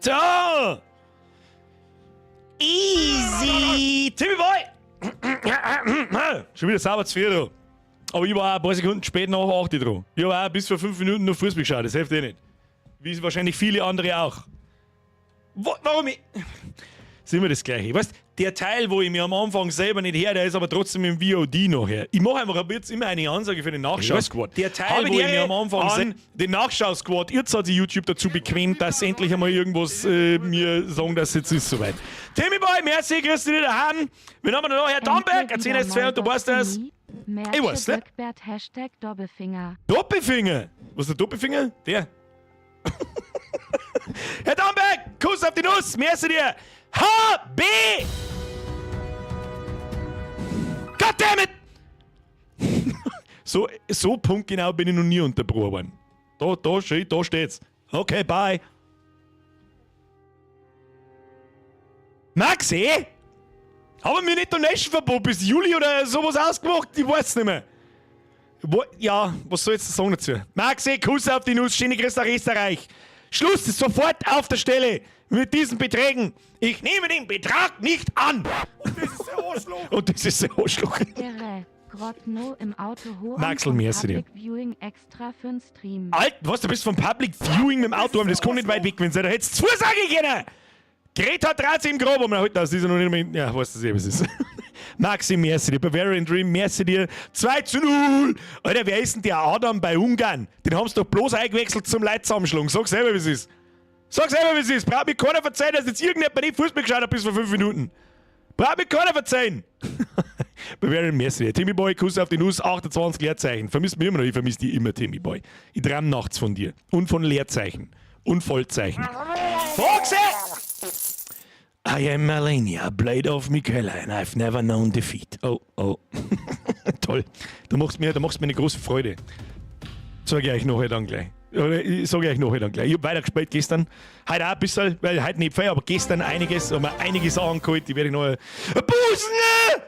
So! Easy! Timmy Boy! Schon wieder sauber zu früh dran. Aber ich war auch ein paar Sekunden spät nach 8 dran. Ich habe auch bis vor 5 Minuten noch Fußball geschaut, das hilft eh nicht. Wie wahrscheinlich viele andere auch. Warum ich. Ist immer das Gleiche. Weißt, der Teil, wo ich mir am Anfang selber nicht her, der ist aber trotzdem im VOD nachher. Ich mache einfach ab jetzt immer eine Ansage für den Nachschau-Squad. Der Teil, wo ich mir am Anfang an den Nachschau-Squad. Jetzt hat sich YouTube dazu bequemt, dass sie endlich einmal irgendwas mir sagen, dass jetzt ist soweit. Timmy Boy, merci, grüß dich daheim. Wir haben noch Herr Damberg, erzähl es zwei und du weißt das. Ich weiß, ne? Hashtag Doppelfinger. Doppelfinger? Was ist der Doppelfinger? Der. Herr Damberg, Kuss auf die Nuss, merci dir. H, B. Goddammit! So punktgenau bin ich noch nie unterbrochen worden. Da, schön, da steht's. Okay, bye. Max, eh? Haben wir nicht Donation-Verbot bis Juli oder sowas ausgemacht? Ich weiß nicht mehr. Wo, ja, was soll ich jetzt sagen dazu? Maxi, Kuss auf die Nuss, schöne Grüße nach Österreich. Schluss ist sofort auf der Stelle mit diesen Beträgen. Ich nehme den Betrag nicht an. Und das ist der Arschloch. Und das ist der Arschloch. Irre. Grott no im Auto hoch Maxl, merci dir. Public Viewing extra für'n Stream. Alt, was, du bist vom Public Viewing mit dem Auto heim, das kann nicht weit weg gewesen sein. Da hättest du zusagen können. Greta dreht sich im Grab um. Heute, das ist ja noch nicht mehr. Ja, weißt du eh, was ist. Maxi, merci dir. Bavarian Dream, merci dir. 2:0. Alter, wer ist denn der Adam bei Ungarn? Den haben sie doch bloß eingewechselt zum Leitzusammenschlag. Sag selber, wie es ist. Sag selber, wie es ist. Braucht mir keiner verzeihen, dass jetzt irgendjemand nicht Fußball geschaut hat bis vor 5 Minuten. Braucht mir keiner verzeihen. Bavarian, merci dir. Timmy Boy, Kuss auf die Nuss, 28 Leerzeichen. Vermisst mich immer noch, ich vermisse dich immer, Timmy Boy. Ich träum nachts von dir. Und von Leerzeichen. Und Vollzeichen. Foxy! I am Malenia, Blade of Miquella, and I've never known defeat. Oh, oh. Toll. Da machst mir eine große Freude. Sag ich euch nachher dann gleich. Oder ich sag ich euch nachher dann gleich. Ich hab weitergespielt gestern. Heute auch ein bisschen, weil heute nicht viel, aber gestern einiges. Haben wir einige Sachen geholt, die werde ich noch. Busen!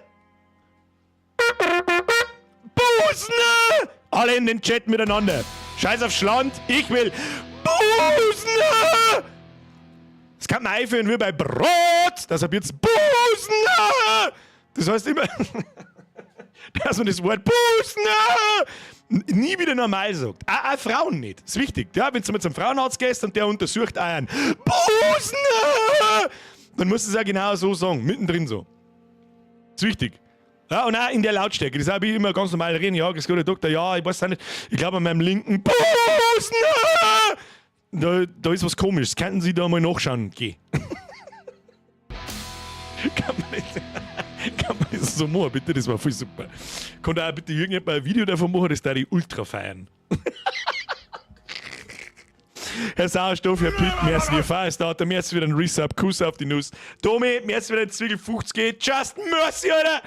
Busen! Alle in den Chat miteinander. Scheiß auf Schland, ich will Busen! Das kann man einführen wie bei Brot. Das hab jetzt Busen! Das heißt immer, dass man das Wort Busen nie wieder normal sagt. Auch Frauen nicht. Das ist wichtig. Ja, wenn du mal zum Frauenarzt gehst und der untersucht einen Busen, dann musst du es ja genau so sagen. Mittendrin so. Das ist wichtig. Ja, und auch in der Lautstärke. Das habe ich immer ganz normal reden. Ja, grüß Gott, Herr Doktor, ja, ich weiß auch nicht. Ich glaube an meinem linken Busen. Da ist was komisches. Könnten Sie da mal nachschauen? Geh. Kann man nicht, kann man das so machen, bitte? Das war voll super. Kann da auch bitte irgendjemand ein Video davon machen? Das da ich ultra feiern. Herr Sauerstoff, Herr Pitt, merci dir, Firestarter, merci wieder ein Resub, Kuss auf die Nuss. Domi, merci wieder ein Zwiegel 50 geht, just mercy, Alter!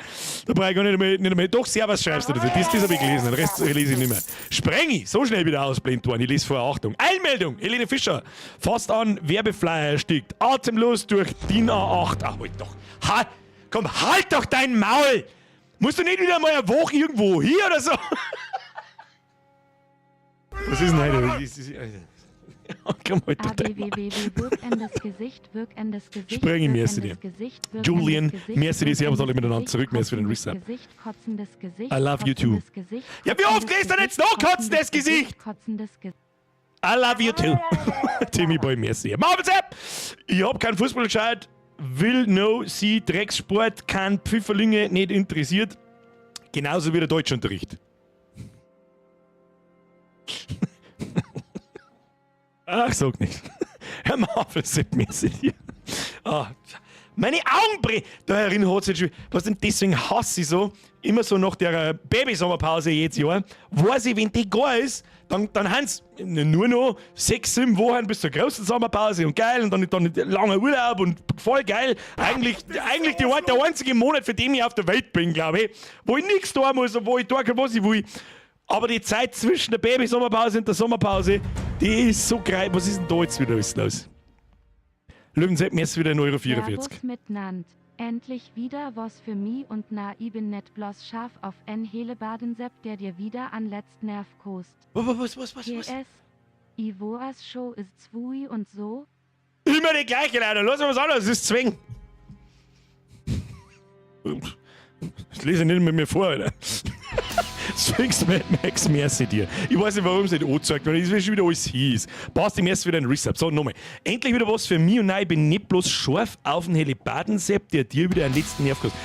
Da brauch ich gar nicht mehr, nicht mehr. Doch, Servus schreibst du dazu, das hab ich gelesen, den Rest lese ich nicht mehr. Sprengi, so schnell wieder ausblendet worden, ich lese vorher, Achtung. Eilmeldung, Helene Fischer, fast an, Werbeflyer erstickt, atemlos durch DIN A8. Ach, halt doch, ha, komm, halt doch dein Maul! Musst du nicht wieder mal eine Woche irgendwo hier oder so? Was ist denn heute? Was ist, komm, halt doch dein Maul. A B W W W wirkendes Gesicht, wirkendes Gesicht, Sprengi, merci wirkendes dir. Gesicht, wirkendes Julian, Gesicht, merci dir, servus alle wirkendes miteinander Gesicht, zurück, merci für den kotzendes Resub. Gesicht, kotzendes Gesicht, I love you too. kotzendes Gesicht, Ja, wie oft kotzendes lest er jetzt Gesicht, noch kotzendes kotzendes Gesicht? Kotzendes Gesicht. I love you too. Timmy Boy, merci. Marvel Sepp! Ich hab keinen Fußball geschaut, will no see Dreckssport, kein Pfifferlinge, nicht interessiert. Genauso wie der Deutschunterricht. Ach, sag nicht. Herr Marvel Sepp, merci dir. Ah, meine Augen brennen. Da herin hat's jetzt schon. Was denn deswegen hasse ich so, immer so nach der Babysommerpause jedes Jahr, weiß ich, wenn die gar ist, dann haben's nur noch 6, 7 Wochen bis zur großen Sommerpause und geil und dann langer Urlaub und voll geil. Eigentlich der einzige Monat, für den ich auf der Welt bin, glaub ich, wo ich nichts tun muss und wo ich tun kann, was ich will. Aber die Zeit zwischen der Babysommerpause und der Sommerpause, die ist so geil. Was ist denn da jetzt wieder alles los? Löwensepp, mir ist wieder ein Euro vierundvierzig. Servus miteinander. Endlich wieder was für mi und na ich bin net bloß scharf auf n Hele Badensepp, der dir wieder an letzt Nerv kost. Was, was, was, was, was? PS. Ivoas Show ist zwui und so. Ich Immer die gleiche, Leute. Lass mal was anderes, das ist Zwang. Das lese ich nicht mit mir vor, Alter. Sphinx Mad Max, merci dir. Ich weiß nicht, warum es nicht angezeigt wird, das ist schon wieder alles hieß. Passt im ersten wieder ein Resub. So, nochmal. Endlich wieder was für mich und nein, ich bin nicht bloß scharf auf den Helibadensepp, der dir wieder einen letzten Nerv kostet.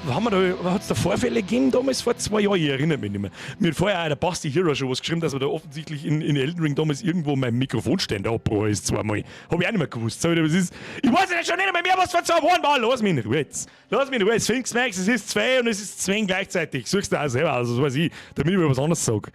Haben wir da, hat es da Vorfälle gegeben damals vor 2 Jahren? Ich erinnere mich nicht mehr. Mir hat vorher auch der Basti Hero schon was geschrieben, dass wir da offensichtlich in Elden Ring damals irgendwo mein Mikrofonständer abgebrochen ist, zweimal. Hab ich auch nicht mehr gewusst. So, das ist, ich weiß ja schon nicht mehr, was vor 2 Jahren war. Lass mich in Ruhe jetzt. Lass mich in Ruhe. Sphinx Max, es ist zwei und es ist zwei gleichzeitig. Suchst du auch selber aus, das weiß ich, damit ich mir was anderes sage.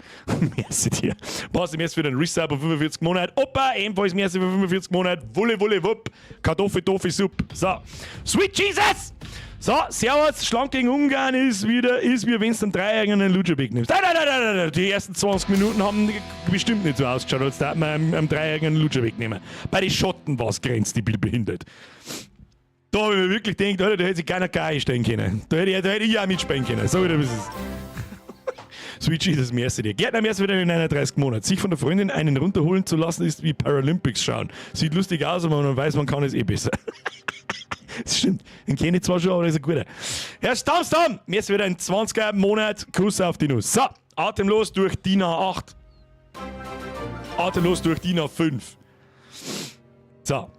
Merci dir. Basti, merci für den Resub auf 45 Monate. Opa, ebenfalls merci für 45 Monate. Wulle, wulle, wupp. Kartoffel, Toffee, Supp. So. Sweet Jesus! So, servus, schlank gegen Ungarn ist wieder, ist wie wenn du einen Dreijährigen einen Lutscher wegnimmst. Nein, nein, nein, nein, nein, die ersten 20 Minuten haben bestimmt nicht so ausgeschaut, als da man einem Dreijährigen einen Lutscher wegnehmen. Bei den Schotten war es grenzdebile behindert. Da habe ich mir wirklich gedacht, Alter, da hätte sich keiner gar einstellen können. Da hätte ich auch mitspielen können. So wieder, was ist. Sweet Jesus, merci dir. Gärtner, merci wieder in 39 Monaten. Sich von der Freundin einen runterholen zu lassen, ist wie Paralympics schauen. Sieht lustig aus, aber man weiß, man kann es eh besser. Das stimmt. Den kenne ich zwar schon, aber das ist ein guter. Herr Stammstam, merci wieder in 20er Monat. Kuss auf die Nuss. So, atemlos durch DIN A8. Atemlos durch DIN A5. So.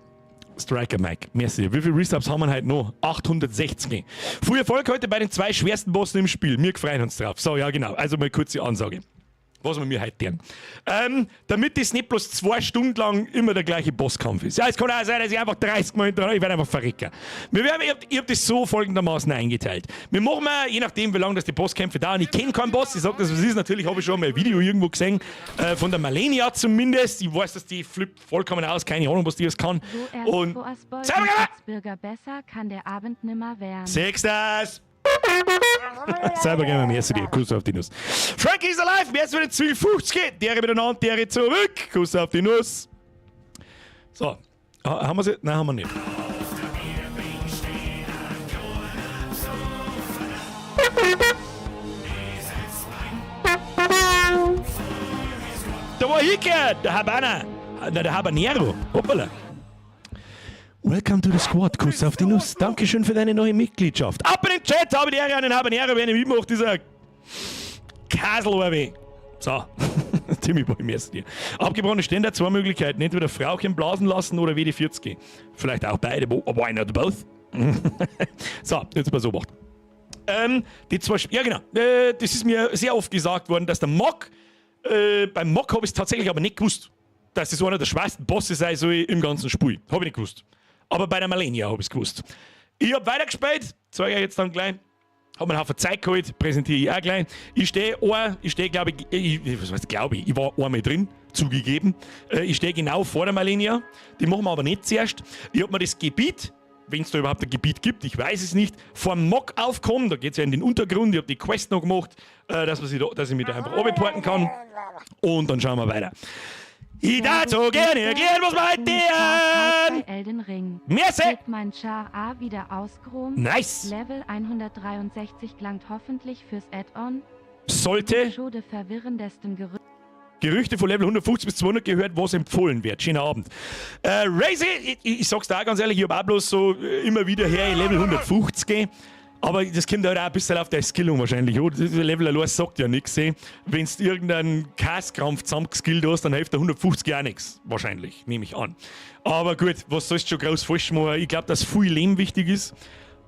Striker Mike, merci. Wie viele Resubs haben wir heute noch? 860. Viel Erfolg heute bei den zwei schwersten Bossen im Spiel. Wir freuen uns drauf. So, ja, genau. Also mal kurze Ansage, was wir mir heute tun. Damit das nicht bloß 2 Stunden lang immer der gleiche Bosskampf ist. Ja, es kann auch sein, dass ich einfach 30 Mal hintereinander, ich werde einfach verrecken. Ich hab das so folgendermaßen eingeteilt. Wir machen mal, je nachdem, wie lange das die Bosskämpfe dauern. Ich kenne keinen Boss, ich sag das, was ist. Natürlich habe ich schon mal ein Video irgendwo gesehen, von der Malenia zumindest. Ich weiß, dass die flippt vollkommen aus, keine Ahnung, was die alles kann. So erst Und Bürger, besser kann der Abend nimmer werden. Sechstes! Selber gerne, merci dir. Kuss auf die Nuss. Frankie is alive. Merci für den 250. Der miteinander, der zurück. Kuss auf die Nuss. So. Haben wir sie? Nein, haben wir nicht. Da war Hicke, der Habana. Na, der Habanero. Hoppala. Welcome to the squad. Kuss auf die Nuss. Dankeschön für deine neue Mitgliedschaft. Ab in den Chat, habe die Ehre an den Habanero. Wer nicht mitmacht, ist ein Kasel. So. Timmy Boy, merci dir. Abgebrochene Ständer, zwei Möglichkeiten. Entweder Frauchen blasen lassen oder WD-40. Vielleicht auch beide. Why not both? So, jetzt mal so gemacht. Die zwei, ja genau, das ist mir sehr oft gesagt worden, dass der Mohg, beim Mohg habe ich es tatsächlich aber nicht gewusst, dass das einer der schwersten Bosse sei soll im ganzen Spiel. Habe ich nicht gewusst. Aber bei der Malenia habe ich es gewusst. Ich habe weitergespielt, zeige ich jetzt dann gleich. Hab mir einen Haufen Zeug geholt, präsentiere ich auch gleich. Ich stehe, glaube ich, ich, was heißt, glaube ich, ich war einmal drin, zugegeben. Ich stehe genau vor der Malenia. Die machen wir aber nicht zuerst. Ich habe mir das Gebiet, wenn es da überhaupt ein Gebiet gibt, ich weiß es nicht, vor dem Mohg aufkommen. Da geht es ja in den Untergrund. Ich habe die Quest noch gemacht, dass ich mich da einfach runterporten kann. Und dann schauen wir weiter. Ich darf so gerne erklären, was wir heute Bei tun. Elden Ring. Merci. Kriegt mein Char A wieder ausgrom. Nice. Level 163 langt hoffentlich fürs Add-on. Sollte Schon de verwirrendesten Gerüchte. Gerüchte von Level 150 bis 200 gehört, was empfohlen wird. Schöner Abend. Razy, ich sag's da auch ganz ehrlich, ich hab auch bloß so immer wieder her in Level 150. Aber das kommt halt auch ein bisschen auf der Skillung wahrscheinlich. Oder? Das Level allein sagt ja nichts. Wenn du irgendeinen Kasskrampf zusammengeskillt hast, dann hilft der 150 auch nichts. Wahrscheinlich, nehme ich an. Aber gut, was sollst du schon groß falsch machen? Ich glaube, dass viel Leben wichtig ist.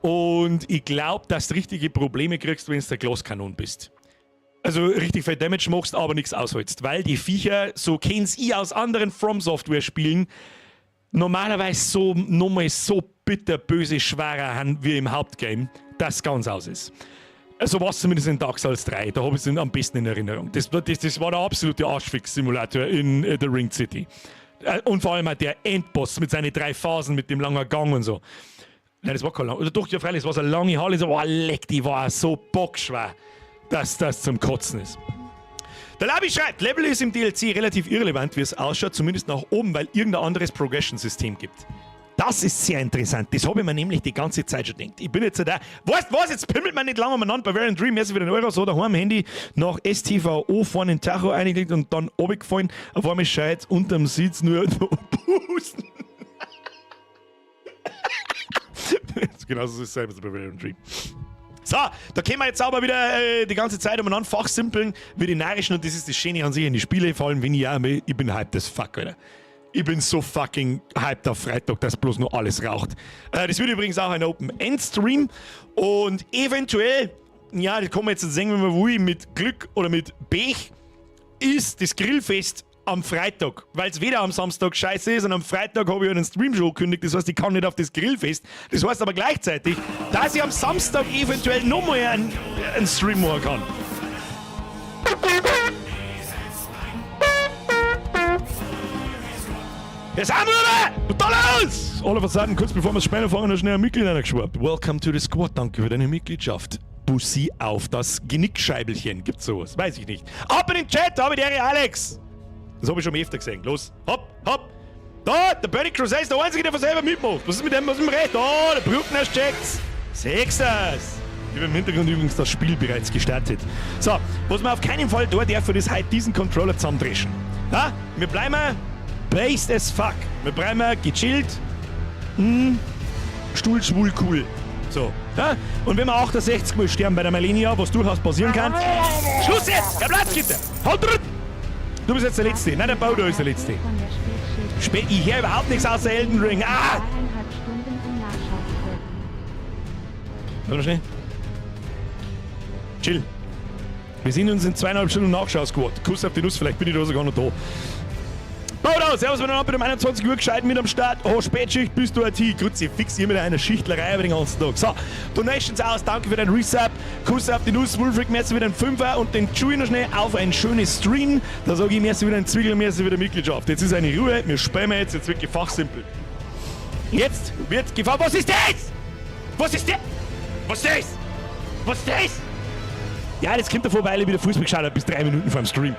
Und ich glaube, dass du richtige Probleme kriegst, wenn du der Glaskanon bist. Also richtig viel Damage machst, aber nichts aushältst. Weil die Viecher, so kenn's ich aus anderen From Software Spielen, normalerweise so nochmal so bitterböse schwerer haben wie im Hauptgame, dass ganz aus ist. Also war es zumindest in Dark Souls 3, da habe ich es am besten in Erinnerung. Das war der absolute Arschfix-Simulator in The Ringed City. Und vor allem auch der Endboss mit seinen drei Phasen, mit dem langen Gang und so. Nein, das war kein lang. Oder doch, ja, freilich, es war so eine lange Halle, so, oh, leck, die war so bockschwer, dass das zum Kotzen ist. Der Labi schreibt, Level ist im DLC relativ irrelevant, wie es ausschaut, zumindest nach oben, weil irgendein anderes Progression-System gibt. Das ist sehr interessant. Das habe ich mir nämlich die ganze Zeit schon gedacht. Ich bin jetzt da. Weißt du was? Jetzt pimmelt man nicht lange umeinander. Bavarian Dream, merci für den Euro, so daheim Handy nach STVO vorne in Tacho eingelegt und dann runtergefallen. Auf einmal schreit unterm Sitz nur noch Pusten. Genauso soll es sein mit der Bavarian Dream. So, da können wir jetzt aber wieder die ganze Zeit umeinander fachsimpeln, wie die Narischen, und das ist das Schöne an sich in die Spiele, vor allem wenn ich auch, ich bin hyped as fuck, Alter. Ich bin so fucking hyped auf Freitag, dass bloß noch alles raucht. Das wird übrigens auch ein Open-End-Stream und eventuell, ja, das kann man jetzt sehen, wenn man will, mit Glück oder mit Pech, ist das Grillfest am Freitag, weil es weder am Samstag scheiße ist und am Freitag habe ich einen Stream schon angekündigt, das heißt, ich kann nicht auf das Grillfest. Das heißt aber gleichzeitig, dass ich am Samstag eventuell nochmal einen Stream machen kann. Jetzt sind wir da! los! All of a sudden, kurz bevor wir das Spiel anfangen, noch schnell ein Mitglied reingeschwappt. Welcome to the squad, danke für deine Mitgliedschaft. Bussi auf das Genickscheibelchen. Gibt's sowas? Weiß ich nicht. Ab in den Chat, da hab ich die Alex! Das habe ich schon öfter gesehen. Los, hopp, hopp. Da, der Bernie Crusade ist der Einzige, der von selber mitmacht. Was ist mit dem, was ist mit dem Recht? Da, der Bruckner checkt's. Sechs das. Ich habe im Hintergrund übrigens das Spiel bereits gestartet. So, was man auf keinen Fall da darf, ist heute diesen Controller zusammendreschen. Ja, wir bleiben based as fuck. Wir bleiben gechillt. Stuhl, schwul, cool. So. Ja? Und wenn wir 68 Mal sterben bei der Malenia, was durchaus passieren kann. Schluss jetzt! Herr Platz, bitte! Halt drin! Du bist jetzt der Letzte. Nein, der Baudo ist der Letzte. Spät, ich höre überhaupt nichts außer Elden Ring. Ah! Warte mal schnell. Chill. Wir sehen uns in 2,5 Stunden Nachschau-Squad. Kuss auf die Nuss, vielleicht bin ich da sogar noch da. Baudo, servus miteinander, bin um 21 Uhr gescheit mit am Start. Oh, Spätschicht, bist du IT. Kruzifix, hier mit einer Schichtlerei über den ganzen Tag. So, Donations aus, danke für deinen Resub. Kuss auf die Nuss, Wolfric, merci wieder einen Fünfer und den Chewie noch schnell auf ein schönes Stream. Da sage ich, merci wieder einen Zwiegel, merci wieder Mitgliedschaft. Jetzt ist eine Ruhe, wir spielen jetzt, jetzt wird gefachsimpelt. Jetzt wird gefahren. Was ist das? Was ist das? Was ist das? Was ist das? Ja, das kommt davor, weil ich wieder Fußball geschaut habe, bis 3 Minuten vor dem Stream.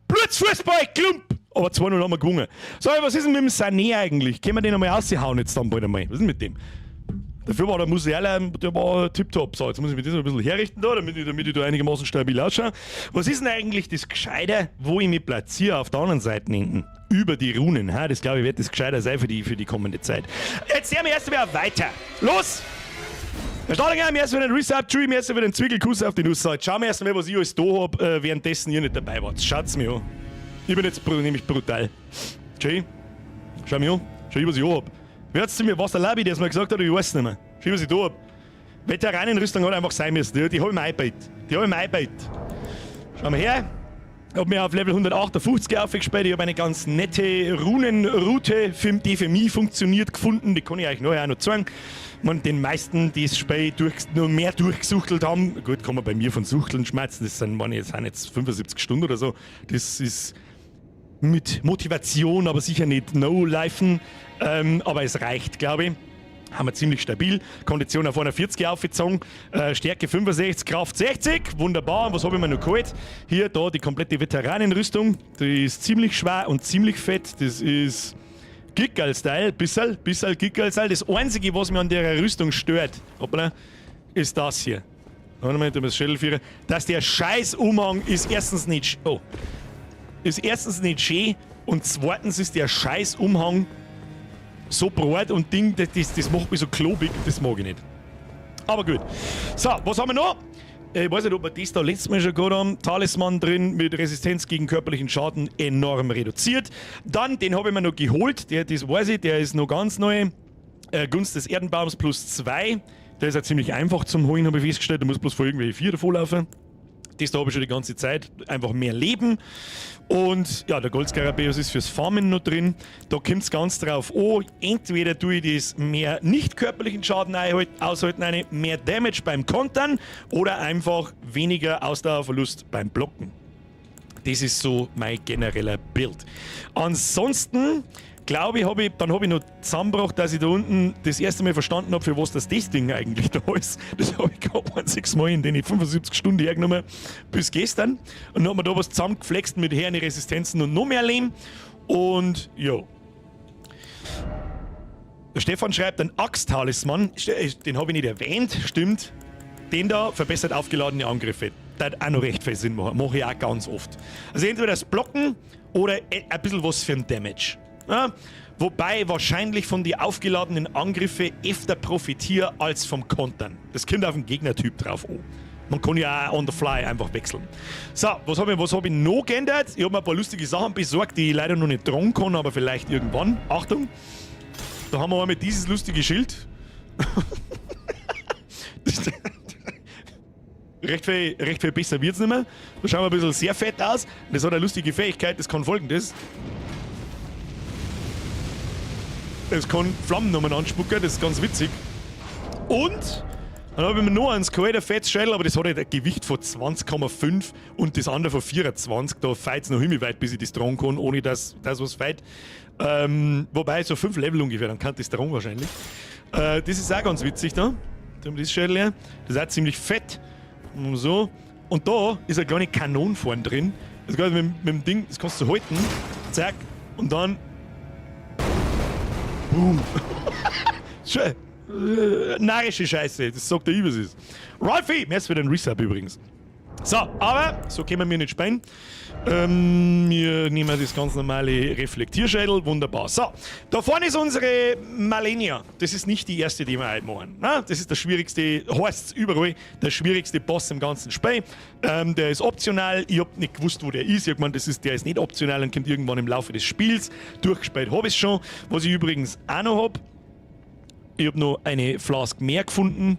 Blutsfußball, Klump! Aber 2-0 haben wir gewonnen. So, was ist denn mit dem Sané eigentlich? Können wir den einmal raushauen jetzt dann bald einmal? Was ist denn mit dem? Dafür war der Musiala, der war tipptopp. So, jetzt muss ich mich das noch ein bisschen herrichten da, damit ich da einigermaßen stabil ausschaue. Was ist denn eigentlich das Gescheite, wo ich mich platziere auf der anderen Seite hinten? Über die Runen. Ha? Das glaube ich wird das gescheiter sein für die kommende Zeit. Jetzt sehen wir erst einmal weiter. Los! Herr Stadinger, mir erst wieder den Resub-Tree, mir erst wieder den Zwickelkuss auf die Nuss. So, jetzt schauen wir erst mal, was ich alles da hab, währenddessen ihr nicht dabei wart. Schaut's mir an. Ich bin jetzt nämlich brutal. Jay, schau mir an. Schau, was ich da hab. Wer hat's zu mir, was der Labi, der es mir gesagt hat, ich weiß nicht mehr. Schau, was ich da hab. Veteranenrüstung hat einfach sein müssen. Die hab ich mir eingebaut. Die hab ich mir eingebaut. Schau mal her. Ich hab mir auf Level 158 aufgespielt. Ich hab eine ganz nette Runenroute, die für mich funktioniert, gefunden. Die kann ich euch nachher auch noch zeigen. Man, den meisten, die das Spiel nur mehr durchgesuchtelt haben, gut, kann man bei mir von Suchteln schmerzen, das sind, meine, jetzt sind jetzt 75 Stunden oder so. Das ist mit Motivation, aber sicher nicht No-Lifen. Aber es reicht, glaube ich. Haben wir ziemlich stabil. Kondition auf 140 aufgezogen. Stärke 65, Kraft 60. Wunderbar. Und was habe ich mir noch geholt? Hier, da die komplette Veteranenrüstung. Die ist ziemlich schwer und ziemlich fett. Das ist Gickerl-Style. Bissel Gickerl-Style. Das Einzige, was mir an der Rüstung stört, hoppala, ist das hier. Warte mal, da muss Schädelvierer. Dass der Scheiß-Umhang ist erstens nicht oh. Ist erstens nicht schön und zweitens ist der Scheiß-Umhang so breit und Ding, das macht mich so klobig, das mag ich nicht. Aber gut. So, was haben wir noch? Ich weiß nicht, ob wir das da letztes Mal schon gehabt haben. Talisman drin mit Resistenz gegen körperlichen Schaden enorm reduziert. Dann, den habe ich mir noch geholt, der, das weiß ich, der ist noch ganz neu. Gunst des Erdenbaums plus 2. Der ist ja ziemlich einfach zum Holen, habe ich festgestellt. Du musst bloß vor irgendwelche 4 davor laufen. Das da habe ich schon die ganze Zeit. Einfach mehr Leben. Und ja, der Goldskarabäus ist fürs Farmen noch drin. Da kommt's ganz drauf an. Entweder tue ich das mehr nicht körperlichen Schaden aushalten, eine, mehr Damage beim Kontern oder einfach weniger Ausdauerverlust beim Blocken. Das ist so mein genereller Build. Ansonsten glaube ich, dann hab ich noch zusammengebracht, dass ich da unten das erste Mal verstanden hab, für was das Ding eigentlich da ist. Das hab ich kein einziges Mal in den 75 Stunden hergenommen bis gestern. Und dann haben wir da was zusammengeflext mit Herne Resistenzen und noch mehr Leben. Und ja. Der Stefan schreibt, ein Axt-Talisman, den hab ich nicht erwähnt, stimmt. Den da verbessert aufgeladene Angriffe. Das auch noch recht viel Sinn machen. Mache ich auch ganz oft. Also entweder das Blocken oder ein bisschen was für den Damage. Ja? Wobei wahrscheinlich von den aufgeladenen Angriffe öfter profitiere als vom Kontern. Das kommt auf den Gegnertyp drauf an. Man kann ja auch on the fly einfach wechseln. So, was hab ich noch geändert? Ich habe mir ein paar lustige Sachen besorgt, die ich leider noch nicht tragen kann, aber vielleicht irgendwann. Achtung! Da haben wir einmal dieses lustige Schild. Recht viel besser wird's nicht mehr. Da schauen wir ein bisschen sehr fett aus. Das hat eine lustige Fähigkeit, das kann folgendes. Es kann Flammen nochmal anspucken, das ist ganz witzig. Und dann habe ich mir noch eins geholt, ein fettes Schädel, aber das hat halt ein Gewicht von 20,5 und das andere von 24. Da feit's noch himmelweit, bis ich das tragen kann, ohne dass das was feit. Wobei, so 5 Level ungefähr, dann kann das tragen wahrscheinlich. Das ist auch ganz witzig da. Da haben wir das Schädel her. Das ist auch ziemlich fett. Und so. Und da ist eine kleine Kanone vorne drin. Das geht mit dem Ding, das kannst du halten. Zack. Und dann. Boom. Schön. Narrische Scheiße, das sagt der Übersys. Ralphie, merci für den Resub übrigens. So, aber so können wir nicht spielen. Wir nehmen das ganz normale Reflektierschädel, wunderbar. So, da vorne ist unsere Malenia. Das ist nicht die erste, die wir heute machen. Na, das ist der schwierigste, heißt's überall, der schwierigste Boss im ganzen Spiel. Der ist optional. Ich hab nicht gewusst, wo der ist. Ich hab gemeint, der ist nicht optional und kommt irgendwann im Laufe des Spiels. Durchgespielt hab ich's schon. Was ich übrigens auch noch hab, ich hab noch eine Flask mehr gefunden.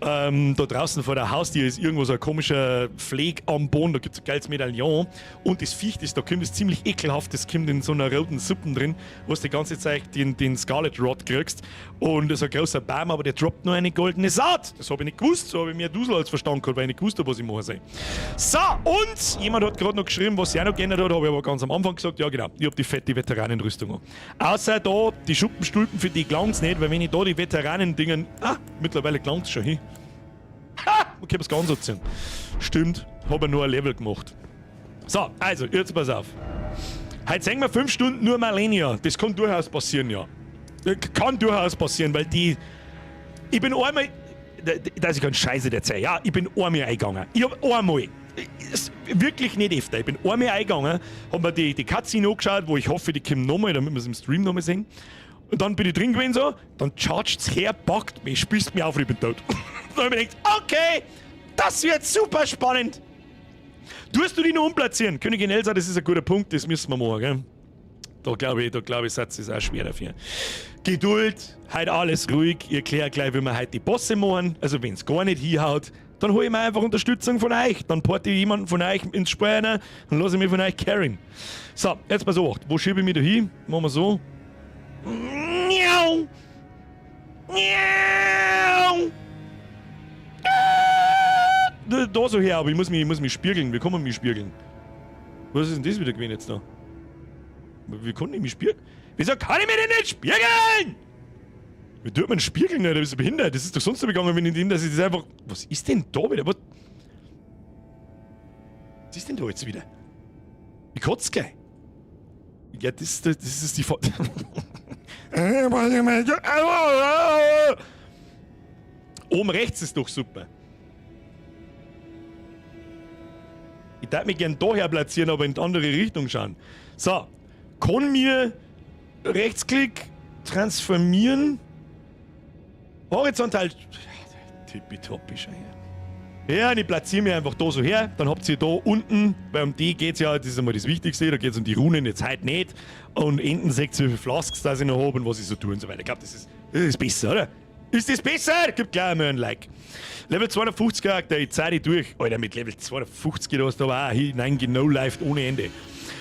Da draußen vor der Haustür ist irgendwo so ein komischer Pfleg am Boden, da gibt's ein geiles Medaillon. Und das Viech, das da kommt, ist ziemlich ekelhaft, das kommt in so einer roten Suppe drin, wo du die ganze Zeit den Scarlet Rot kriegst. Und das ist ein großer Baum, aber der droppt nur eine goldene Saat. Das hab ich nicht gewusst, so hab ich mehr Dusel als Verstand gehabt, weil ich nicht gewusst hab, was ich machen soll. So, und jemand hat gerade noch geschrieben, was sich auch noch geändert hat, hab ich aber ganz am Anfang gesagt, ja genau, ich hab die fette Veteranenrüstung an. Außer da, die Schuppenstulpen, für die gelangt's nicht, weil wenn ich da die Veteranen-Dingen, mittlerweile gelangt's schon hin. Ha! Okay, was ganz anziehen. Stimmt, hab ich nur ein Level gemacht. So, also, jetzt pass auf. Heute sehen wir 5 Stunden nur Malenia. Das kann durchaus passieren, ja. Kann durchaus passieren, weil die... Ich bin einmal... Dass ich ganz Scheiße erzähle. Ja, ich bin einmal eingegangen. Ich hab einmal... Wirklich nicht öfter. Ich bin einmal eingegangen, hab mir die Cutscene angeschaut, wo ich hoffe, die kommen nochmal, damit wir es im Stream nochmal sehen. Und dann bin ich drin gewesen so, dann chargt's her, packt mich, spießt mich auf und ich bin tot. Dann hab ich mir gedacht, okay, das wird super spannend. Tust du die noch umplatzieren? Königin Elsa, das ist ein guter Punkt, das müssen wir machen, gell? Da glaube ich, Satz ist auch schwer dafür. Geduld, heute alles ruhig. Ich erkläre gleich, wie wir heute die Bosse machen. Also wenn's gar nicht hinhaut, dann hole ich mir einfach Unterstützung von euch. Dann porte ich jemanden von euch ins Spiel rein und lasse ich mich von euch carryen. So, jetzt pass auf. Wo schiebe ich mich da hin? Machen wir so. Miau. Miau. Da so her, aber ich muss mich spiegeln. Wie kann man mich spiegeln? Was ist denn das wieder gewesen jetzt da? Wie kann ich mich spiegeln? Wieso kann ich mich denn nicht spiegeln? Wie tut man spiegeln? Da bist du behindert. Das ist doch sonst so gegangen, wenn ich den, dass ich das einfach. Was ist denn da wieder? Was ist denn da jetzt wieder? Ich kotze gleich. Ja, das ist die Oben rechts ist doch super. Ich darf mich gern daher platzieren, aber in die andere Richtung schauen. So, kann mir Rechtsklick transformieren. Horizontal. Tippitoppi, schau her. Ja, und ich platziere mich einfach da so her. Dann habt ihr da unten, weil um die geht's ja, das ist einmal das Wichtigste, da geht's um die Runen, jetzt heute nicht. Und enden seht ihr, wie viele Flasks da ich noch hab und was ich so tue und so weiter. Ich glaub, das ist besser, oder? Ist das besser? Gib gleich einmal ein Like. Level 250 Charakter, ich zeig dich durch. Alter, mit Level 250, da hast du aber auch hinein genau-lived ohne Ende.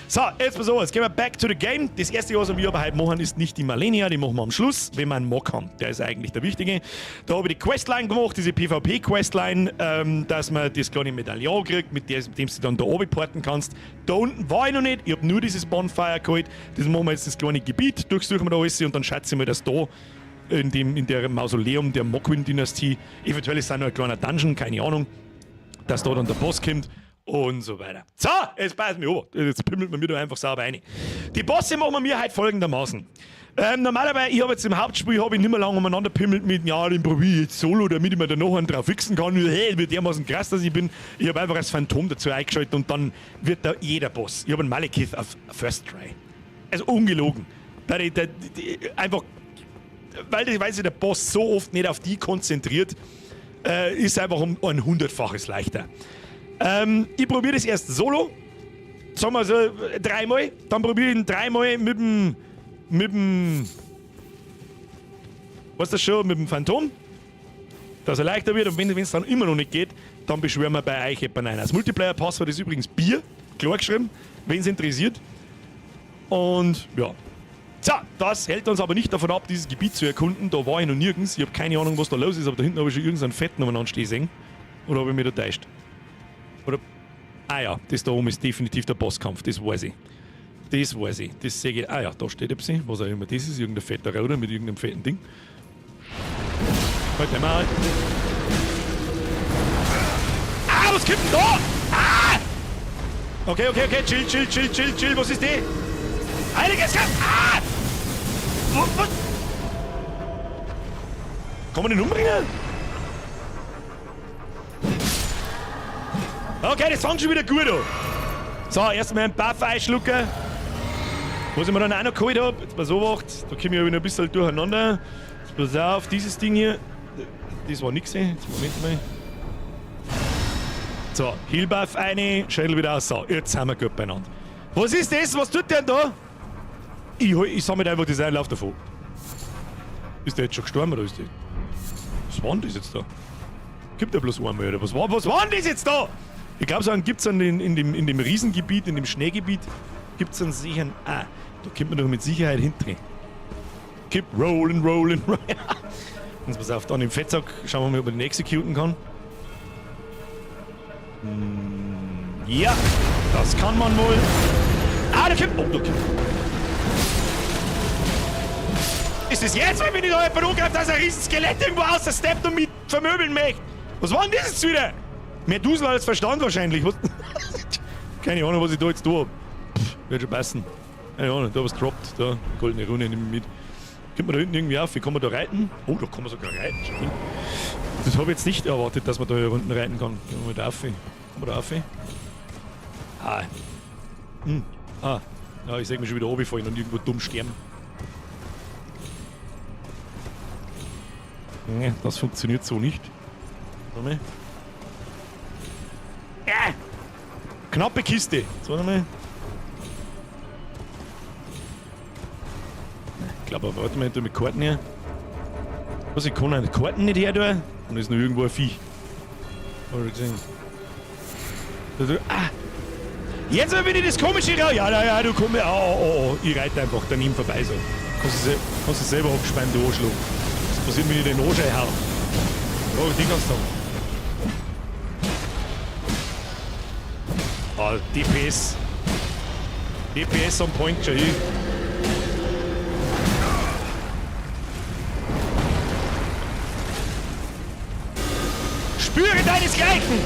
So, jetzt pass auf, jetzt gehen wir back to the game. Das erste, was wir aber heute machen, ist nicht die Malenia, die machen wir am Schluss, wenn wir einen Mock haben. Der ist eigentlich der wichtige. Da habe ich die Questline gemacht, diese PvP-Questline, dass man das kleine Medaillon kriegt, mit dem du dann da oben porten kannst. Da unten war ich noch nicht, ich habe nur dieses Bonfire geholt. Das machen wir jetzt, das kleine Gebiet, durchsuchen wir da alles und dann schätze ich mal, dass da in der Mausoleum der Mohgwyn-Dynastie, eventuell ist da noch ein kleiner Dungeon, keine Ahnung, dass da dann der Boss kommt und so weiter. So, jetzt passt mir auf. Jetzt pimmelt man mir da einfach sauber rein. Die Bosse machen wir mir heute folgendermaßen. Normalerweise, ich habe jetzt im Hauptspiel hab ich nicht mehr lange umeinander pimmelt mit, ja, den probiere ich jetzt solo, damit ich mir da noch einen drauf fixen kann. Hey, wie dermaßen krass, dass ich bin. Ich habe einfach das Phantom dazu eingeschaltet und dann wird da jeder Boss. Ich habe einen Malekith auf First Try. Also ungelogen. Da, da, da, einfach, weil sich der Boss so oft nicht auf die konzentriert, ist einfach um ein 100-faches leichter. Ich probiere das erst solo. Sagen wir so dreimal. Dann probiere ich ihn dreimal mit dem, weißt du schon, mit dem Phantom, dass er leichter wird, und wenn es dann immer noch nicht geht, dann beschwören wir bei euch jemanden ein. Das Multiplayer-Passwort ist übrigens Bier, klar geschrieben, wenn es interessiert. Und ja. So, das hält uns aber nicht davon ab, dieses Gebiet zu erkunden. Da war ich noch nirgends. Ich habe keine Ahnung, was da los ist, aber da hinten habe ich schon irgendeinen fetten umeinander stehen sehen. Oder habe ich mich da täuscht? Oder. Ah ja, das da oben ist definitiv der Bosskampf, das weiß ich. Das weiß ich. Das sehe ich. Ah ja, da steht etwas. Was auch immer das ist. Irgendein fetter Ruder mit irgendeinem fetten Ding. Halt mal. Ah, was kommt denn da? Ah! Okay, okay, okay. Chill, chill, chill, chill, chill. Was ist die? Heiliges Gott! Ah! Was? Kann man den umbringen? Okay, das fängt schon wieder gut an. So, erstmal einen Buff einschlucken. Was ich mir dann auch noch geholt hab, jetzt pass auf, da komme ich aber noch ein bisschen durcheinander. Jetzt pass auf, dieses Ding hier, das war nix, jetzt Moment mal. So, Heal-Buff eine, Schädel wieder aus. So, jetzt sind wir gut beieinander. Was ist das? Was tut der denn da? Ich sammle einfach das ein, lauf davon. Ist der jetzt schon gestorben oder ist der? Was war denn das jetzt da? Gibt der bloß einmal, oder? Was war denn das jetzt da? Ich glaube, so einen gibt's dann in dem Riesengebiet, in dem Schneegebiet, gibt's einen sicheren. Ah, da kommt man doch mit Sicherheit hinten. Keep rolling, rolling, rolling. Jetzt pass auf, dann im Fettsack schauen wir mal, ob man den executen kann. Ja, das kann man wohl. Ah, da kommt. Oh, da kommt. Ist das jetzt, wenn ich da jemand angreift, dass ein riesen Skelett irgendwo aus der steppt und mich vermöbeln möchte? Was war denn das jetzt wieder? Mehr Dusel als Verstand wahrscheinlich. Was? Keine Ahnung, was ich da jetzt tue. Pff, wird schon passen. Keine Ahnung, da was droppt. Da, goldene Rune nehme ich mit. Kommt man da hinten irgendwie auf? Wie kann man da reiten? Oh, da kann man sogar reiten. Das habe ich jetzt nicht erwartet, dass man da hier unten reiten kann. Gehen wir mal da rauf. Kann man da rauf? Ah. Hm. Ah. Ja, ich seh mich schon wieder runterfallen und irgendwo dumm sterben. Nee, das funktioniert so nicht. Warte mal. Knappe Kiste. So, warte mal. Ich glaube, aber warte mal, ich tue mit Karten her. Was, ich kann eine Karten nicht her tun? Und ist noch irgendwo ein Viech. Hab ich gesehen. Also, ah! Jetzt bin ich das komische Ra-, ja, ja, ja, du komm her. Oh, oh, oh. Ich reite einfach daneben vorbei so. Kannst du selber abgespannt, du Arschloch. Was passiert, wenn ich den Arsch einhau? Oh, den kannst du haben. Ah, DPS. DPS on point schon hier. Spüre deinesgleichen!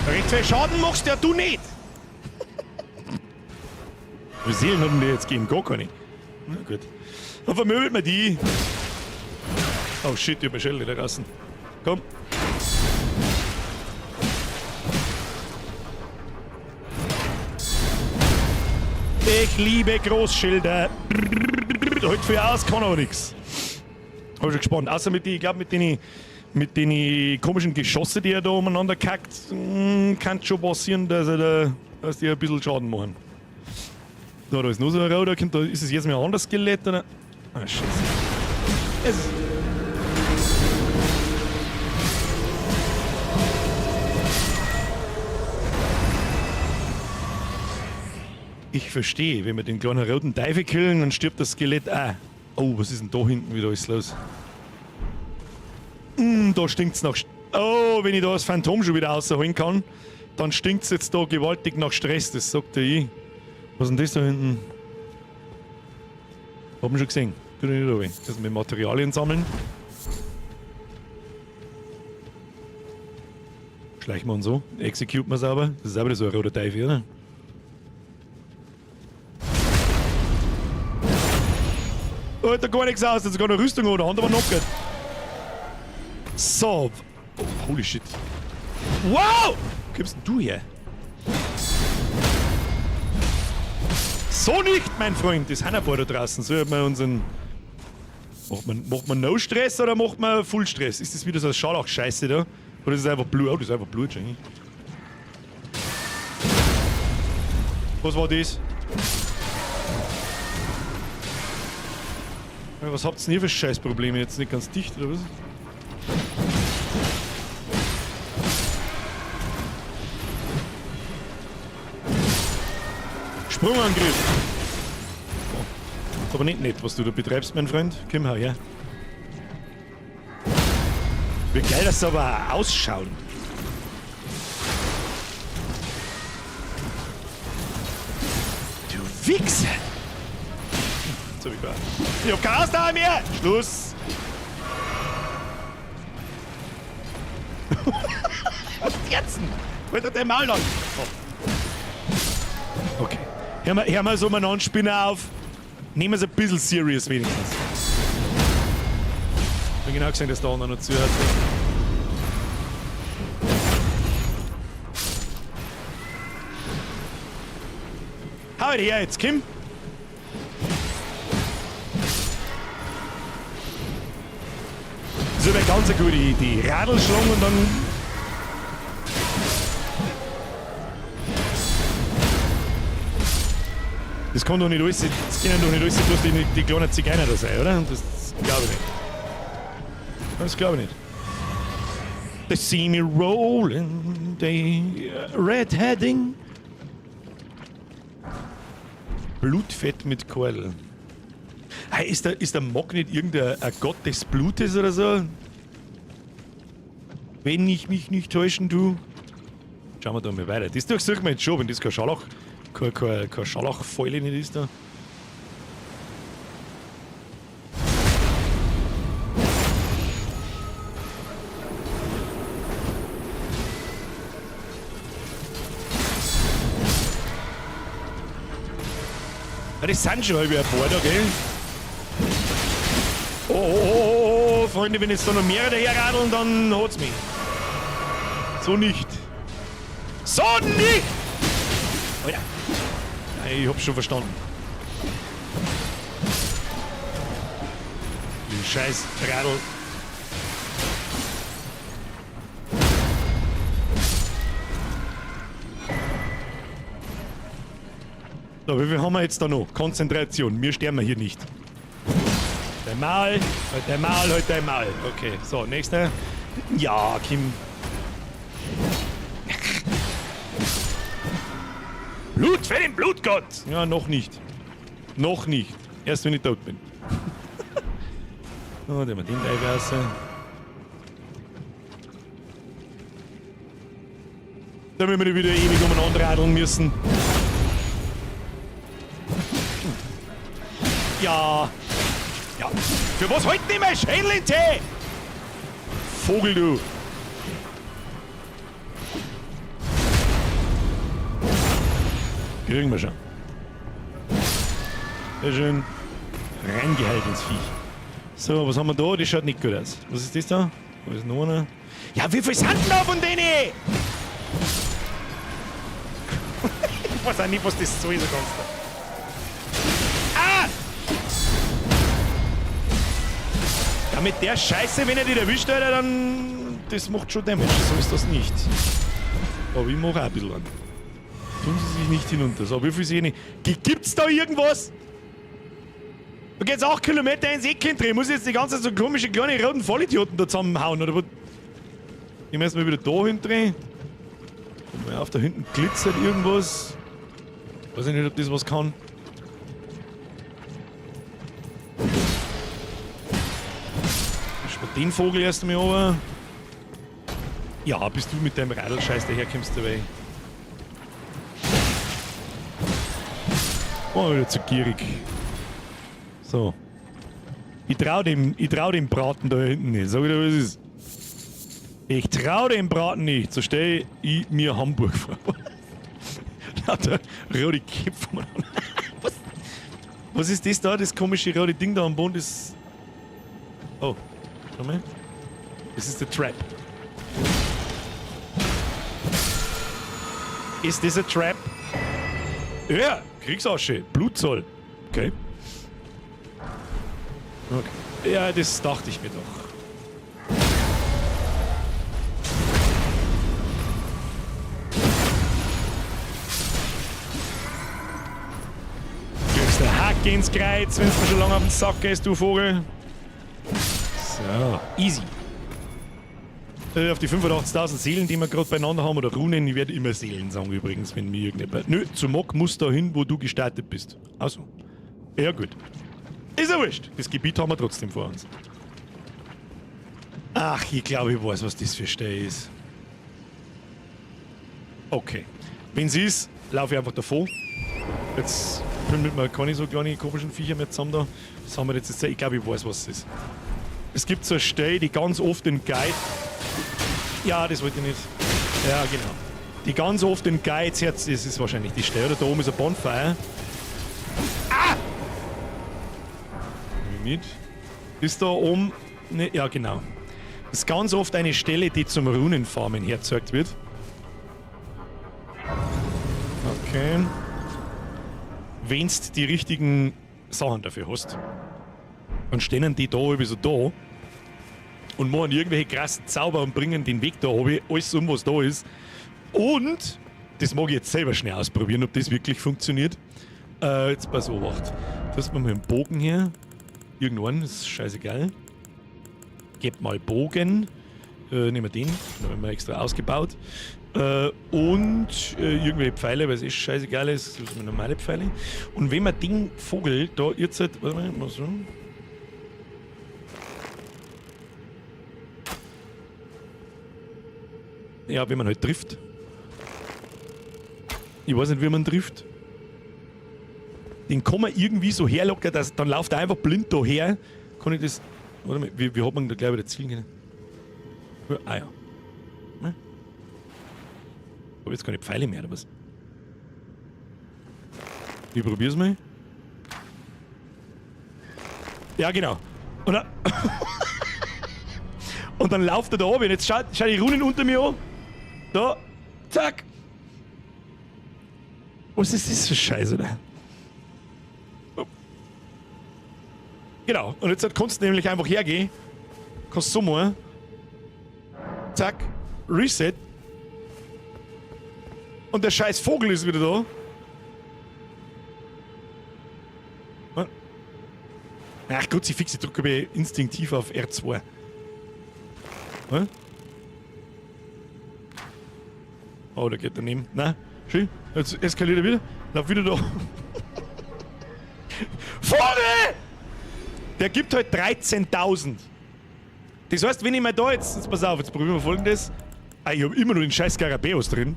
Recht viel Schaden machst ja du nicht! Wie Seelen haben die jetzt gegeben? Gar keine. Na gut. Dann vermöbelt man die. Oh shit, ich hab meine Schelle nicht gerissen. Komm. Ich liebe Großschilder. Halt viel aus, kann aber nix. Hab ich schon gespannt. Außer mit die, ich glaub, mit den komischen Geschosse, die er da umeinander kackt, kann schon passieren, dass die ein bisschen Schaden machen. So, da ist noch so ein Rauder, da ist es jetzt mal ein anderes Skelett, oder? Ah, Scheiße. Es ist Ich verstehe, wenn wir den kleinen roten Teufel killen, dann stirbt das Skelett auch. Oh, was ist denn da hinten wieder alles los? Da stinkt's nach Oh, wenn ich da das Phantom schon wieder rausholen kann, dann stinkt's jetzt da gewaltig nach Stress, das sagt ja ich. Was ist denn das da hinten? Hab ich schon gesehen. Bin ich nicht da. Das mit Materialien sammeln. Schleichen wir uns so. Execute wir sauber. Das ist auch wieder so ein roter Teufel, oder? Alter, gar nichts aus. Jetzt sogar noch Rüstung oder Hand, aber noch geht. So. Oh, holy shit. Wow! Wo kommst denn du her? So nicht, mein Freund. Das sind ein paar da draußen. So hat man unseren... Macht man No-Stress oder macht man Full-Stress? Ist das wieder so eine Scharlach-Scheiße da? Oder ist es einfach Blut? Oh, das ist einfach Blut, eigentlich. Was war das? Was habt ihr denn hier für Scheißprobleme? Jetzt nicht ganz dicht, oder was? Sprungangriff! Oh. Ist aber nicht nett, was du da betreibst, mein Freund. Komm her. Wie geil das aber auch ausschauen. Du Wichser! Jetzt hab ich gar. Ich hab keine Ausdauer mehr! Schluss! Was ist jetzt denn? Halt dein Maul an! Oh. Okay. Hör mal so einen Anspinner auf. Nehmen wir es ein bisschen serious wenigstens. Ich hab genau gesehen, dass der andere noch zuhört. Hau halt her jetzt, Kim! Das ist aber eine ganz gute Idee. Radlschlung und dann... Das kann doch nicht alles, das können doch nicht alles bloß die kleinen Zigeuner da sein, oder? Das glaube ich nicht. Das glaube ich nicht. They see me rolling, they red-heading. Blutfett mit Kordel. Hey, ist der Mog nicht irgendein ein Gott des Blutes oder so? Wenn ich mich nicht täuschen, du. Schauen wir da mal weiter. Das durchsuchen wir jetzt schon, wenn das kein Scharlach, kein Scharlachfäule nicht ist da. Ja, das sind schon halb ein paar da, gell? Oh, oh, oh, oh, oh, Freunde, wenn jetzt da noch mehrere daherradeln, dann hat's mich. So nicht. So nicht! Oh ja. Ja, ich hab's schon verstanden. Die scheiß Radl. So, wie viel haben wir jetzt da noch? Konzentration, wir sterben hier nicht. Dein Maul, halt dein Maul, halt dein Maul. Okay, so, nächster. Ja, Kim. Blut für den Blutgott! Ja, noch nicht. Noch nicht. Erst wenn ich tot bin. Oh, den wir den Teil raus. Damit wir nicht wieder ewig umeinander radeln müssen. Ja. Ja. Für was halten die mein Schädel in Tee? Vogel, du. Kriegen wir schon. Sehr schön. Reingehalten ins Viech. So, was haben wir da? Das schaut nicht gut aus. Was ist das da? Wo ist noch einer? Ja, wie viel sind denn da von denen? Ich weiß auch nicht, was das soll, so ganz da. Ah! Ja, mit der Scheiße, wenn er dich erwischt, Alter, dann... Das macht schon Damage. So ist das nicht. Aber ich mach auch ein bisschen an. Tun sie sich nicht hinunter. So, wie viel sehe ich nicht? Gibt's da irgendwas? Da geht's 8 Kilometer ins Eck drehen. Muss ich jetzt die ganze Zeit so komische kleine roten Vollidioten da zusammenhauen, oder was? Ich muss mal wieder da hindrehen. Mal auf, da hinten glitzert irgendwas. Weiß ich nicht, ob das was kann. Ich schau den Vogel erst einmal runter. Ja, bis du mit deinem Radlscheiß daherkommst, dabei. Oh, wieder zu gierig. So. Ich trau dem Braten da hinten nicht. Sag ich dir, was es ist. Ich trau dem Braten nicht. So stell ich mir Hamburg vor. Lauter rote Köpfe. Was? Was ist das da? Das komische rote Ding da am Boden? Das. Oh, schau mal. Das ist der Trap. Ist das a Trap? Ja, Kriegsasche, Blutzoll. Okay. Okay. Ja, das dachte ich mir doch. Kriegst den Hack ins Kreuz, wenn du schon lange auf den Sack gehst, du Vogel. So, easy. Auf die 85.000 Seelen, die wir gerade beieinander haben, oder Runen, ich werde immer Seelen sagen übrigens, wenn mir irgendjemand... Nö, zu Mog muss da hin, wo du gestartet bist. Also. Ja gut. Ist ja wurscht. Das Gebiet haben wir trotzdem vor uns. Ach, ich glaube, ich weiß, was das für Stelle ist. Okay. Wenn sie ist, laufe ich einfach davon. Jetzt findet man keine so kleine komischen Viecher mehr zusammen da. Das haben wir jetzt. Ich glaube, ich weiß, was es ist. Es gibt so eine Stelle, die ganz oft in Guide... Ja, das wollte ich nicht. Ja, genau. Die ganz oft in Guides jetzt, das ist wahrscheinlich die Stelle. Oder da oben ist ein Bonfire. Ah! Mit. Ist da oben... Ne, ja, genau. Das ist ganz oft eine Stelle, die zum Runenfarmen hergezeigt wird. Okay. Wenn's die richtigen Sachen dafür hast. Dann stehen die da irgendwie so da und machen irgendwelche krassen Zauber und bringen den Weg da oben, alles um, was da ist. Und, das mag ich jetzt selber schnell ausprobieren, ob das wirklich funktioniert. Jetzt pass auf, das mal mit dem Bogen hier. Irgendwann, das ist scheißegal. Gebt mal Bogen. Nehmen wir den, den haben wir extra ausgebaut. Und irgendwelche Pfeile, weil es eh scheißegal ist, das sind normale Pfeile. Und wenn man den Vogel da jetzt halt, warte mal, mal so. Ja, wenn man halt trifft. Ich weiß nicht, wie man trifft. Den kann man irgendwie so herlocken, dass, dann läuft er einfach blind da her. Kann ich das... Warte mal, wie hat man da gleich wieder zielen können? Ah ja. Ne? Hab jetzt keine Pfeile mehr, oder was? Ich probier's mal. Ja, genau. Und dann, und dann läuft er da oben. Jetzt schau die Runen unter mir an. Da. Zack. Was ist das für Scheiße, oder? Oh. Genau. Und jetzt kannst du nämlich einfach hergehen. Kannst du so machen. Zack. Reset. Und der scheiß Vogel ist wieder da. Ach Gott, sie fixe, ich drücke instinktiv auf R2. Hm? Oh, der geht daneben. Nein, schön. Jetzt eskaliert er wieder. Lauf wieder da. Vogel! Der gibt halt 13.000. Das heißt, wenn ich mal da jetzt... Jetzt pass auf, jetzt probieren wir Folgendes. Ah, ich hab immer noch den scheiß Skarabäus drin.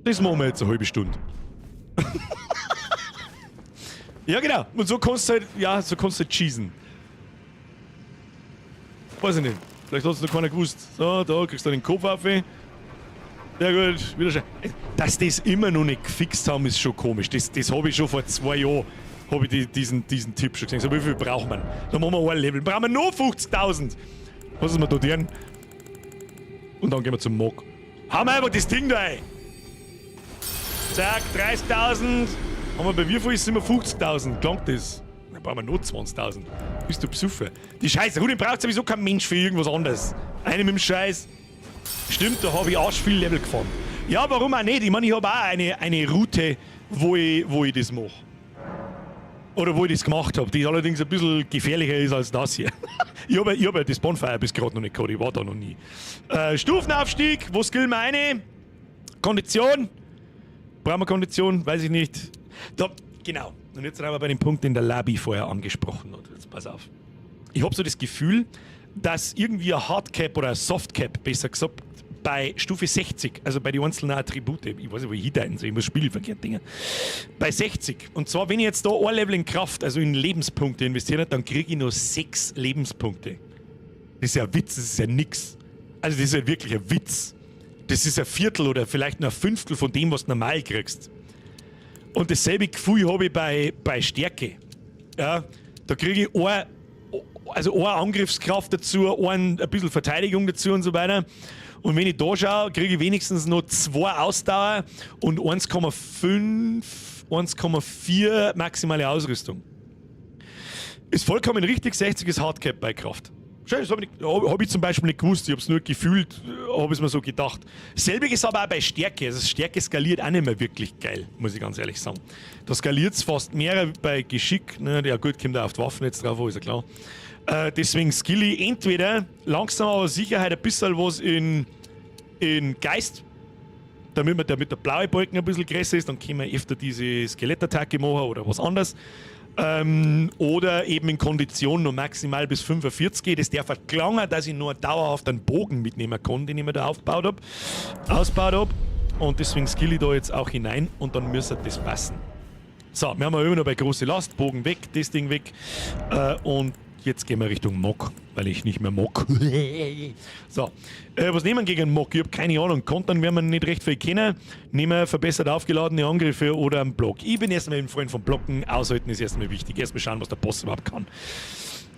Das machen wir jetzt eine halbe Stunde. Ja, genau. Und so kannst du halt, ja, so kannst du halt cheesen. Weiß ich nicht. Vielleicht hat es noch keiner gewusst. So, da kriegst du den Kopf auf. Sehr gut, wieder schön. Dass das immer noch nicht gefixt haben, ist schon komisch. Das habe ich schon vor 2 Jahren, hab ich diesen Tipp schon gesehen. So, wie viel braucht man? Da machen wir ein Level. Brauchen wir nur 50.000. Was ist wir da drin? Und dann gehen wir zum Mog. Haben wir einfach das Ding da ein. Zack, 30.000. Haben wir bei wie viel sind wir 50.000? Klangt das? Dann brauchen wir nur 20.000. Bist du besoffen? Die Scheiße, Runen braucht sowieso kein Mensch für irgendwas anderes. Eine mit dem Scheiß. Stimmt, da habe ich arsch viel Level gefahren. Ja, warum auch nicht? Ich meine, ich habe auch eine Route, wo ich das mache. Oder wo ich das gemacht habe, die allerdings ein bisschen gefährlicher ist als das hier. Ich habe ja das Bonfire bis gerade noch nicht gehabt, ich war da noch nie. Stufenaufstieg, wo skill wir eine? Kondition? Brauchen wir Kondition? Weiß ich nicht. Da, genau. Und jetzt sind wir bei dem Punkt, den der Labi vorher angesprochen hat. Jetzt pass auf. Ich habe so das Gefühl, dass irgendwie ein Hardcap oder ein Softcap, besser gesagt, bei Stufe 60, also bei den einzelnen Attribute, ich weiß nicht, wo ich hindeuten soll, ich muss spiegelverkehrt dingen, bei 60. Und zwar, wenn ich jetzt da ein Level in Kraft, also in Lebenspunkte investiere, dann kriege ich nur 6 Lebenspunkte. Das ist ja ein Witz, das ist ja nix. Also das ist ja wirklich ein Witz. Das ist ein Viertel oder vielleicht nur ein Fünftel von dem, was du normal kriegst. Und dasselbe Gefühl habe ich bei Stärke. Ja, da kriege ich eine Angriffskraft dazu, ein bisschen Verteidigung dazu und so weiter. Und wenn ich da schaue, kriege ich wenigstens noch 2 Ausdauer und 1,5, 1,4 maximale Ausrüstung. Ist vollkommen richtig, 60 ist Hardcap bei Kraft. Schön, das hab ich zum Beispiel nicht gewusst, ich hab's nur gefühlt, hab ich's mir so gedacht. Selbiges aber auch bei Stärke, also Stärke skaliert auch nicht mehr wirklich geil, muss ich ganz ehrlich sagen. Da skaliert's fast mehr bei Geschick, ne, ja gut, kommt auch auf die Waffen jetzt drauf, ist ja klar. Deswegen skill ich entweder langsam aber sicher halt ein bisschen was in Geist, damit der blaue Balken ein bisschen größer ist, dann können wir öfter diese Skelettattacke machen oder was anderes. Oder eben in Kondition nur maximal bis 45 geht. Das darf halt gelangen, dass ich nur dauerhaft einen Bogen mitnehmen kann, den ich mir da aufgebaut hab, ausgebaut hab. Und deswegen skill ich da jetzt auch hinein und dann müsste das passen. So, wir haben ja immer noch bei große Last, Bogen weg, das Ding weg. Und jetzt gehen wir Richtung Mog, weil ich nicht mehr Mog. So, was nehmen wir gegen Mog? Ich hab keine Ahnung. Kontern werden wir nicht recht viel kennen. Nehmen wir verbessert aufgeladene Angriffe oder einen Block. Ich bin erstmal ein Freund von Blocken. Aushalten ist erstmal wichtig. Erstmal schauen, was der Boss überhaupt kann.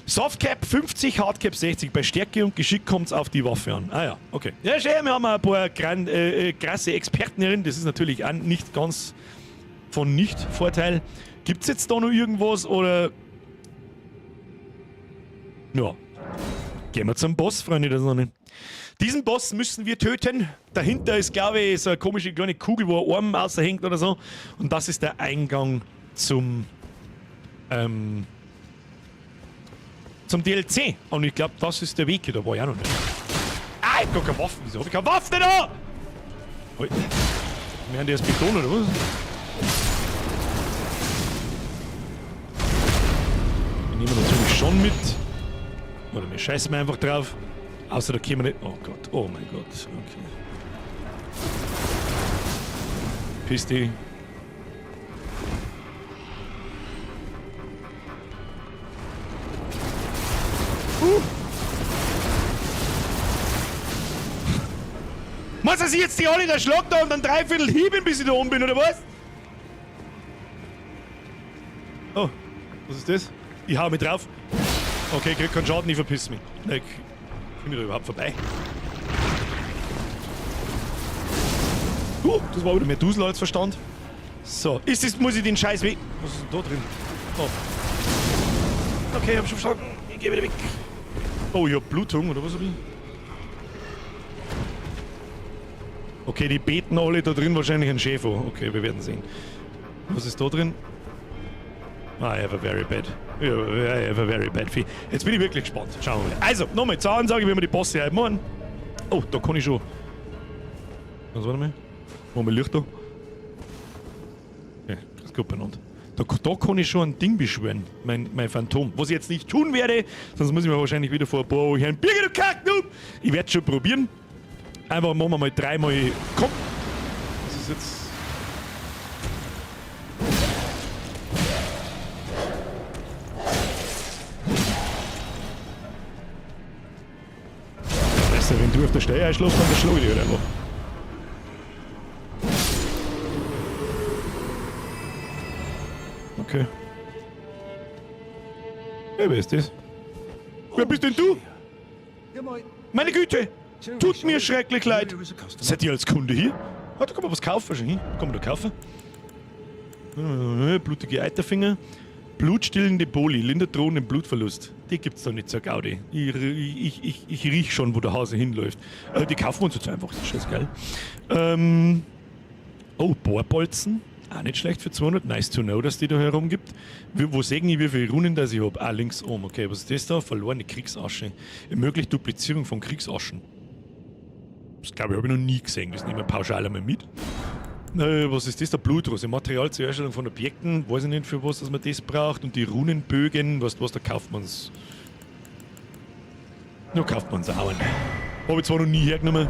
Softcap 50, Hardcap 60. Bei Stärke und Geschick kommt's auf die Waffe an. Ah ja, okay. Ja, schön, wir haben ein paar krasse Experten drin. Das ist natürlich auch nicht ganz von Nicht-Vorteil. Gibt's jetzt da noch irgendwas oder... Ja. Gehen wir zum Boss, Freunde der Sonne. Diesen Boss müssen wir töten. Dahinter ist, glaube ich, so eine komische kleine Kugel, wo ein Arm außerhängt oder so. Und das ist der Eingang zum DLC. Und ich glaub, das ist der Weg hier. Da war ich auch noch nicht. Ah, ich hab gar keine Waffen. Wieso hab ich keine Waffen da? Ui. Wir haben die erst Beton, oder was? Die nehmen wir natürlich schon mit. Oder wir scheißen einfach drauf. Außer da können wir nicht. Oh Gott, oh mein Gott. Okay. Piss dich. Meinst du, dass ich jetzt die alle da schlag da und dann dreiviertel hieben, bis ich da oben bin, oder was? Oh, was ist das? Ich hau mich drauf. Okay, krieg keinen Schaden, ich verpiss mich. Nein, ich komm ich da überhaupt vorbei? Das war wieder mehr Dusel als Verstand. So, ist das, muss ich den Scheiß weg. Was ist denn da drin? Oh. Okay, hab schon verstanden. Ich geh wieder weg. Oh, ich hab Blutung, oder was hab ich? Okay, die beten alle da drin wahrscheinlich einen Schäfer. Okay, wir werden sehen. Was ist da drin? I have a very bad. I have a very bad feel. Jetzt bin ich wirklich gespannt. Schauen wir mal. Also, nochmal zur Ansage, wie wir die Bosse heute machen. Oh, da kann ich schon. Was war mal? Machen wir Licht da. Okay, das ist gut benannt. Da kann ich schon ein Ding beschwören. Mein Phantom. Was ich jetzt nicht tun werde, sonst muss ich mir wahrscheinlich wieder vor ein paar Wochen hören. Birgit, du Kacknoob! Ich werde schon probieren. Einfach machen wir mal dreimal. Komm! Das ist jetzt. Weißt du, wenn du auf der Stelle einschläfst, dann schlage ich dich halt einfach. Okay. Ja, wer ist das? Wer bist denn du? Meine Güte! Tut mir schrecklich leid. Seid ihr als Kunde hier? Ah, da kann man was kaufen schon. Kann man da kaufen? Blutige Eiterfinger. Blutstillende Boli, lindert drohenden Blutverlust. Die gibt's doch nicht zur Gaudi. Ich riech schon, wo der Hase hinläuft. Die kaufen wir uns jetzt einfach. Das ist scheißgeil. Oh, Bohrbolzen. Auch nicht schlecht für 200. Nice to know, dass die da herumgibt. Wo sehen ich, wie viele Runen das ich hab? Ah, links oben. Okay, was ist das da? Verlorene Kriegsasche. Ermöglicht Duplizierung von Kriegsaschen. Das glaube ich, hab ich noch nie gesehen. Das nehmen wir pauschal einmal mit. Was ist das da? Blutrose. Material zur Herstellung von Objekten. Weiß ich nicht, für was, dass man das braucht. Und die Runenbögen. Weißt du was, da kauft man's. Da kauft man's auch einen. Hab ich zwar noch nie hergenommen.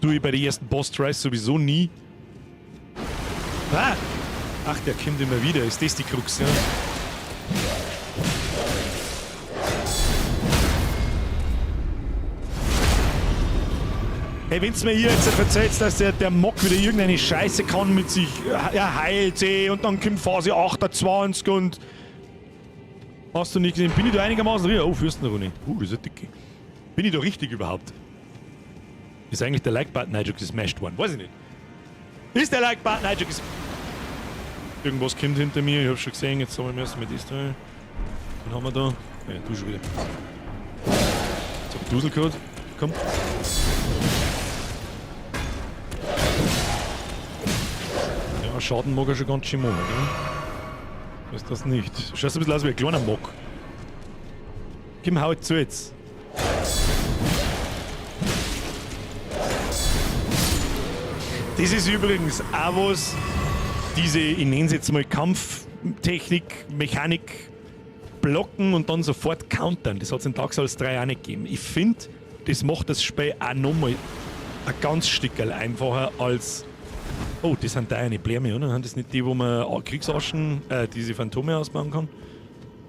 Tue ich bei den ersten Boss-Tries sowieso nie. Ah! Ach, der kommt immer wieder. Ist das die Krux, ja? Hey, wenn's mir hier jetzt erzählt, dass der Mock wieder irgendeine Scheiße kann mit sich, er heilt sie und dann kommt Phase 28 und... Hast du nicht gesehen? Bin ich da einigermaßen richtig? Oh, Fürstenrune. Das ist ja dicke. Bin ich da richtig überhaupt? Ist eigentlich der Like-Button heute schon gesmashed worden? Weiß ich nicht. Ist der Like-Button heute schon Irgendwas kommt hinter mir, ich hab schon gesehen, jetzt haben wir müssen mit das da. Wen haben wir da? Ja, du schon wieder. Jetzt hab ich Dusel gehabt. Komm. Ja, Schaden mag er schon ganz schön machen, gell? Ist das nicht. Schaust ein bisschen aus wie ein kleiner Mock. Komm, hau zu jetzt. Das ist übrigens auch was, diese, ich nenne es jetzt mal Kampftechnik, Mechanik, blocken und dann sofort countern. Das hat's in Dark Souls 3 auch nicht gegeben. Ich find, das macht das Spiel auch nochmal ein ganz Stückerl einfacher als... Oh, das sind deine Bläme, oder? Sind das nicht die, wo man Kriegsaschen, diese Phantome ausbauen kann?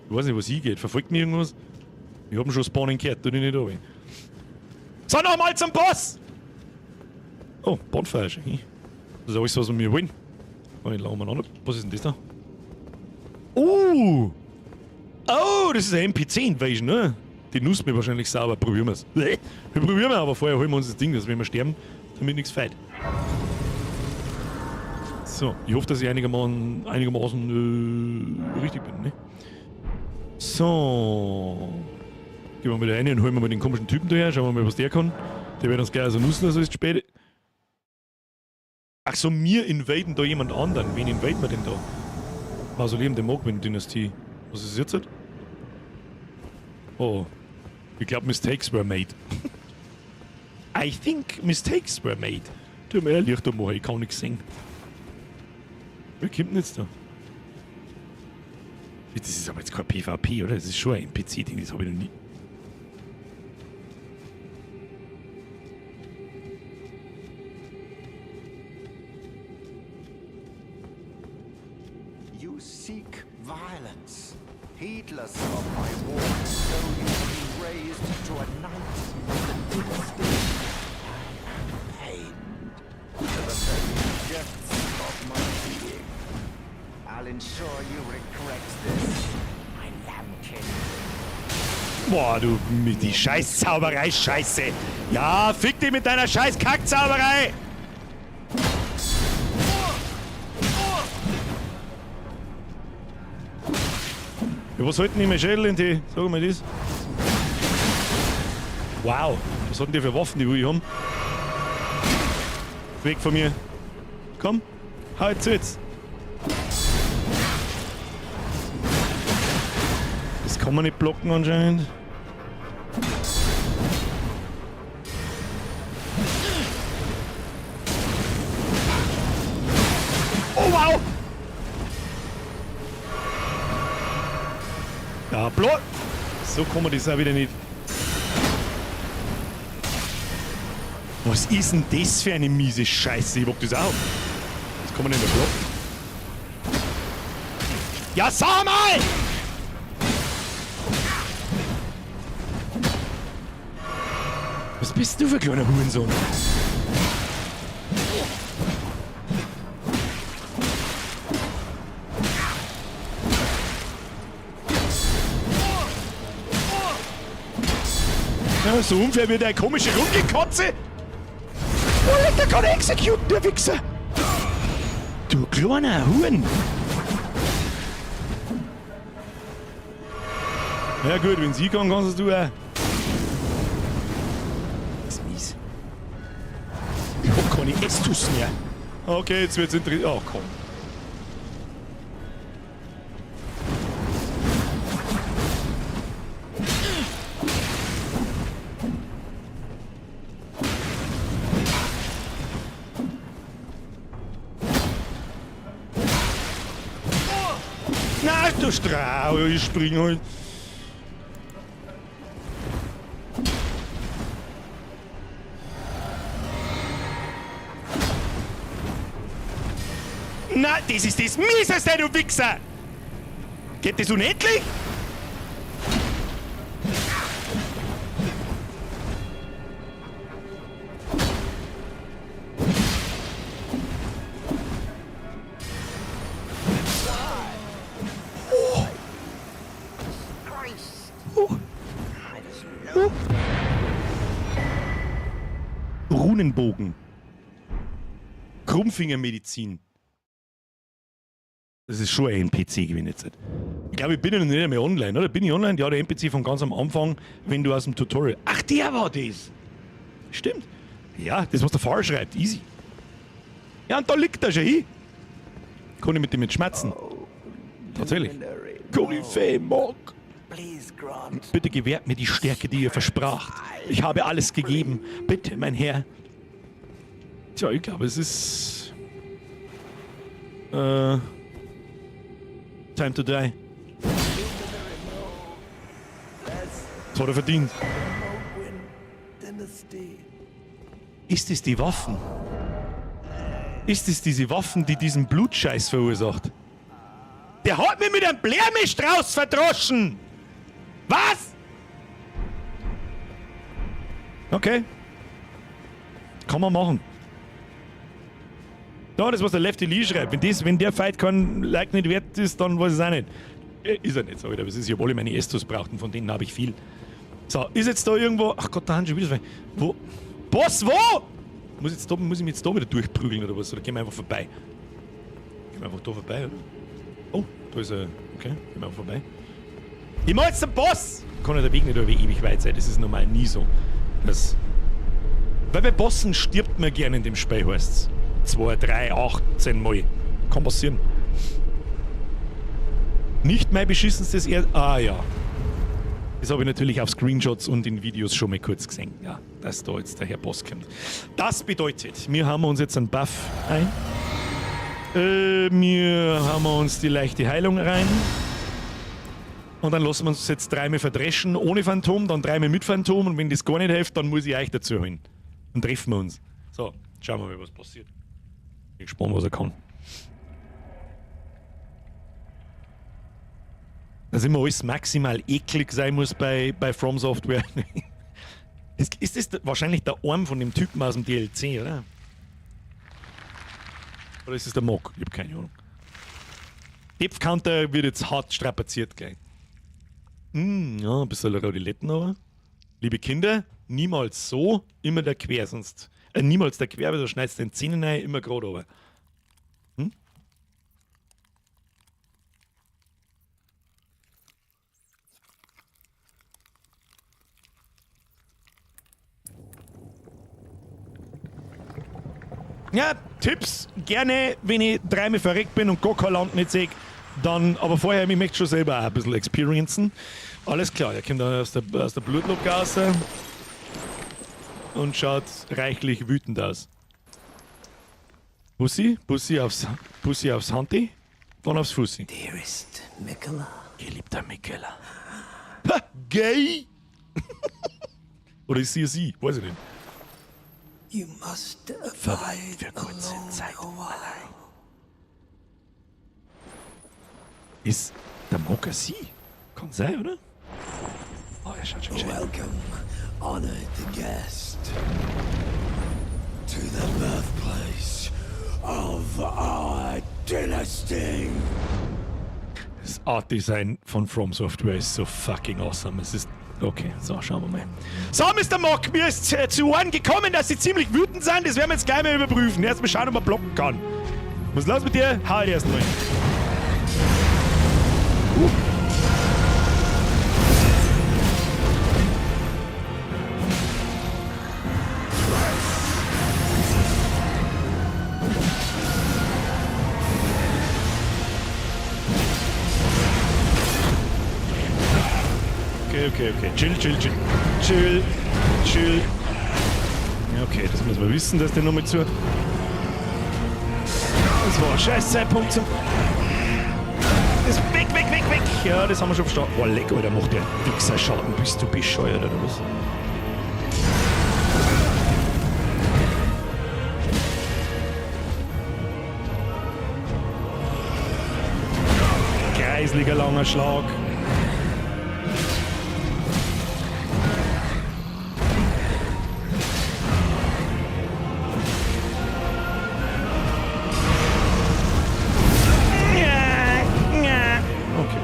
Ich weiß nicht, was hier geht. Verfolgt mich irgendwas? Ich hab ihn schon spawnen gehört, tu dich nicht runter. So, nochmal zum Boss! Oh, Bonfire schon. Das ist alles, was wir wollen. Oh, ich laufe mal an. Was ist denn das da? Oh! Oh, das ist eine NPC-Invasion, ne? Die nutzt mir wahrscheinlich sauber. Probieren wir's. Wir probieren wir, aber vorher holen wir uns das Ding, dass wenn wir sterben, damit nichts fällt. So, ich hoffe, dass ich einigermaßen richtig bin, ne? So. Gehen wir mal da rein und holen wir mal den komischen Typen daher. Schauen wir mal, was der kann. Der wird uns gleich so nutzen, also ist spät. Ach so, mir invaden da jemand anderen. Wen invaden wir denn da? Mausoleum der Mohgwyn-Dynastie. Was ist jetzt? Oh. Ich glaub, mistakes were made. I think mistakes were made. Tu mir Licht machen, ich kann nichts sehen. Wer kommt denn jetzt da? Das ist aber jetzt kein PvP, oder? Das ist schon ein N P C-Ding, das hab ich noch nie. You seek violence, heedless of my warning, though you be raised to a knight of the dynasty. I am pained to the very depths of my being. I'll ensure you regret this, my lambkin. Boah, du mit die Scheißzauberei, Scheiße. Ja, fick dich mit deiner scheiß Kackzauberei! Ja, was halten die mein Schädel in die? Sag mal das. Wow, was hatten die für Waffen, die will ich haben? Weg von mir. Komm, hau jetzt jetzt. Das kann man nicht blocken anscheinend. Oh wow! Ja, block! So kann man das auch wieder nicht. Was ist denn das für eine miese Scheiße? Ich mag das auch. Das kann man nicht mehr blocken. Ja, sag mal! Was bist du für ein kleiner Hurensohn? Ja, so unfair wie der komische Rumgekotze. Oh, der kann executen, der Wichser. Du kleiner Huren. Ja gut, wenn sie kann, kannst du auch. Das ist mies. Ich hab keine Estus mehr. Okay, jetzt wird's interessant. Oh, komm. Na, du Strau, ich spring halt. Na, das ist das Mieseste, du Wichser! Geht das unendlich? Harpunenbogen. Krummfingermedizin. Das ist schon ein NPC gewesen jetzt. Ich glaube, ich bin ja noch nicht einmal online, oder? Bin ich online? Ja, der NPC von ganz am Anfang, wenn du aus dem Tutorial. Ach, der war das! Stimmt. Ja, das, was der Fahrer schreibt. Easy. Ja, und da liegt er schon hin. Kann ich mit dem jetzt schmerzen? Tatsächlich. Koryphäe Mog. Please grant Bitte gewährt mir die Stärke, die ihr verspracht. Ich habe alles gegeben. Bitte, mein Herr. Tja, ich glaube, es ist. Time to die. Das hat er verdient. Mohgwyn Dynasty. Ist es die Waffen? Ist es diese Waffen, die diesen Blutscheiß verursacht? Der hat mich mit einem Blärmistrauß verdroschen! Was? Okay. Kann man machen. Da, das, was der Lefty Lee schreibt. Wenn der Fight kein Like nicht wert ist, dann weiß ich es auch nicht. Ist er nicht, sag ich dir. Aber es ist, ich hab alle meine Estus braucht und von denen habe ich viel. So, ist jetzt da irgendwo. Ach Gott, da haben schon wieder zwei. Wo? Boss, wo? Muss, jetzt da, muss ich mich jetzt da wieder durchprügeln oder was? Oder gehen wir einfach vorbei? Gehen wir einfach da vorbei, oder? Oh, da ist er. Okay, gehen wir einfach vorbei. Ich mach jetzt den Boss! Kann ja der Weg nicht über ewig weit sein, das ist normal nie so. Das. Weil bei Bossen stirbt man gerne in dem Spiel, heißt's. 2, 3, 18 Mal. Kann passieren. Nicht mein beschissenstes Er. Ah ja. Das habe ich natürlich auf Screenshots und in Videos schon mal kurz gesehen. Ja, dass da jetzt der Herr Boss kommt. Das bedeutet, wir haben uns jetzt einen Buff ein. Wir haben uns die leichte Heilung rein. Und dann lassen wir uns jetzt dreimal verdreschen ohne Phantom, dann dreimal mit Phantom und wenn das gar nicht hilft, dann muss ich euch dazu holen. Dann treffen wir uns. So, schauen wir mal, was passiert. Bin gespannt, was er kann. Dass immer alles maximal eklig sein muss bei From Software. Ist das wahrscheinlich der Arm von dem Typen aus dem DLC, oder? Oder ist es der Mog? Ich hab keine Ahnung. Depth Counter wird jetzt hart strapaziert gleich. Ja, ein bisschen Rodiletten aber. Liebe Kinder, niemals so, immer der Quer, sonst. Niemals der Quer, weil du schneidest den Zähnen rein, immer gerade runter. Hm? Ja, Tipps gerne, wenn ich dreimal verreckt bin und gar kein Land nicht sehe, dann, aber vorher, ich möchte schon selber auch ein bisschen experiencen. Alles klar, er kommt dann aus der Blutlochgasse und schaut reichlich wütend aus. Bussi, Bussi aufs Handy, dann aufs Fussi. Dearest Miquella. Geliebter Miquella. Ha, gay! Oder ist sie sie? Weiß ich nicht. You must abide Für kurze alone Zeit a while. allein. Ist der Mocker sie? Kann sein, oder? Oh, er schaut schon gescheit. Welcome, honored guest, to the birthplace of our dynasty. Das Art Design von From Software ist so fucking awesome. Es ist. Okay, so, schauen wir mal. So, Mister Mock, mir ist zu Ohren gekommen, dass Sie ziemlich wütend sind. Das werden wir jetzt gleich mal überprüfen. Erstmal schauen, ob man blocken kann. Was ist los mit dir? Hau dich erst mal. Okay, okay, okay. Chill, chill, chill. Chill, chill. Ja, okay, das müssen wir wissen, dass der nochmal zu. Das war ein scheiß Zeitpunkt zum. Das weg, weg, weg, weg! Ja, das haben wir schon verstanden. Oh, leck, Alter, macht der Wichser Schaden. Bist du bescheuert oder was? Kreisliger langer Schlag. Okay.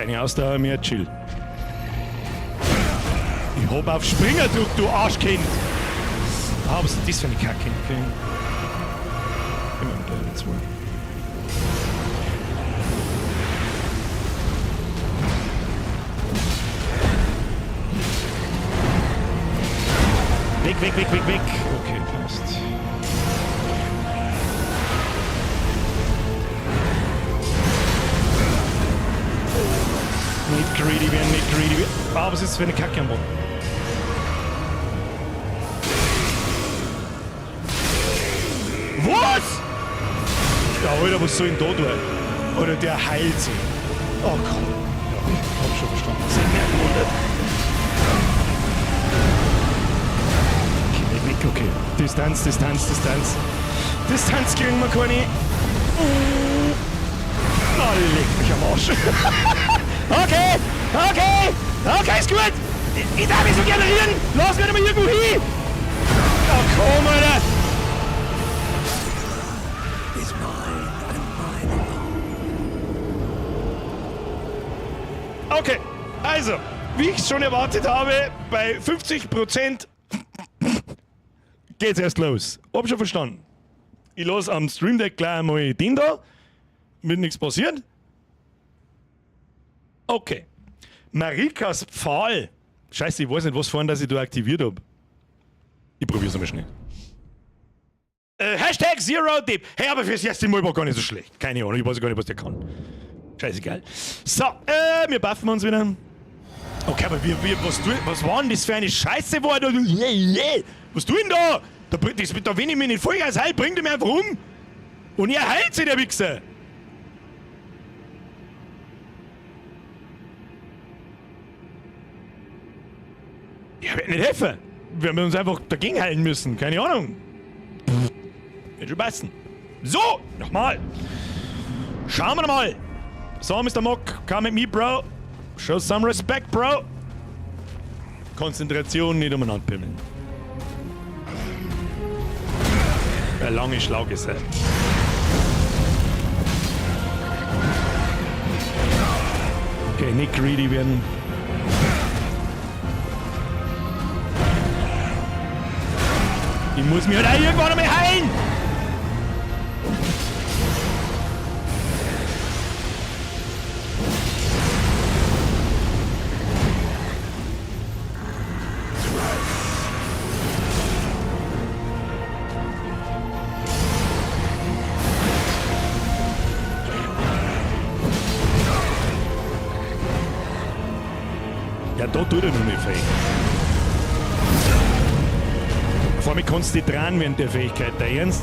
Keine Ausdauer mehr, chill. Ich hab auf Springer gedrückt, du Arschkind! Ah, was ist das für eine Kacke? Okay. Immer mit Level 2. Weg, weg, weg, weg, weg. Okay, passt. Nicht greedy werden, nicht greedy werden. Ah, was ist das für eine Kacke am Boden? Was? Ja, Alter, was soll ich denn da tun? Oder der heilt sich. Oh, komm. Ja, ich hab schon verstanden. Das sind mehr gewundert. Okay, nicht weg, okay. Distanz, Distanz, Distanz. Distanz kriegen wir keine. Oh, leck mich am Arsch. Okay, okay, okay, ist gut. Ich darf mich so gerne rühren. Lass mich doch mal irgendwo hin. Oh, komm, Alter. Is mine and mine alone. Okay, also, wie ich schon erwartet habe, bei 50% geht's erst los. Hab schon verstanden. Ich lass am Stream Deck gleich einmal den da, mit nichts passiert. Okay. Marikas Pfahl. Scheiße, ich weiß nicht, was vorhin, dass ich da aktiviert hab. Ich probier's einmal schnell. Hashtag Zero Dip. Hey, aber fürs erste Mal war gar nicht so schlecht. Keine Ahnung, ich weiß gar nicht, was der kann. Scheißegal. So, wir buffen uns wieder. Okay, aber was war denn das für eine Scheiße, wo er da. Was tu denn da? Da, das, da wenn ich mich nicht Vollgas heil, bringt er mich einfach um. Und er heilt sich, der Wichser. Ich werde nicht helfen. Wir haben uns einfach dagegen heilen müssen. Keine Ahnung. Pff, wird schon passen. So, nochmal. Schauen wir mal. So, Mister Mock, come at me, bro. Show some respect, bro. Konzentration, nicht umeinander pimmeln. Der lange Schlag ist er. Okay, nicht greedy werden. Ich muss mich halt auch irgendwann einmal heilen! Ja, da tut er noch nicht viel. Vor allem kannst du dich dran während der Fähigkeit, der Ernst?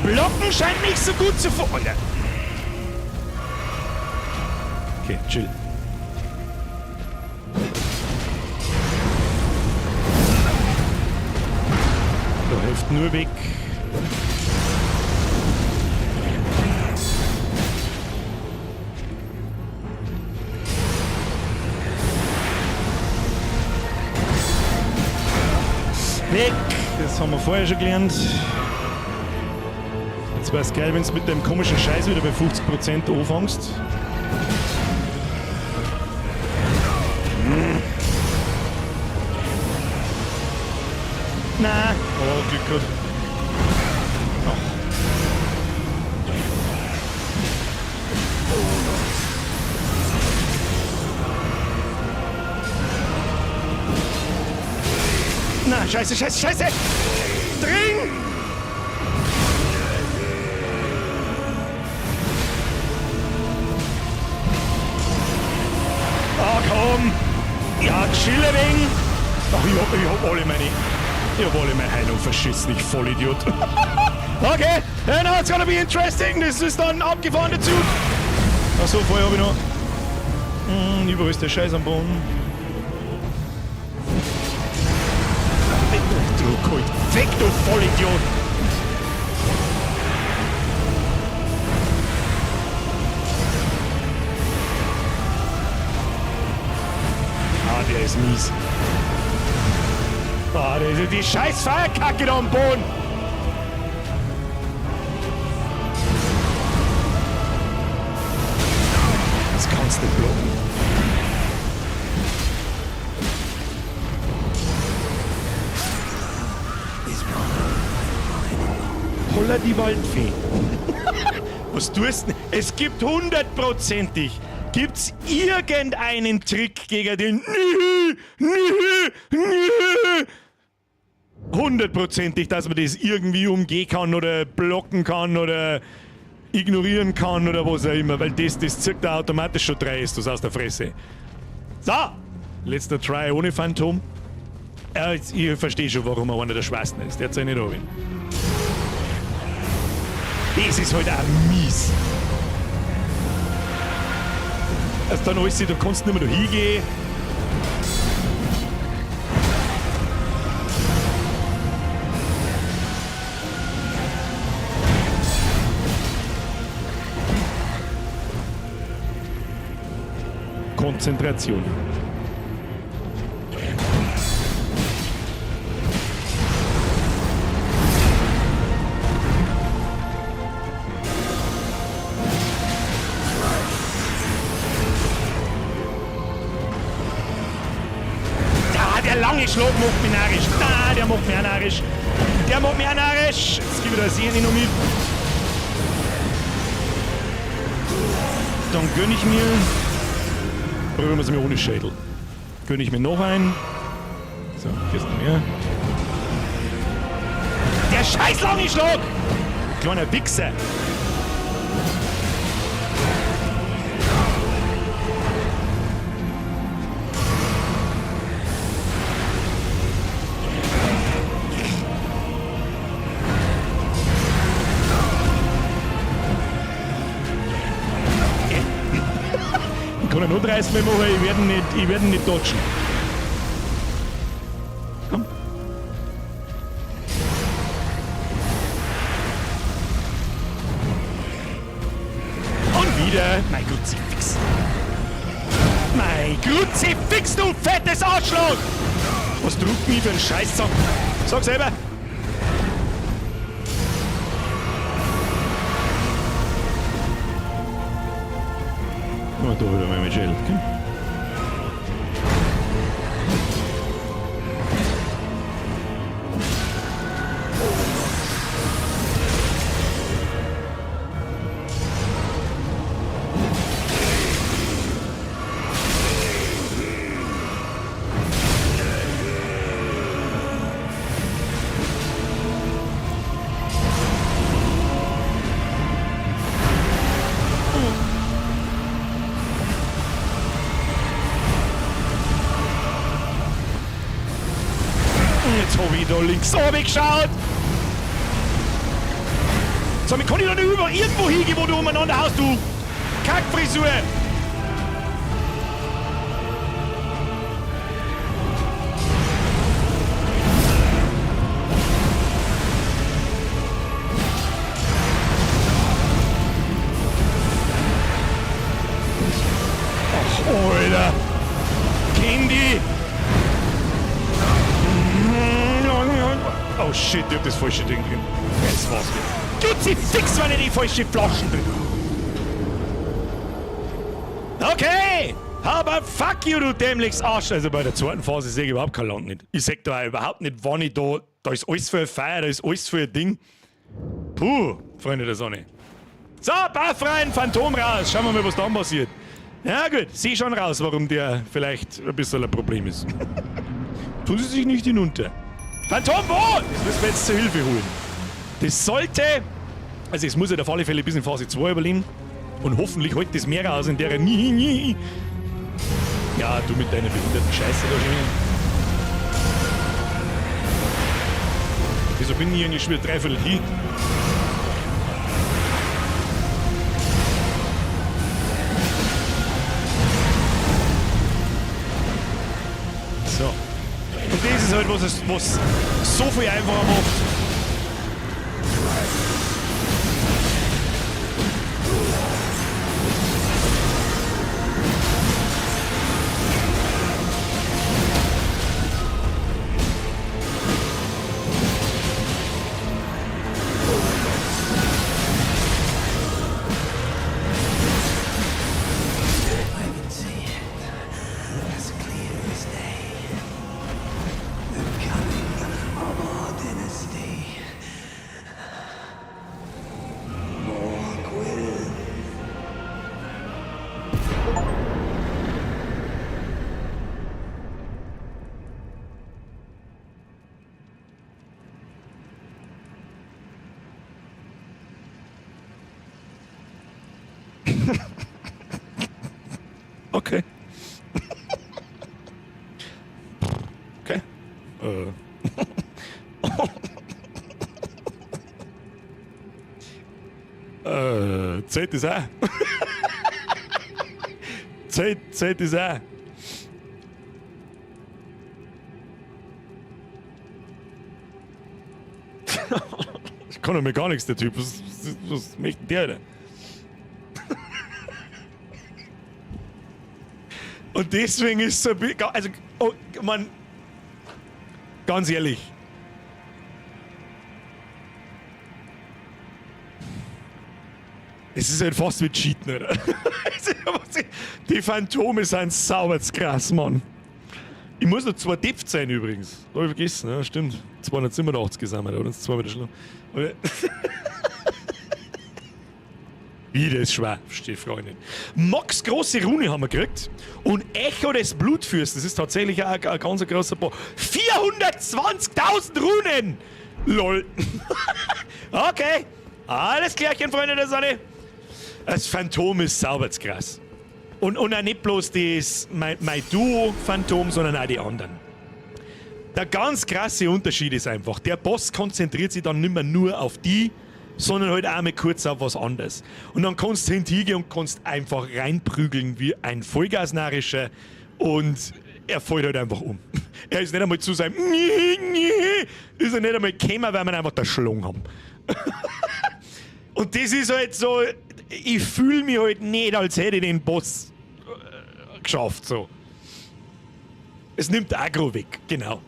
Blocken scheint nicht so gut zu Alter. Okay, chill. Da hilft nur weg. Weg! Das haben wir vorher schon gelernt. Jetzt wär's geil, wenn's mit dem komischen Scheiß wieder bei 50% anfängst. Na, oh, Glück gehabt. Oh. Na, scheiße, scheiße, scheiße! Dring! Ah, komm! Ja, chill ein wenig! Ach, ich hab alle meine. Jawohl, ich meine Heilung verschissen, ich Vollidiot. Okay, and now it's gonna be interesting. Das ist dann abgefahren, der Zug. Achso, vorher habe ich noch. Überall ist der Scheiß am Boden. Du Kult. Fick, du Vollidiot! Ah, der ist mies. Ah, der ist die scheiß Feierkacke da am Boden! Das kannst du nicht blocken. Holla die Waldfee. Was tust du denn? Es gibt 100-prozentig, gibt's irgendeinen Trick gegen den 100-prozentig, dass man das irgendwie umgehen kann oder blocken kann oder ignorieren kann oder was auch immer, weil das zirkt da automatisch schon 3 Estus aus der Fresse. So, letzter Try ohne Phantom. Jetzt, ich verstehe schon, warum er einer der Schwarzen ist. Der hat sich nicht runter. Das ist halt auch mies. Also dann alles, du kannst nicht mehr da hingehen. Konzentration. Da, der lange Schlag macht mich narrisch. Da, der macht mich auch narrisch. Der macht mich auch narrisch. Jetzt gebe ich da Sehne noch mit. Dann gönn ich mir. Probieren wir es mir ohne Schädel. Gönn ich mir noch einen. So, hier ist noch mehr. Der scheiß lange Schlag! Kleiner Wichser! Ich kann ja nur 30 Mal machen, ich werde nicht dodgen. Komm. Und wieder. Mein Kruzifix. Mein Kruzifix, du fettes Arschloch! Was druckt mich für einen Scheiß? Sag selber. Oh, da wieder mal mit Schädel. Komm. Jetzt hab ich da links oben geschaut. Sag mal, kann ich da nicht über irgendwo hingehen, wo du umeinander haust, du Kackfrisur? Ach, Alter. Candy. Oh shit, ich hab das falsche Ding drin. Das war's wieder. Kruzifix, wenn ich die falsche Flaschen drin. Okay! Aber fuck you, du dämliches Arsch! Also bei der zweiten Phase sehe ich überhaupt kein Land nicht. Ich seh da auch überhaupt nicht, wann ich da. Da ist alles für ein Feuer, da ist alles für ein Ding. Puh, Freunde der Sonne. So, Baffreien, Phantom raus. Schauen wir mal, was dann passiert. Ja gut, seh schon raus, warum der vielleicht ein bisschen ein Problem ist. Tun Sie sich nicht hinunter. Phantom, wo? Das müssen wir jetzt zur Hilfe holen. Das sollte... Also es muss ja auf alle Fälle bis in Phase 2 überleben. Und hoffentlich holt das mehr raus, in der er nie, nie... Ja, du mit deiner behinderten Scheiße da schon. Wieso bin ich eigentlich schon wieder dreiviertel hin? So. Und das ist halt, was es was so viel einfacher macht. I can see it as clear as day. The coming of our dynasty. Morgul. Okay. Okay. Zählt das auch? Zählt das auch? Ich kann doch mir gar nichts, der Typ. Was möchte der denn? Und deswegen ist so ein bisschen. Also, oh, man. Ganz ehrlich. Es ist halt fast wie Cheaten, oder? Die Phantome sind sauber krass, Mann. Ich muss noch zwei Depth sein übrigens. Hab ich vergessen, ja, stimmt. 287 sind wir da, oder? Zwei wieder schlimm. Wieder ist schwer, verstehe ich nicht. Max große Rune haben wir gekriegt. Und Echo des Blutfürsten, das ist tatsächlich ein ganz großer Bo. 420.000 Runen! LOL. Okay. Alles klärchen, Freunde der Sonne. Das Phantom ist sauber krass. Und auch nicht bloß das, mein Duo-Phantom, sondern auch die anderen. Der ganz krasse Unterschied ist einfach, der Boss konzentriert sich dann nicht mehr nur auf die, sondern halt auch mal kurz auf was anderes. Und dann kannst du hingehen und kannst einfach reinprügeln wie ein Vollgasnarischer und er fällt halt einfach um. Er ist nicht einmal zu seinem ist er nicht einmal gekommen, weil wir ihn einfach da geschlagen haben. Und das ist halt so, ich fühle mich halt nicht, als hätte ich den Boss geschafft. So. Es nimmt Aggro weg, genau.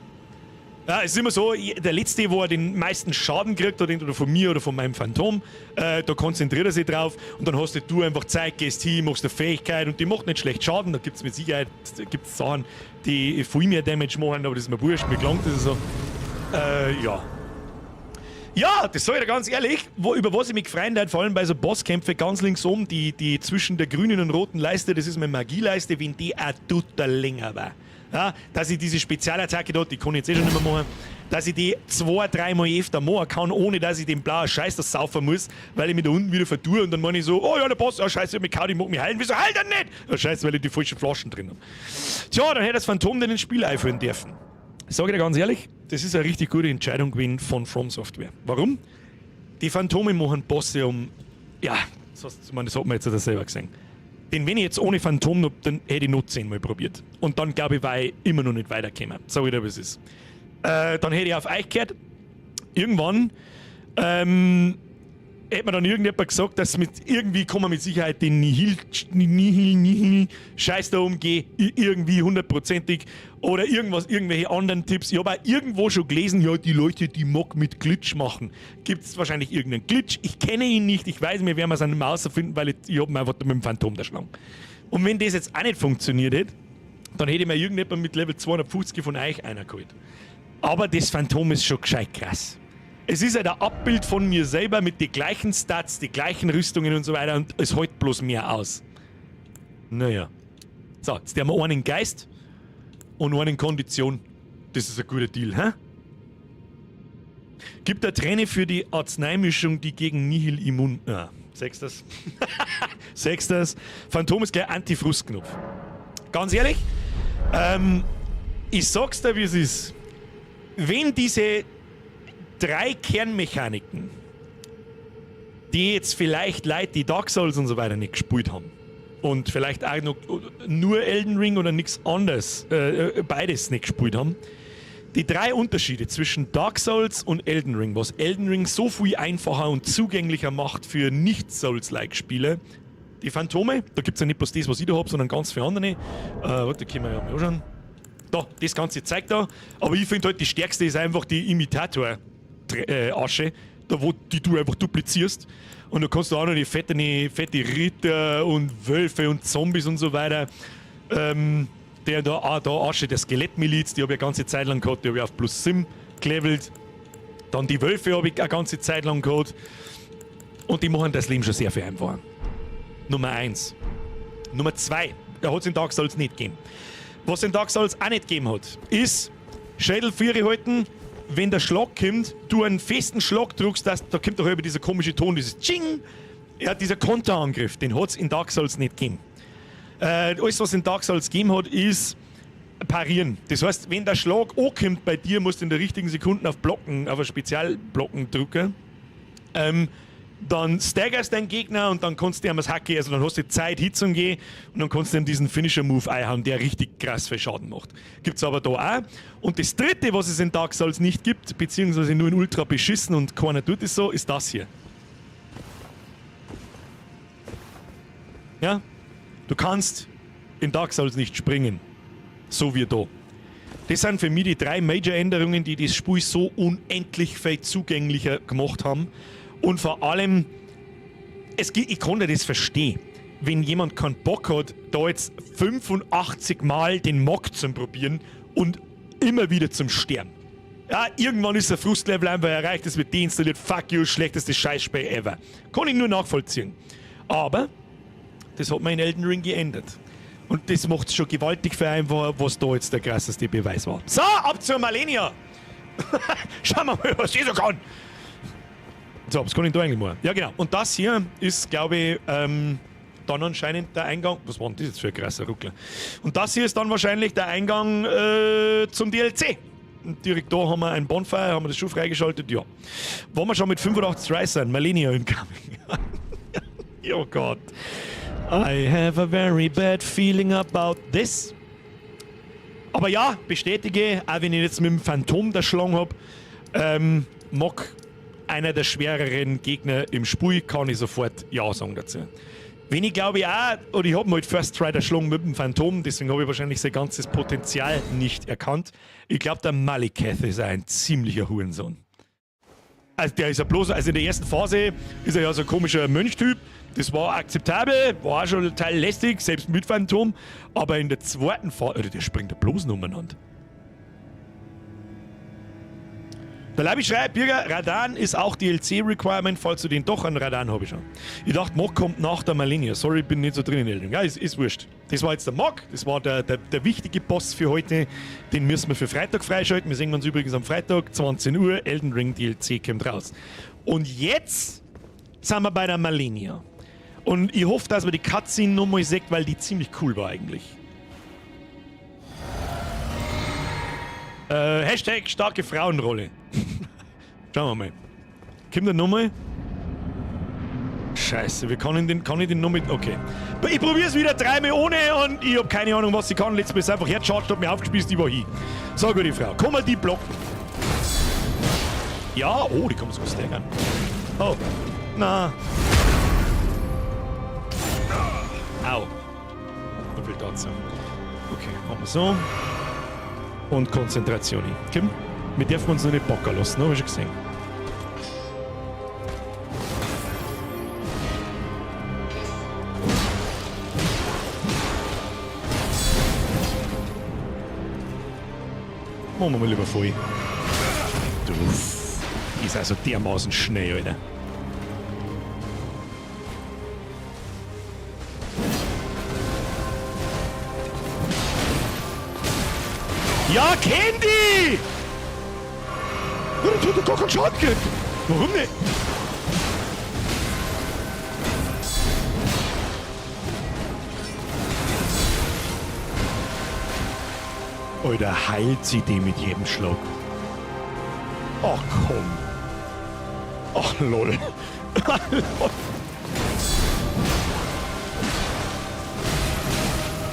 Ja, es ist immer so, der Letzte, wo er den meisten Schaden kriegt hat, entweder von mir oder von meinem Phantom, da konzentriert er sich drauf und dann hast du einfach Zeit, gehst hin, machst eine Fähigkeit und die macht nicht schlecht Schaden, da gibt's mit Sicherheit gibt's Sachen, die viel mehr Damage machen, aber das ist mir wurscht, mir gelangt das so. Ja. Ja, das sag ich dir ganz ehrlich, über was ich mich gefreut habe, vor allem bei so Bosskämpfen ganz links oben, die zwischen der grünen und roten Leiste, das ist meine Magieleiste, wenn die auch total länger war. Ja, dass ich diese Spezialattacke dort, die kann ich jetzt eh schon nicht mehr machen, dass ich die 2, 3 Mal öfter machen kann, ohne dass ich den blauen Scheiß das saufen muss, weil ich mich da unten wieder vertue und dann meine ich so, oh ja, der Boss, oh Scheiße, ich hab mich gehauen, ich mag mich heilen. Wieso heilt er nicht? Oh Scheiße, weil ich die falschen Flaschen drin hab. Tja, dann hätte das Phantom denn ins Spiel einführen dürfen. Sag ich dir ganz ehrlich, das ist eine richtig gute Entscheidung gewesen von From Software. Warum? Die Phantome machen Bosse um... Ja, das, ich meine, das hat man jetzt ja selber gesehen. Denn wenn ich jetzt ohne Phantom noch, dann hätte ich noch 10-mal probiert. Und dann, glaube ich, war ich immer noch nicht weitergekommen. Sag ich dir, wie es ist. Dann hätte ich auf euch gehört. Irgendwann hätte mir dann irgendjemand gesagt, dass mit irgendwie kann man mit Sicherheit den Nihil, Nihil, Nihil Scheiß da umgehen, irgendwie hundertprozentig oder irgendwas, irgendwelche anderen Tipps. Ich habe auch irgendwo schon gelesen, ja, die Leute, die Mock mit Glitch machen. Gibt's wahrscheinlich irgendeinen Glitch? Ich kenne ihn nicht, ich weiß, wir werden es nicht mehr rausfinden, weil ich hab ihn einfach mit dem Phantom erschlagen. Und wenn das jetzt auch nicht funktioniert hätte, dann hätte ich mir irgendjemand mit Level 250 von euch einer geholt. Aber das Phantom ist schon gescheit krass. Es ist halt ein Abbild von mir selber mit den gleichen Stats, die gleichen Rüstungen und so weiter und es hält bloß mehr aus. Naja. So, jetzt haben wir einen in Geist und einen in Kondition. Das ist ein guter Deal, hä? Gibt eine Träne für die Arzneimischung, die gegen Nihil immun... Ah, sechstes. Sechstes. Phantom ist gleich Anti-Frust-Knopf. Ganz ehrlich, ich sag's dir, wie es ist. Wenn diese Drei Kernmechaniken, die jetzt vielleicht Leute, die Dark Souls und so weiter nicht gespielt haben und vielleicht auch noch nur Elden Ring oder nichts anderes, beides nicht gespielt haben. Die drei Unterschiede zwischen Dark Souls und Elden Ring, was Elden Ring so viel einfacher und zugänglicher macht für nicht-Souls-like-Spiele. Die Phantome, da gibt es ja nicht bloß das, was ich da hab, sondern ganz viele andere. Warte, können wir ja mal anschauen. Da, das ganze Zeug da. Aber ich finde halt, die stärkste ist einfach die Imitator-Asche, da wo die du einfach duplizierst. Und da kannst du auch noch die fette Ritter und Wölfe und Zombies und so weiter. Der da, da Asche der Skelettmiliz, die habe ich eine ganze Zeit lang gehabt, die habe ich auf plus 7 gelevelt. Dann die Wölfe habe ich eine ganze Zeit lang gehabt. Und die machen das Leben schon sehr viel einfacher. Nummer 1. Nummer 2, da hat es in Dark Souls nicht gegeben. Was in Dark Souls auch nicht gegeben hat, ist Schädel führe halten, wenn der Schlag kommt, du einen festen Schlag drückst, dass, da kommt doch über dieser komische Ton, dieses Tsching, ja, dieser Konterangriff, den hat es in Dark Souls nicht gegeben. Alles, was in Dark Souls gegeben hat, ist parieren. Das heißt, wenn der Schlag ankommt bei dir, musst du in der richtigen Sekunde auf Blocken, auf einen Spezialblocken drücken. Dann staggerst deinen Gegner und dann kannst du ihm das Hacke, also dann hast du Zeit hinzugehen und dann kannst du ihm diesen Finisher-Move einhauen, der richtig krass viel Schaden macht. Gibt's aber da auch. Und das dritte, was es in Dark Souls nicht gibt, beziehungsweise nur in Ultra beschissen und keiner tut es so, ist das hier. Ja? Du kannst in Dark Souls nicht springen. So wie da. Das sind für mich die drei Major-Änderungen, die das Spiel so unendlich viel zugänglicher gemacht haben. Und vor allem, ich konnte das verstehen, wenn jemand keinen Bock hat, da jetzt 85 Mal den Mohg zum Probieren und immer wieder zum Sterben. Ja, irgendwann ist der Frustlevel einfach erreicht, es wird deinstalliert, fuck you, schlechteste Scheißspiel ever. Kann ich nur nachvollziehen. Aber das hat man in Elden Ring geändert. Und das macht's schon gewaltig vereinfacht, was da jetzt der krasseste Beweis war. So, ab zur Malenia! Schauen wir mal, was die so kann! So, was kann ich da eigentlich machen? Ja, genau. Und das hier ist, glaube ich, dann anscheinend der Eingang. Was war denn das jetzt für ein krasser Ruckler? Und das hier ist dann wahrscheinlich der Eingang zum DLC. Und direkt da haben wir ein Bonfire, haben wir das schon freigeschaltet? Ja. Wollen wir schon mit 85 Tries sein? Malenia incoming. Oh Gott. I have a very bad feeling about this. Aber ja, bestätige, auch wenn ich jetzt mit dem Phantom der Schlange hab, Mohg, einer der schwereren Gegner im Spiel, kann ich sofort Ja sagen dazu. Wenn ich glaube ich auch, oder ich hab mal halt First Try der Schlange mit dem Phantom, deswegen habe ich wahrscheinlich sein ganzes Potenzial nicht erkannt. Ich glaub, der Maliketh ist ein ziemlicher Hurensohn. Also der ist ja bloß, also in der ersten Phase ist er ja so ein komischer Mönchtyp. Das war akzeptabel, war auch schon total lästig, selbst mit Phantom. Aber in der zweiten Phase, oder der springt ja bloß noch umeinander. Der Labi schreibt, Birger, Radahn ist auch D L C-Requirement, falls du den doch an Radahn hab ich schon. Ich dachte, Mohg kommt nach der Malenia. Sorry, bin nicht so drin in Elden Ring. Ja, ist wurscht. Das war jetzt der Mohg, das war der wichtige Boss für heute. Den müssen wir für Freitag freischalten. Wir sehen uns übrigens am Freitag, 20 Uhr, Elden Ring DLC kommt raus. Und jetzt sind wir bei der Malenia. Und ich hoffe, dass man die Cutscene nochmal sieht, weil die ziemlich cool war eigentlich. Hashtag starke Frauenrolle. Schauen wir mal. Kommt der nochmal? Scheiße, wir können den, kann ich den noch mit? Okay. Ich probier's wieder dreimal ohne und ich hab keine Ahnung, was ich kann. Letztes Mal ist einfach hergecharged, hat mich aufgespießt, ich war hin. So, gute Frau. Komm mal die blocken. Ja, oh, die kommen sogar staggern. Oh. Na. Au. So viel dazu. Okay, machen wir so. Und Konzentration. Kim, wir dürfen uns noch nicht bocken lassen, ne? Hab ich schon gesehen. Machen wir mal lieber voll. Du, ist also dermaßen schnell, Alter. Ja, Candy! Ja, das hat doch gar keinen Schaden gekriegt. Warum nicht? Alter, heilt sie die mit jedem Schlag. Ach komm. Ach, lol.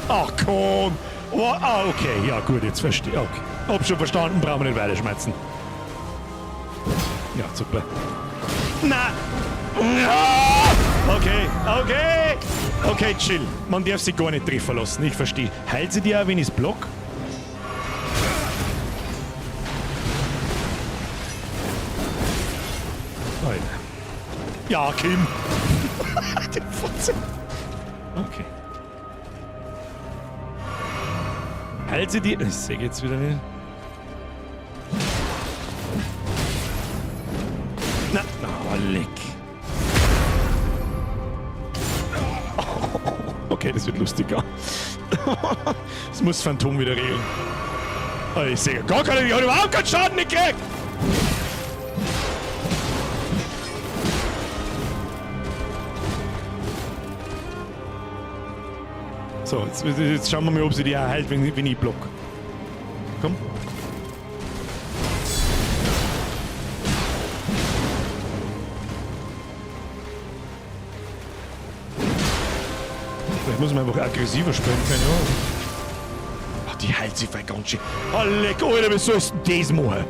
Ach komm. Oh, ah, okay. Ja, gut, jetzt verstehe ich. Okay. Hab schon verstanden, brauchen wir nicht weiterschmerzen. Ja, super. Na! Ah! Okay, okay! Okay, chill. Man darf sich gar nicht treffen lassen, ich verstehe. Heilt sie dir auch, wenn ich's block? Alter. Ja, Kim. Die Fotze. Okay. Heilt sie dir? Ich sehe jetzt wieder nicht. Na, na, leck. Okay, das wird lustiger. Das muss Phantom wieder regeln. Oh, ich sehe gar keinen, ich habe überhaupt keinen Schaden gekriegt. So, jetzt schauen wir mal, ob sie die erhält, wenn ich block. Komm. Vielleicht muss man einfach aggressiver spielen, keine Ahnung. Ach, die heilt sich voll ganz schön. Oh, leck, Alter, was sollst du denn das machen?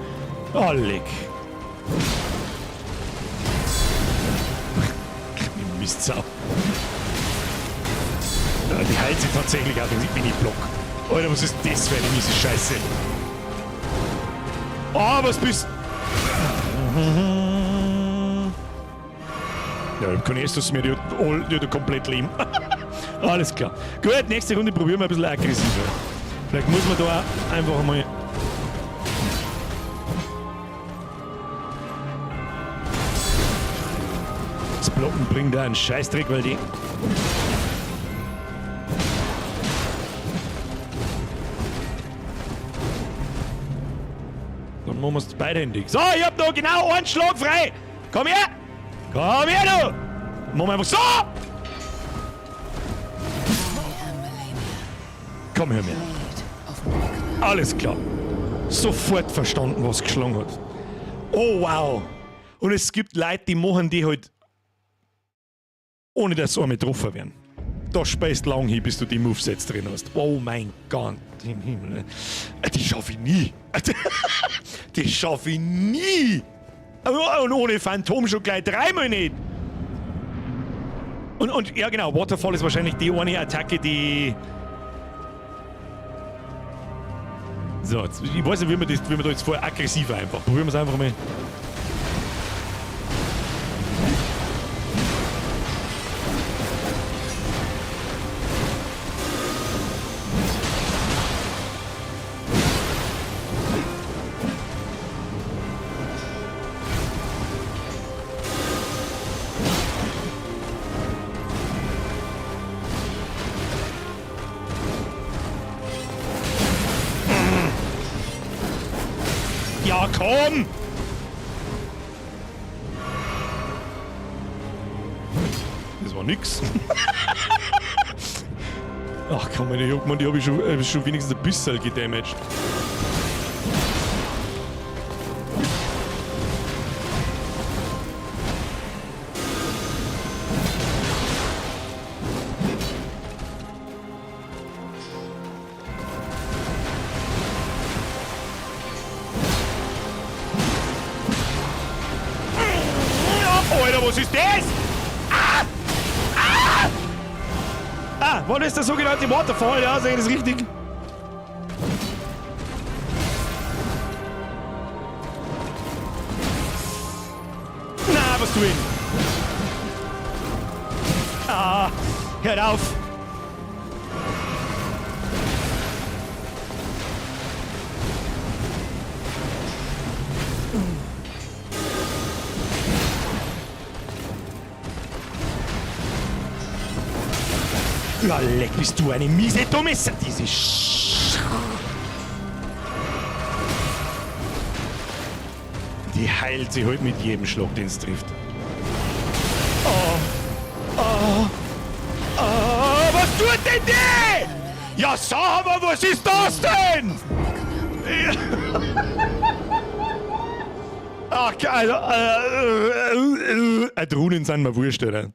Oh, leck. Die Mistsau. Ja, die heilt sich tatsächlich auch, wenn ich block. Alter, was ist das für eine miese Scheiße? Oh, was bist... Ja, ich kann erst, dass mir die komplett leben. Alles klar. Gut, nächste Runde probieren wir ein bisschen aggressiver. Vielleicht muss man da einfach mal... Das Blocken bringt da einen Scheißdreck, weil die... Dann machen wir es beidhändig. So, ich hab noch genau einen Schlag frei. Komm her! Komm her, du! Machen wir einfach so! Komm her, mir. Alles klar. Sofort verstanden, was geschlagen hat. Oh, wow. Und es gibt Leute, die machen die halt, ohne dass sie einmal getroffen werden. Da speist lang hin, bis du die Movesets drin hast. Oh mein Gott im Himmel. Die schaffe ich nie. Die schaffe ich nie. Und ohne Phantom schon gleich dreimal nicht. Und ja genau, Waterfall ist wahrscheinlich die eine Attacke, die... So, jetzt, ich weiß nicht, wie wir da jetzt vorher aggressiver einfach. Probieren wir es einfach mal. Ja, komm! Das war nix. Ach komm, meine Juckmann, die hab ich schon wenigstens ein bisschen gedamaged. Alter, was ist das? Ah! Ah! Ah, was ist der sogenannte Waterfall? Ja, sag ich das richtig? Na, was tu ich? Ah, hört auf! Ja, leck, bist du eine miese dumme Sa-, diese Sch-, Die heilt sich halt mit jedem Schlag, den es trifft. Oh. Oh. Oh. Was tut denn die? Ja, sag mal, was ist das denn? Ja. Ach, also, Drohnen sind mir wurscht, oder?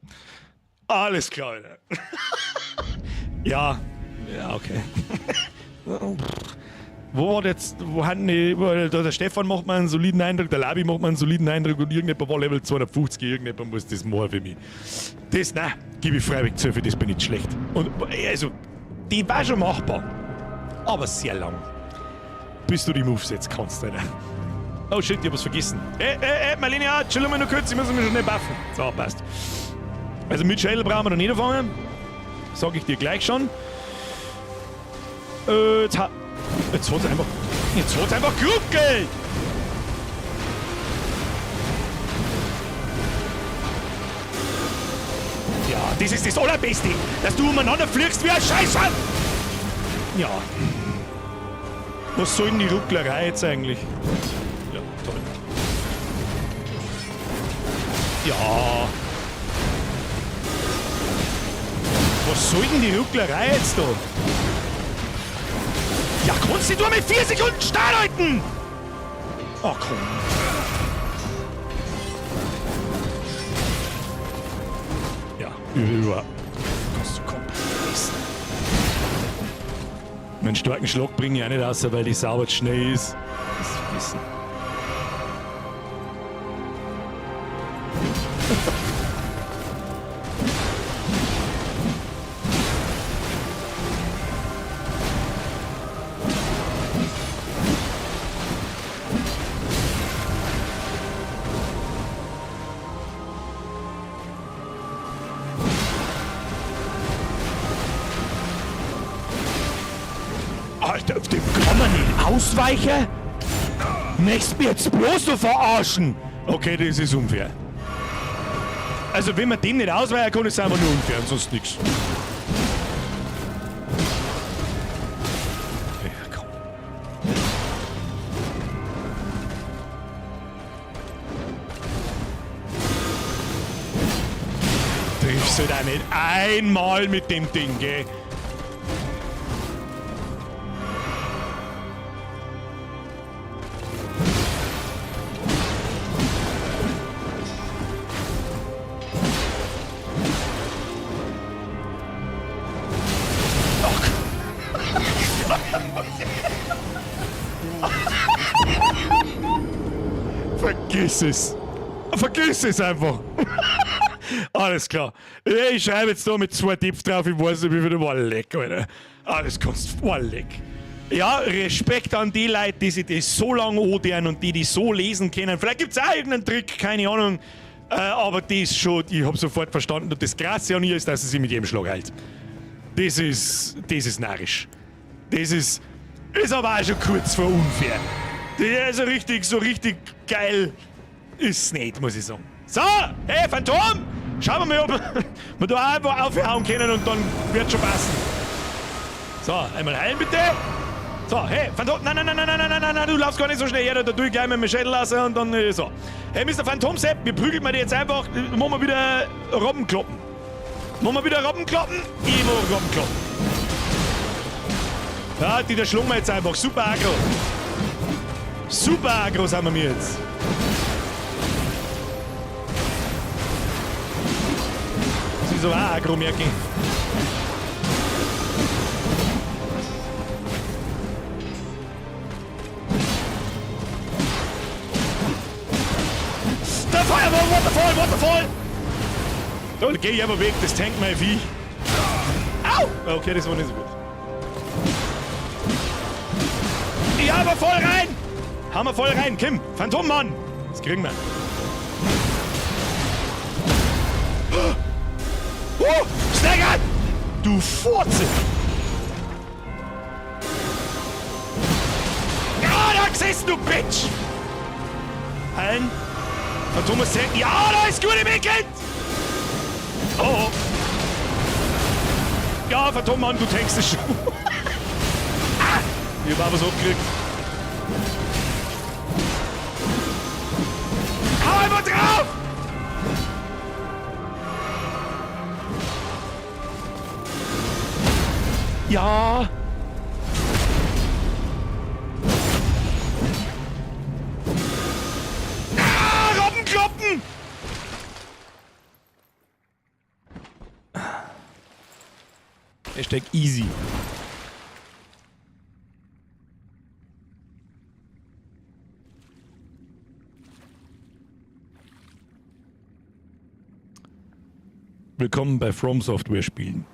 Alles klar, Alter. Ja, ja, okay. Wo war jetzt, wo haben die, wo, da der Stefan macht mir einen soliden Eindruck, der Labi macht mir einen soliden Eindruck und irgendjemand war Level 250, irgendjemand muss das machen für mich. Das, nein, gebe ich freiwillig zu, für das bin ich nicht schlecht. Und, also, die war schon machbar, aber sehr lang. Bis du die Moves jetzt kannst, Alter. Oh shit, ich hab was vergessen. Ey, ey, ey, Marlene, ja, chill mal nur kurz, ich muss mich schon nicht buffen. So, passt. Also mit Schädel brauchen wir noch nicht anfangen. Sag ich dir gleich schon. Jetzt hat's einfach. Jetzt hat's einfach geruckelt! Ja, das ist das Allerbeste, dass du umeinander fliegst wie ein Scheißer! Ja. Was soll denn die Rucklerei jetzt eigentlich? Ja, toll. Ja. Was soll denn die Rucklerei jetzt da? Ja, kannst du mit 4 Sekunden starten? Ach komm. Ja, über. Kannst du komplett vergessen. Meinen starken Schlag bringe ich auch nicht raus, weil die sauber schnell ist. Das ist vergessen. Alter, auf dem kann man nicht ausweichen? Möchtest du mich jetzt bloß so verarschen? Okay, das ist unfair. Also, wenn man dem nicht ausweichen kann, ist es einfach nur unfair und sonst nix. Ja, komm. Triffst du da nicht einmal mit dem Ding, gell? Vergiss es! Vergiss es einfach! Alles klar. Ich schreibe jetzt da mit 2 Tipps drauf, ich weiß nicht, wie viel da war. Leck, Alter. Alles kannst du. Leck. Ja, Respekt an die Leute, die sich das so lange anhören und die, die so lesen können. Vielleicht gibt's auch irgendeinen Trick, keine Ahnung. Aber das ist schon, ich hab sofort verstanden. Und das Krasse an ihr ist, dass sie sich mit jedem Schlag heilt. Das ist narrisch. Das ist aber auch schon kurz vor unfair. Das ist richtig, so richtig geil ist's nicht, muss ich sagen. So, hey Phantom! Schauen wir mal, ob wir da einfach aufhauen können und dann wird schon passen. So, einmal heilen bitte. So, hey, Phantom, nein, nein, nein, nein, nein, nein, nein, nein, du laufst gar nicht so schnell her, da tue ich gleich mit dem Schädel raus und dann so. Hey, Mister Phantom Sepp, wir prügeln wir die jetzt einfach, machen wir wieder Robben kloppen. Machen wir wieder Robben kloppen? Ich mach Robben kloppen. Ja, die da schlagen wir jetzt einfach. Super aggro. Super aggro sind wir mir jetzt. Das ist aber auch aggro, merke ich. Der Feuerball, Waterfall, Waterfall! Da geh ich aber weg, das tankt mein Vieh. Au! Okay, das war nicht so gut. Ja, aber voll rein! Hammer voll rein, Kim! Phantommann! Das kriegen wir. Oh! Stagger! Du Furze! Ja, da gesessen, du Bitch! Heilen. Phantom ist tanken. Ja, da ist gut im Kind! Oh! Ja, Phantommann, du tankst es schon. Ah! Ich hab auch was abgekriegt. Hau einfach drauf! Ja! hinten! Hashtag easy. Willkommen bei From Software Spielen.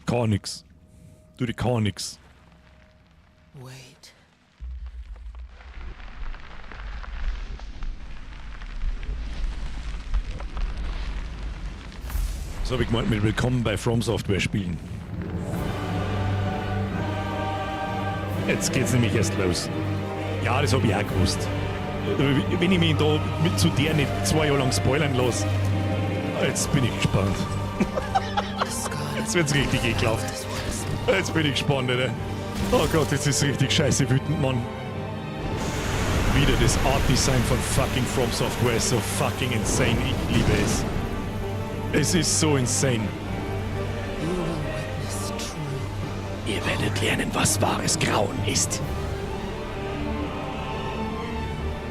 Gar nix. Du, die gar nix. Wait. Das habe ich gemeint mit Willkommen bei From Software Spielen. Jetzt geht's nämlich erst los. Ja, das habe ich auch gewusst. Wenn ich mich da mit zu der nicht 2 Jahre lang spoilern lasse, jetzt bin ich gespannt. Jetzt wird's richtig ekelhaft. Jetzt bin ich gespannt, Alter. Oh Gott, jetzt ist richtig scheiße wütend, Mann. Wieder das Art Design von fucking From Software ist so fucking insane. Ich liebe es. Es ist so insane. Ihr werdet lernen, was wahres Grauen ist.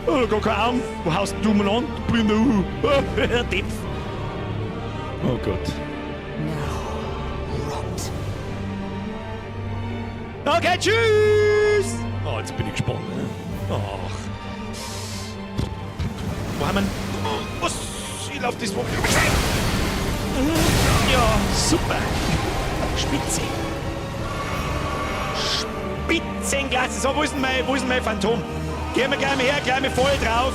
Oh, gar kein Arm. Wo haust du mir an? Du blühender Uhu. Depp. Oh Gott. Now, rot. Okay, tschüss! Oh, jetzt bin ich gespannt. Ach. Wo haben wir denn? Oh, was? Ich lauf das Wort. Ja, super. Spitze. Spitzenklasse. So, wo ist denn mein Phantom? Gehen wir gleich mal her, gleich mal voll drauf.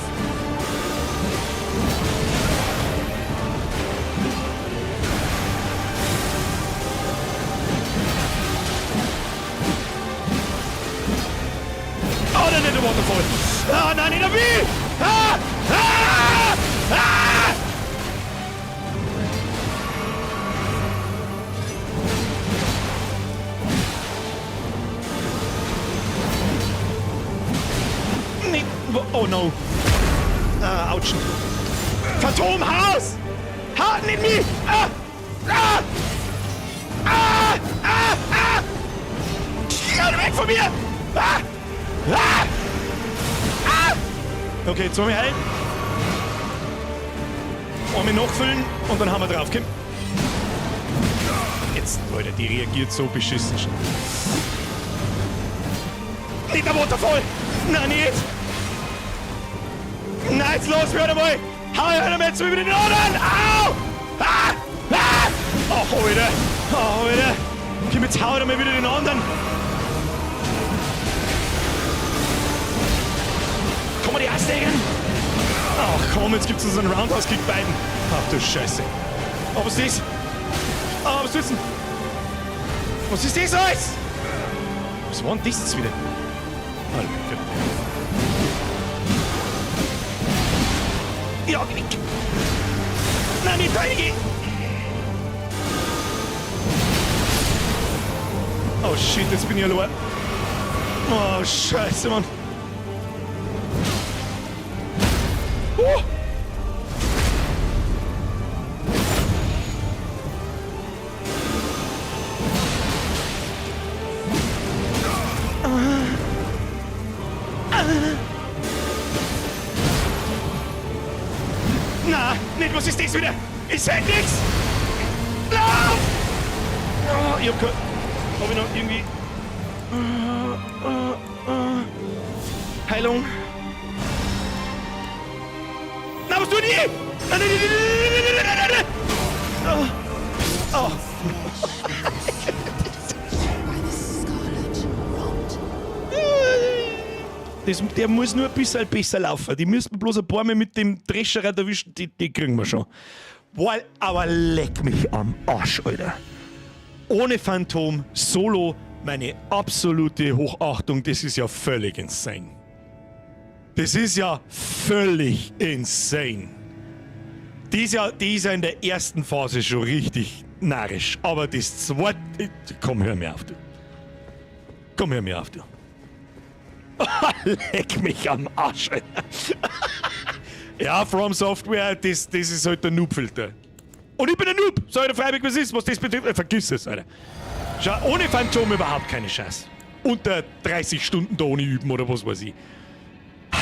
Oh, nein, nicht der Waterfall. Ah, nein, nicht der Wii. Ah, ah, ah. Nee, oh no. Ah, autschen. Phantomhaus! Ha, nicht mich! Ah! Ah! Ah! Ah! Ah! Geh weg von mir! Ah! Ah! Ah! Okay, jetzt wollen wir heilen. Einmal nachfüllen und dann haben wir drauf. Komm. Jetzt, Leute, die reagiert so beschissen. Nicht der Waterfall! Nein, nicht! Nein, jetzt los, hör einmal! Hau, hör einmal jetzt über den anderen! Au! Ah! Ah! Oh, Alter! Oh, Alter! Komm, jetzt hau einmal wieder den anderen! Kann man die aussteigern? Ach komm, jetzt gibt's uns einen Roundhouse-Kick beiden. Ach du Scheiße. Oh, was ist das? Oh, was ist denn? Was ist das alles? Was war denn das jetzt wieder? Alter. Ja, ich. Nein, nicht reingehen! Oh shit, jetzt bin ich allein. Oh, Scheiße, Mann. Oh. Na, nicht, was ist das wieder? Ich seh nix! Lauf! Oh, ich hab kein... Hab ich noch irgendwie... Heilung. Na, was tun die? Nein, nein, nein, nein, nein, nein, nein, nein. Oh. Oh. Das, der muss nur ein bisschen besser laufen. Die müssen bloß ein paar Mal mit dem Drescher erwischen, die kriegen wir schon. Boah, aber leck mich am Arsch, Alter. Ohne Phantom, Solo, meine absolute Hochachtung, das ist ja völlig insane. Das ist ja völlig insane. Die ist ja in der ersten Phase schon richtig narrisch. Aber das zweite... Komm, hör mir auf, du. Komm, hör mir auf, du. Leck mich am Arsch, Alter. Ja, From Software, das ist halt der Noob-Filter. Und ich bin ein Noob! Sag ich dir freiwillig, was ist, was das betrifft. Vergiss es, Alter. Schau, ohne Phantom überhaupt keine Chance. Unter 30 Stunden da ohne üben oder was weiß ich.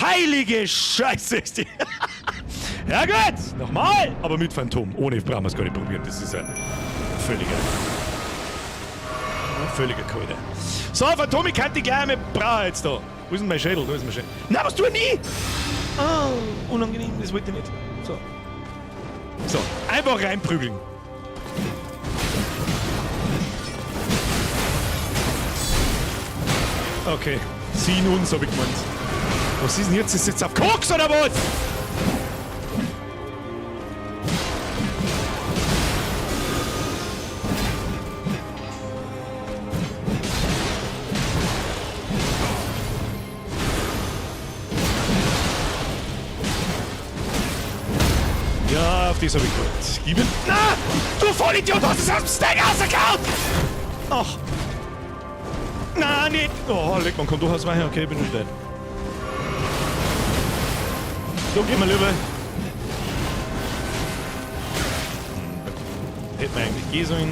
Heilige Scheiße ist die. Ja gut, nochmal! Aber mit Phantom. Ohne brauchen wir es gar nicht probieren. Das ist ein völliger. Völliger Kalter. So, Phantom, ich kann die gleich mit Brauer jetzt da. Wo ist denn mein Schädel? Da ist mein Schädel. Na, was tue ich nie? Oh, unangenehm, das wollte ich nicht. So. So, einfach reinprügeln. Okay, ziehen uns, hab ich gemeint. Was ist denn jetzt? Ist jetzt auf Koks oder was? Ja, auf das hab ich gewartet. Gib ihm. Na! Du Vollidiot, hast es aus dem Steak rausgehauen! Ach. Na, nicht. Oh, leck, man kann durchaus weichen. Okay, bin schon dead. So, geh mal lieber. Hätten wir eigentlich gehen sollen.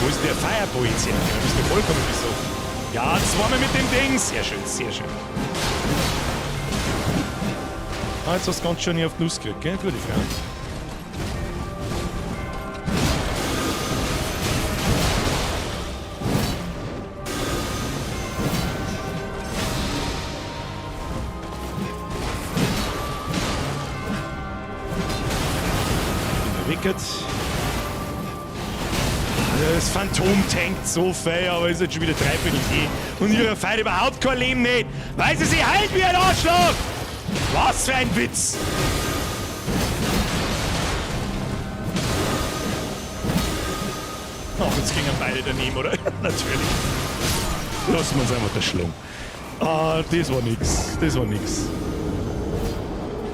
Wo ist der Fireball jetzt her? Da bist du vollkommen besoffen. Ja, zweimal mit dem Ding. Sehr schön, sehr schön. Ah, jetzt hast du ganz schön hier auf die Nuss gekriegt, gell? Gute Frau. Das Phantom tankt so fein, aber ist jetzt schon wieder dreiviertel G. Und ihre feiert überhaupt kein Leben nicht, weil sie sich heilt wie ein Arschloch! Was für ein Witz! Ach, jetzt gingen beide daneben, oder? Natürlich. Lassen wir uns einfach der Schlung. Ah, das war nix. Das war nix.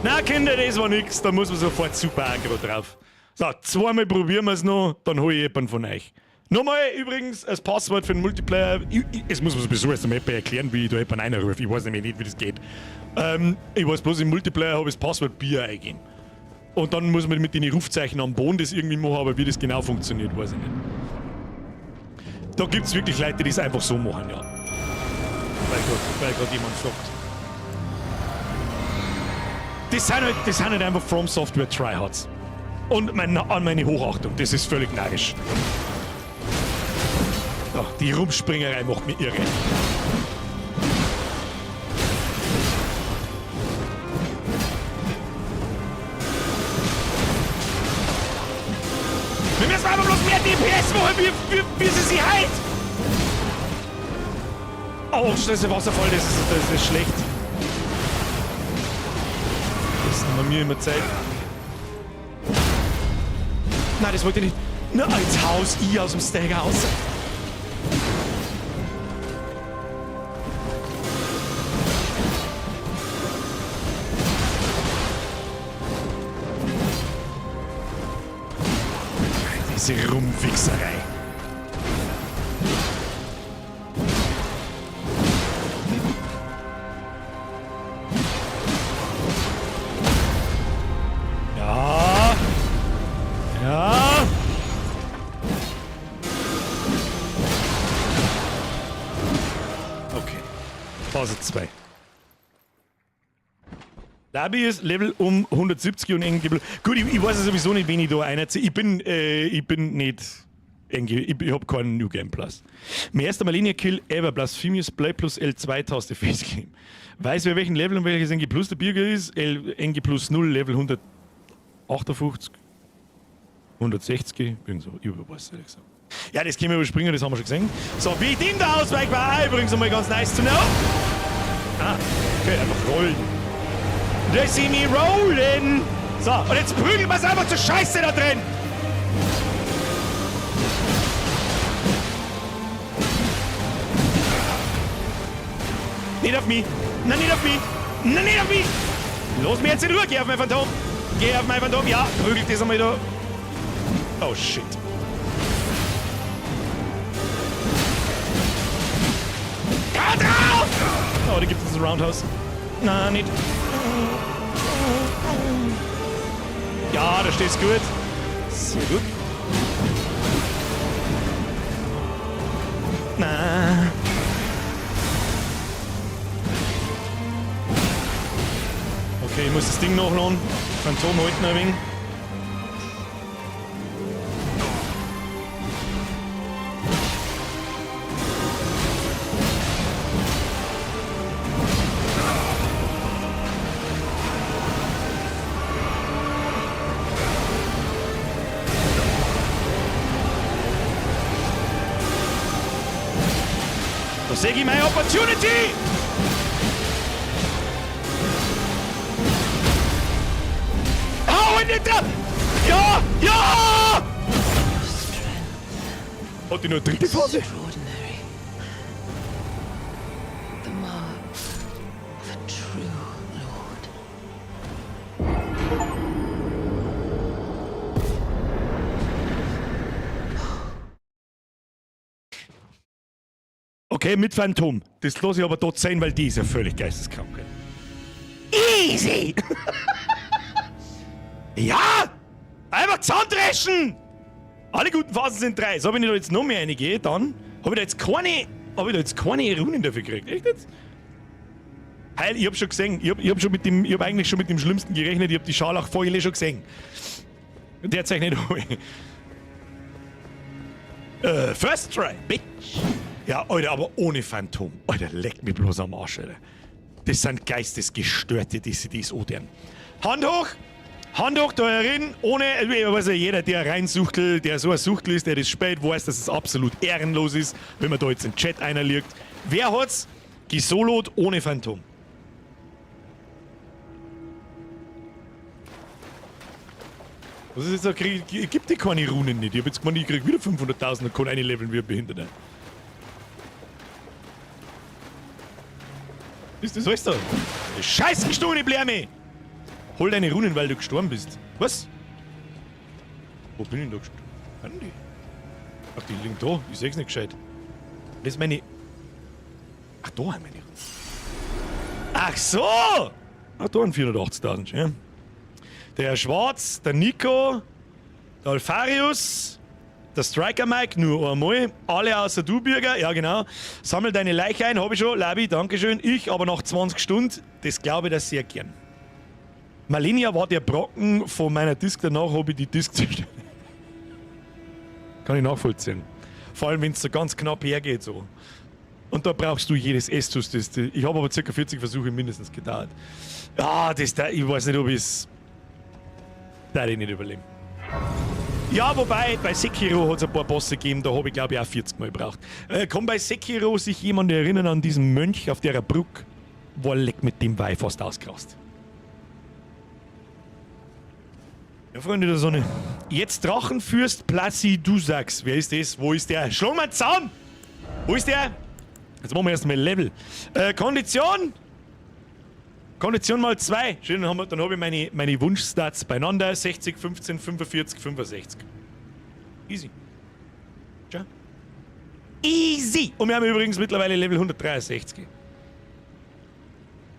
Na, Kinder, das war nix. Da muss man sofort super aggro drauf. So, zweimal probieren wir es noch, dann hole ich jemanden von euch. Nochmal übrigens als Passwort für den Multiplayer. Es muss man sowieso erst einmal erklären, wie ich da jemanden reinrufe. Ich weiß nämlich nicht, wie das geht. Ich weiß bloß, im Multiplayer habe ich das Passwort Bier eingegeben. Und dann muss man mit den Rufzeichen am Boden das irgendwie machen, aber wie das genau funktioniert, weiß ich nicht. Da gibt's wirklich Leute, die das einfach so machen, ja. Weil grad jemand fragt. Das sind halt einfach From Software Tryhards. Und an meine Hochachtung, das ist völlig narrisch. Ach, die Rumspringerei macht mich irre. Wir müssen aber bloß mehr DPS machen, wie sie sich heilt. Oh, das ist ein Wasserfall, das ist schlecht. Das nehmen wir mir immer Zeit. Nein, das wollte ich nicht. Na, jetzt haus ich aus dem Stagger raus. Diese Rumwichserei. Ja. Ja. Okay. Phase 2. Labi ist Level um 170 und NG. Gut, ich weiß ja sowieso nicht, wen ich da einerziehe. Ich bin nicht NG, ich hab keinen New Game Plus. Mein erster Malenia Kill ever, Blasphemous Play plus L2-Taste Facecam. Weiß wer welchen Level und welches NG Plus der Birger ist? NG Plus 0, Level 158, 160, irgend so, ich weiß ehrlich gesagt. Ja, das können wir überspringen, das haben wir schon gesehen. So, wie ich dem da ausweiche, war auch übrigens einmal ganz nice to know. Ah, okay, einfach rollen. They see me rolling! So, und jetzt prügeln wir's einfach zur Scheiße da drin! Nicht auf mich! Nein, nicht auf mich! Nein, nicht auf mich! Los mir jetzt in Ruhe! Geh auf mein Phantom! Geh auf mein Phantom! Ja, prügelt das einmal da! Oh shit! Da drauf! Oh, da gibt es ein Roundhouse. Nein, nicht. Ja, da stehst gut. Sehr gut. Na. Okay, ich muss das Ding nachladen. Phantom halten ein wenig. Da sehe ich meine Opportunity! Hau ihn nicht drauf! Ja! Ja! Hat die nur dritte Phase? Extraordinary. The mark of a true lord. Okay, mit Phantom. Das lasse ich aber dort sein, weil die ist ja völlig geisteskrank. Easy! Ja! Einfach zusammendreschen! Alle guten Phasen sind drei. So, wenn ich da jetzt noch mehr reingehe, dann habe ich da jetzt keine, hab ich da jetzt keine Runen dafür gekriegt. Echt jetzt? Heil, ich hab schon gesehen, ich hab schon mit dem, ich hab eigentlich schon mit dem Schlimmsten gerechnet, ich hab die Scharlachfäule schon gesehen. Der zeichnet nicht. First try, bitch. Ja, Alter, aber ohne Phantom. Alter, leck mich bloß am Arsch, Alter. Das sind Geistesgestörte, die sich das antun. Hand hoch! Hand hoch da herin, ohne, ich weiß ja, jeder, der reinsuchtelt, der so ein Suchtel ist, der das spielt, weiß, dass es absolut ehrenlos ist, wenn man da jetzt in den Chat einer liegt. Wer hat's gesolot ohne Phantom? Was ist jetzt da? Gibt die keine Runen nicht. Ich hab jetzt gemeint, ich krieg wieder 500.000 und kann eine leveln wie ein Behinderter. Ist das alles da? Scheiß gestohlene Blärme! Hol deine Runen, weil du gestorben bist. Was? Wo bin ich denn da gestorben? Andi? Ach, die liegen da. Ich seh's nicht gescheit. Das ist meine. Ach, da haben meine Runen. Ach so! Ach, da haben 480.000, ja. Der Herr Schwarz, der Nico, der Alfarius, der Striker Mike, nur einmal. Alle außer du, Bürger, ja genau. Sammel deine Leiche ein, hab ich schon. Labi, Dankeschön. Ich aber nach 20 Stunden, das glaube ich das sehr gern. Malenia war der Brocken von meiner Disc, danach habe ich die Disc zerstört. Kann ich nachvollziehen. Vor allem, wenn es so ganz knapp hergeht. So. Und da brauchst du jedes Estus. Ich habe aber ca. 40 Versuche mindestens gedauert. Ah, das da, ich weiß nicht, ob ich es. Da ich nicht überleben. Ja, wobei, bei Sekiro hat es ein paar Bosse gegeben, da habe ich glaube ich auch 40 Mal gebraucht. Kann bei Sekiro sich jemand erinnern an diesen Mönch auf der Brücke? War leck mit dem Weih fast ausgerast. Ja, Freunde der Sonne. Jetzt Drachenfürst Placidusax. Wer ist das? Wo ist der? Schlag mal zusammen! Wo ist der? Jetzt machen wir erstmal Level. Kondition! Kondition mal 2. Schön, dann habe ich meine Wunschstats beieinander. 60, 15, 45, 65. Easy. Tja. Easy! Und wir haben übrigens mittlerweile Level 163.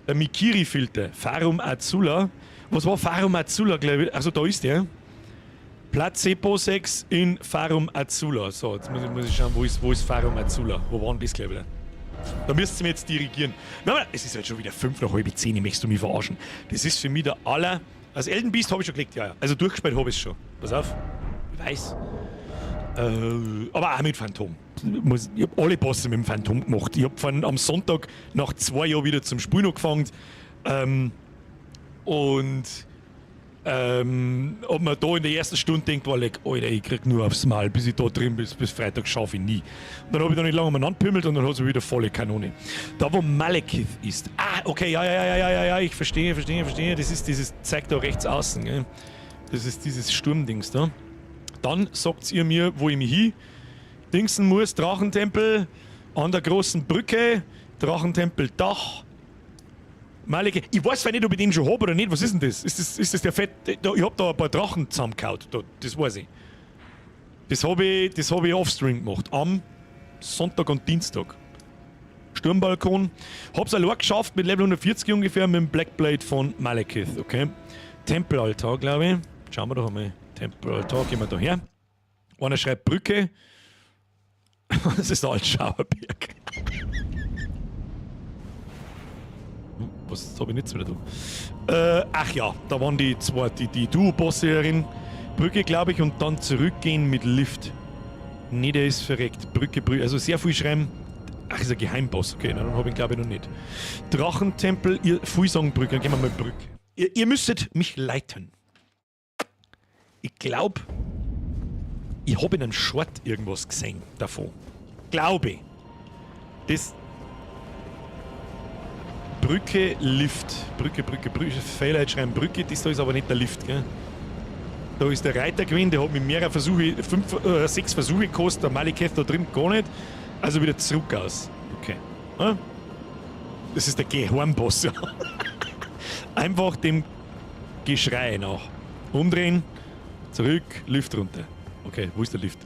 Der Mikiri-Filter. Farum Azula. Was war Farum Azula, glaube ich? Also da ist der. Placebo 6 in Farum Azula. So, jetzt muss ich schauen, wo ist Farum Azula? Wo waren das, glaube ich? Da müsst ihr mir jetzt dirigieren. Na, aber es ist halt schon wieder 5 nach halb 10, möchtest du mich verarschen? Das ist für mich der aller... Also Elden Beast habe ich schon gelegt, ja, ja. Also durchgespielt habe ich es schon. Pass auf, ich weiß. Aber auch mit Phantom. Ich hab alle Bosse mit dem Phantom gemacht. Ich hab am Sonntag nach 2 Jahren wieder zum Spielen angefangen. Und ob man da in der ersten Stunde denkt, war like, Alter, ich krieg nur aufs Maul, bis ich da drin bin, bis Freitag schaffe ich nie. Und dann hab ich da nicht lange umeinander pümmelt und dann hat sie wieder volle Kanone. Da, wo Malekith ist. Ah, okay, ja, ja, ja, ja, ja, ja, ich verstehe, verstehe, verstehe. Das ist dieses, zeigt da rechts außen, gell? Das ist dieses Sturmdings da. Dann sagt ihr mir, wo ich mich hin dingsen muss. Drachentempel an der großen Brücke, Drachentempel Dach. Malekith. Ich weiß zwar nicht, ob ich den schon hab oder nicht. Was ist denn das? Ist das der Fett? Da, ich hab da ein paar Drachen zusammengehauen. Da, das weiß ich. Das hab ich offstream gemacht. Am Sonntag und Dienstag. Sturmbalkon. Hab's allein geschafft mit Level 140 ungefähr mit dem Blackblade von Malekith. Okay. Tempelaltar, glaub ich. Schauen wir doch einmal. Temporal Talk, gehen wir da her. Einer schreibt Brücke. Das ist der Altschauerberg. Was habe ich nicht wieder da? Ach ja, da waren die zwei, die Duo-Bosse. Brücke, glaube ich, und dann zurückgehen mit Lift. Nee, der ist verreckt. Brücke, Brücke. Also sehr viel schreiben. Ach, ist ein Geheimboss. Okay, na, dann habe ich ihn, glaube ich, noch nicht. Drachentempel, ihr, viel sagen Brücke. Dann gehen wir mal Brücke. Ihr müsstet mich leiten. Ich glaube, ich habe in einem Short irgendwas gesehen davon. Glaube ich. Das. Brücke, Lift. Brücke, Brücke, Brücke. Fehler schreiben Brücke, das da ist aber nicht der Lift, gell? Da ist der Reiter gewesen, der hat mit mehreren Versuche, 6 Versuche gekostet, der Maliketh da drin gar nicht. Also wieder zurück aus. Okay. Ja? Das ist der Geheimboss. Ja. Einfach dem Geschrei nach. Umdrehen, zurück, Lift runter. Okay, wo ist der Lift?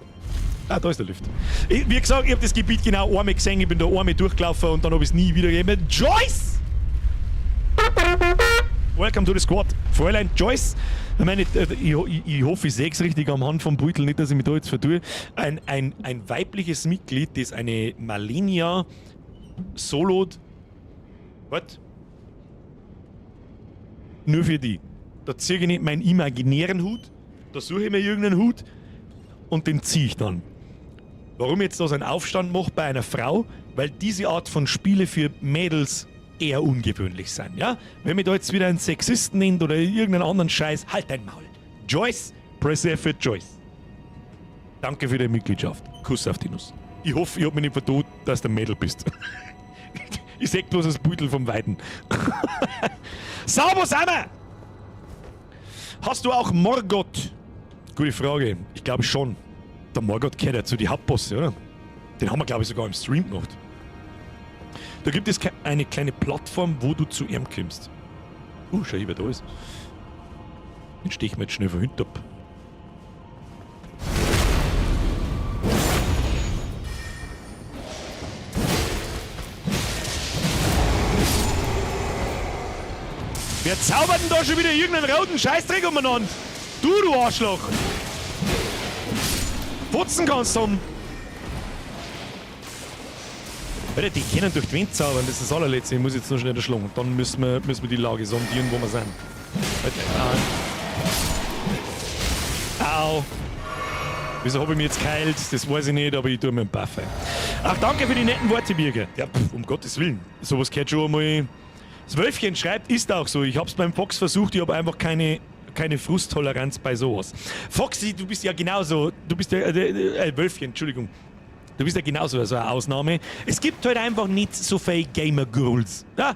Ah, da ist der Lift. Ich, wie gesagt, ich hab das Gebiet genau einmal gesehen, ich bin da einmal durchgelaufen und dann hab ich's nie wieder gegeben. Joyce! Welcome to the squad. Fräulein Joyce, ich meine, ich hoffe, ich sehe es richtig am Hand vom Beutel, nicht, dass ich mich da jetzt vertue. Ein weibliches Mitglied, das eine Malenia Solo. Was? Nur für die. Da ziehe ich nicht meinen imaginären Hut, da suche ich mir irgendeinen Hut und den ziehe ich dann. Warum ich jetzt da so einen Aufstand mache bei einer Frau? Weil diese Art von Spiele für Mädels eher ungewöhnlich sind, ja? Wenn mich da jetzt wieder einen Sexisten nennt oder irgendeinen anderen Scheiß, halt dein Maul. Joyce, press F für Joyce. Danke für deine Mitgliedschaft. Kuss auf die Nuss. Ich hoffe, ich hab mich nicht vertut, dass du ein Mädel bist. Ich seh bloß das Beutel vom Weiden. Sauber sind wir! Hast du auch Morgott? Gute Frage. Ich glaube schon. Der Morgott gehört ja zu die Hauptbosse, oder? Den haben wir, glaube ich, sogar im Stream gemacht. Da gibt es eine kleine Plattform, wo du zu ihm kommst. Schau hier, wer da ist. Den stech ich mir jetzt schnell von hinten ab. Wer zaubert denn da schon wieder irgendeinen roten Scheißdreck umeinander? Du Arschloch! Putzen kannst du! Alter, die können durch die Wände zaubern, das ist das allerletzte. Ich muss jetzt nur schnell erschlagen. Und dann müssen wir die Lage sondieren, wo wir sind. Alter, au. Au. Wieso hab ich mich jetzt geheilt? Das weiß ich nicht, aber ich tue mir einen Buff ein. Ach, danke für die netten Worte, Birger. Ja, pf, um Gottes Willen. Sowas gehört schon einmal. Das Wölfchen schreibt, ist auch so. Ich hab's beim Fox versucht, ich hab einfach keine Frusttoleranz bei sowas. Foxy, du bist ja genauso. Du bist ja, Wölfchen, Entschuldigung. Du bist ja genauso so eine Ausnahme. Es gibt halt einfach nicht so viele Gamer-Girls. Ja?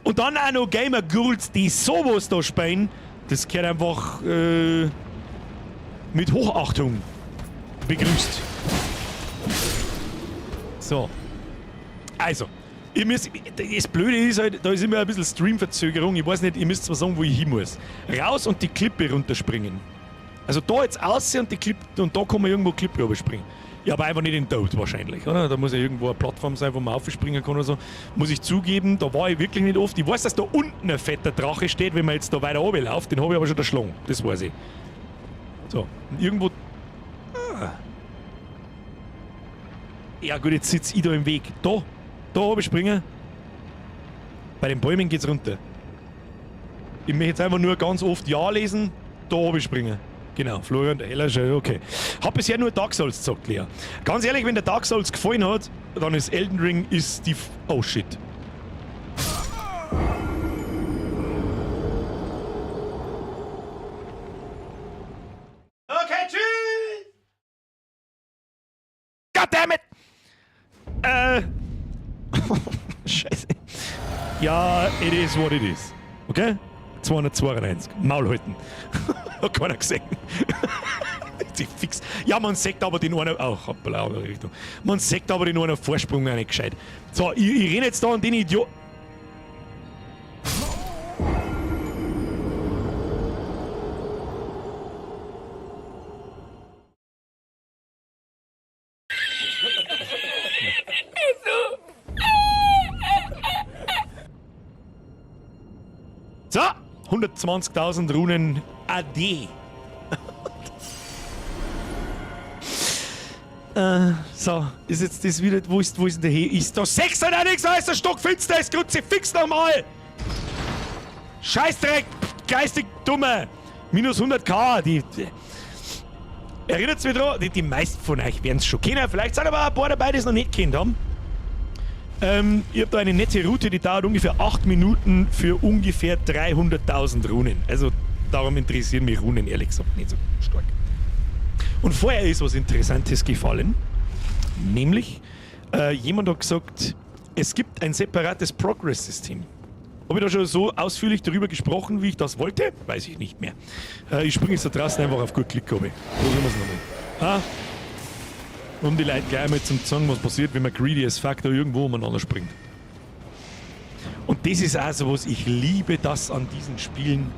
Und dann auch noch Gamer-Girls, die sowas da spielen. Das gehört einfach mit Hochachtung begrüßt. So. Also. Ihr müsst, das Blöde ist halt, da ist immer ein bisschen Streamverzögerung. Ich weiß nicht, ihr müsst zwar sagen, wo ich hin muss. Raus und die Klippe runterspringen. Also da jetzt raus und die Klippe, und da kann man irgendwo Klippe runterspringen. Ja, aber einfach nicht in den Tod wahrscheinlich, oder? Da muss ja irgendwo eine Plattform sein, wo man aufspringen kann oder so. Muss ich zugeben, da war ich wirklich nicht oft. Ich weiß, dass da unten ein fetter Drache steht, wenn man jetzt da weiter runter läuft. Den habe ich aber schon erschlagen, das weiß ich. So, und irgendwo... Ah. Ja gut, jetzt sitze ich da im Weg. Da! Da oben springen. Bei den Bäumen geht's runter. Ich möchte jetzt einfach nur ganz oft Ja lesen. Da oben springen. Genau, Florian, der Heller, schon, okay. Hab bisher nur Dark Souls gezockt, Lea. Ganz ehrlich, wenn der Dark Souls gefallen hat, dann ist Elden Ring ist die... F oh shit. Okay, tschüss! Goddammit! Scheiße. Ja, it is what it is. Okay? 292. Maul halten. Hat keiner gesehen. Fix. Ja, man sagt aber den einen. Oh, hoppala, andere Richtung. Man sagt aber den einen Vorsprung auch nicht gescheit. So, ich renne jetzt da an den Idiot. So, 120.000 Runen AD. So, ist jetzt das wieder. Wo ist denn der He? Ist da 96, da ist der Stockfinster, ist Kruzifix nochmal! Scheißdreck! Geistig Dumme! Minus 100k, die. Erinnert mich dran, die meisten von euch werden es schon kennen, vielleicht sind aber auch ein paar dabei, die es noch nicht kennt haben. Ich habe da eine nette Route, die dauert ungefähr 8 Minuten für ungefähr 300.000 Runen. Also darum interessieren mich Runen ehrlich gesagt nicht so stark. Und vorher ist was Interessantes gefallen. Nämlich, jemand hat gesagt, es gibt ein separates Progress-System. Habe ich da schon so ausführlich darüber gesprochen, wie ich das wollte? Weiß ich nicht mehr. Ich springe jetzt da draußen einfach auf gut Glück, glaube ich. Probieren wir es nochmal. Ah. Um die Leute gleich mal zum sagen, was passiert, wenn man greedy as fuck da irgendwo umeinander springt. Und das ist auch so was, ich liebe das an diesen Spielen.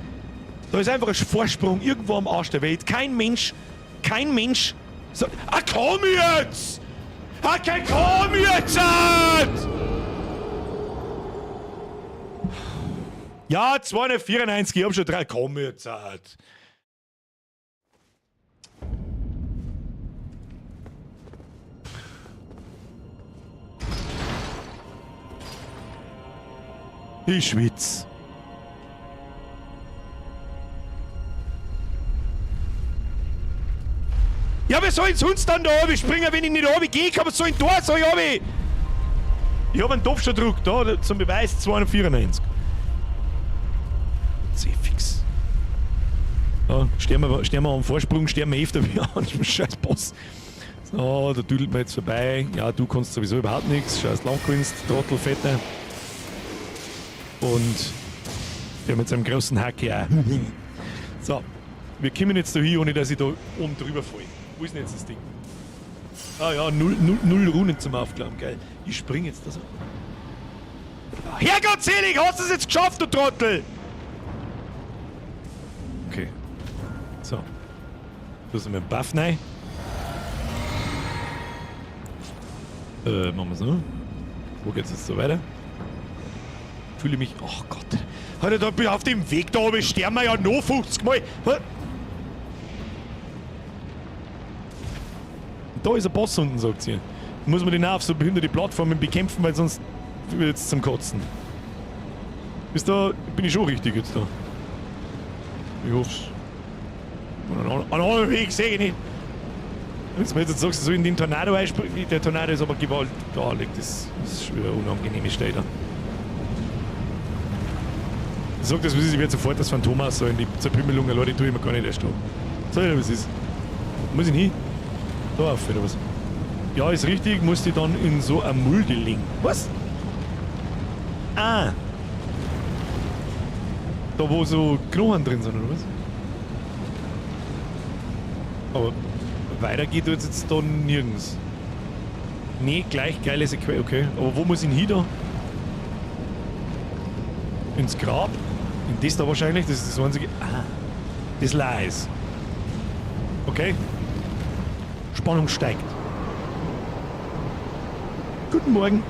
Da ist einfach ein Vorsprung irgendwo am Arsch der Welt. Kein Mensch sagt, ah komm jetzt! Ah, kein komm jetzt! Ja, 294, ich hab schon 3. Komm jetzt! Ich schwitz. Ja, wir sollen sonst dann da oben springen, wenn ich nicht oben gehe, kann man so in da, soll ich oben. Ich hab einen Topfsterdruck da, zum Beweis 294. Fix. Ja, sterben wir am Vorsprung, sterben wir öfter wie an dem scheiß Boss. So, da düdelt man jetzt vorbei. Ja, du kannst sowieso überhaupt nichts. Scheiß Langkunst, Trottelfetter. Und der mit seinem großen Hack ja. So, wir kommen jetzt da hin, ohne dass ich da oben drüber falle. Wo ist denn jetzt das Ding? Ah ja, 0 Runen zum Aufklauen, geil. Ich spring jetzt da so. Herrgott selig, hast du es jetzt geschafft, du Trottel! Okay. So. Da sind wir im Buff rein. Machen wir so. Wo geht's jetzt so weiter? Fühle mich. Ach Gott. Alter, da bin ich auf dem Weg da oben, sterben wir ja noch 50 Mal. Da ist ein Boss unten, sagt sie. Muss man den auch auf so behinderte Plattformen bekämpfen, weil sonst wird's zum Kotzen. Ist da. Bin ich schon richtig jetzt da? Ich hoff's. Einen anderen Weg sehe ich nicht. Wenn du jetzt sagst, so in den Tornado einspringen, der Tornado ist aber gewaltig, das ist schon wieder eine unangenehme Stelle da. Ich sag das, was ist, ich werde sofort das Phantom so in die Zerpümmelung, Leute, tue ich mir gar nicht erst an. Sag ich dir, was ist. Muss ich hin? Da auf, oder was? Ja, ist richtig, muss die dann in so eine Mulde legen. Was? Ah! Da wo so Knochen drin sind, oder was? Aber weiter geht jetzt da nirgends. Nee, gleich geile Sequenz, okay. Aber wo muss ich hin da? Ins Grab? In das da wahrscheinlich, das ist das einzige. Ah, das Leis. Okay. Spannung steigt. Guten Morgen.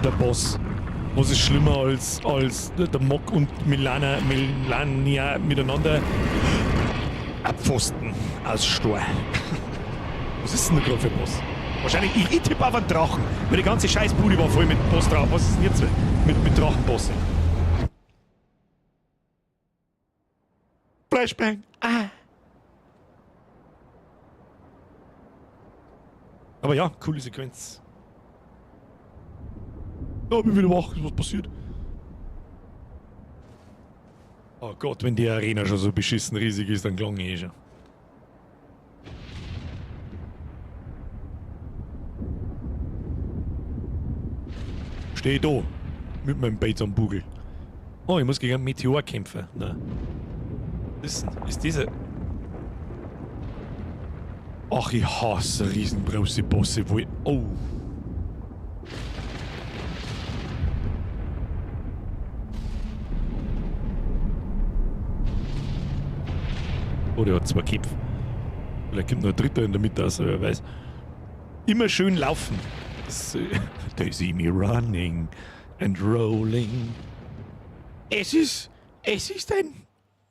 Der Boss. Was ist schlimmer als der Mock und Melania miteinander? Ein Pfosten aus Stahl. Was ist denn da gerade für ein Boss? Wahrscheinlich, ich tippe auf einen Drachen. Weil die ganze Scheißbude war voll mit Boss drauf. Was ist denn jetzt mit Drachenbosse? Flashbang. Ah. Aber ja, coole Sequenz. Oh, bin wieder wach, ist was passiert? Oh Gott, wenn die Arena schon so beschissen riesig ist, dann klang ich eh schon. Steh da mit meinem Bates am Bugel. Oh, ich muss gegen einen Meteor kämpfen. Nein. Ist dieser. Ach, ich hasse riesengroße Bosse, wo ich. Oh. Oh, der hat 2 Köpfe. Vielleicht kommt noch ein dritter in der Mitte raus, wer weiß. Immer schön laufen. Das, they see me running and rolling. Es ist ein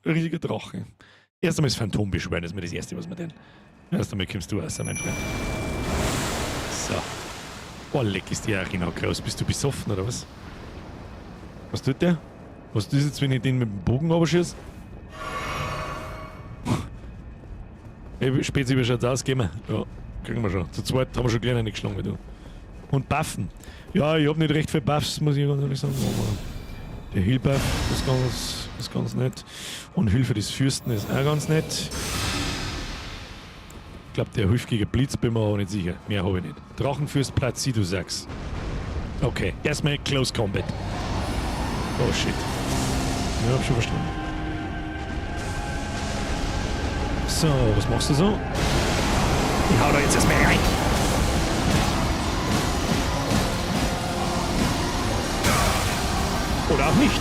riesiger Drache. Erst einmal das Phantom beschwören, das ist mir das Erste, was wir tun. Erst einmal kommst du raus, mein Freund. So. Oh, leck, ist die Arena groß. Bist du besoffen oder was? Was tut der? Was ist jetzt, wenn ich den mit dem Bogen runterschieße? Ey, Spezi, wie schaut's aus? Gehen wir. Ja, kriegen wir schon. Zu zweit haben wir schon gleich eine geschlagen, wie du. Und Buffen. Ja, ich hab nicht recht viel Buffs, muss ich ganz ehrlich sagen. Aber der Heal-Buff ist ganz nett. Und Hilfe des Fürsten ist auch ganz nett. Ich glaube, der hilft gegen Blitz, bin mir aber nicht sicher. Mehr habe ich nicht. Drachenfürst Placidusax. Okay, erstmal Close Combat. Oh shit. Ja, hab schon verstanden. So, was machst du so? Ich hau da jetzt erstmal rein. Oder auch nicht.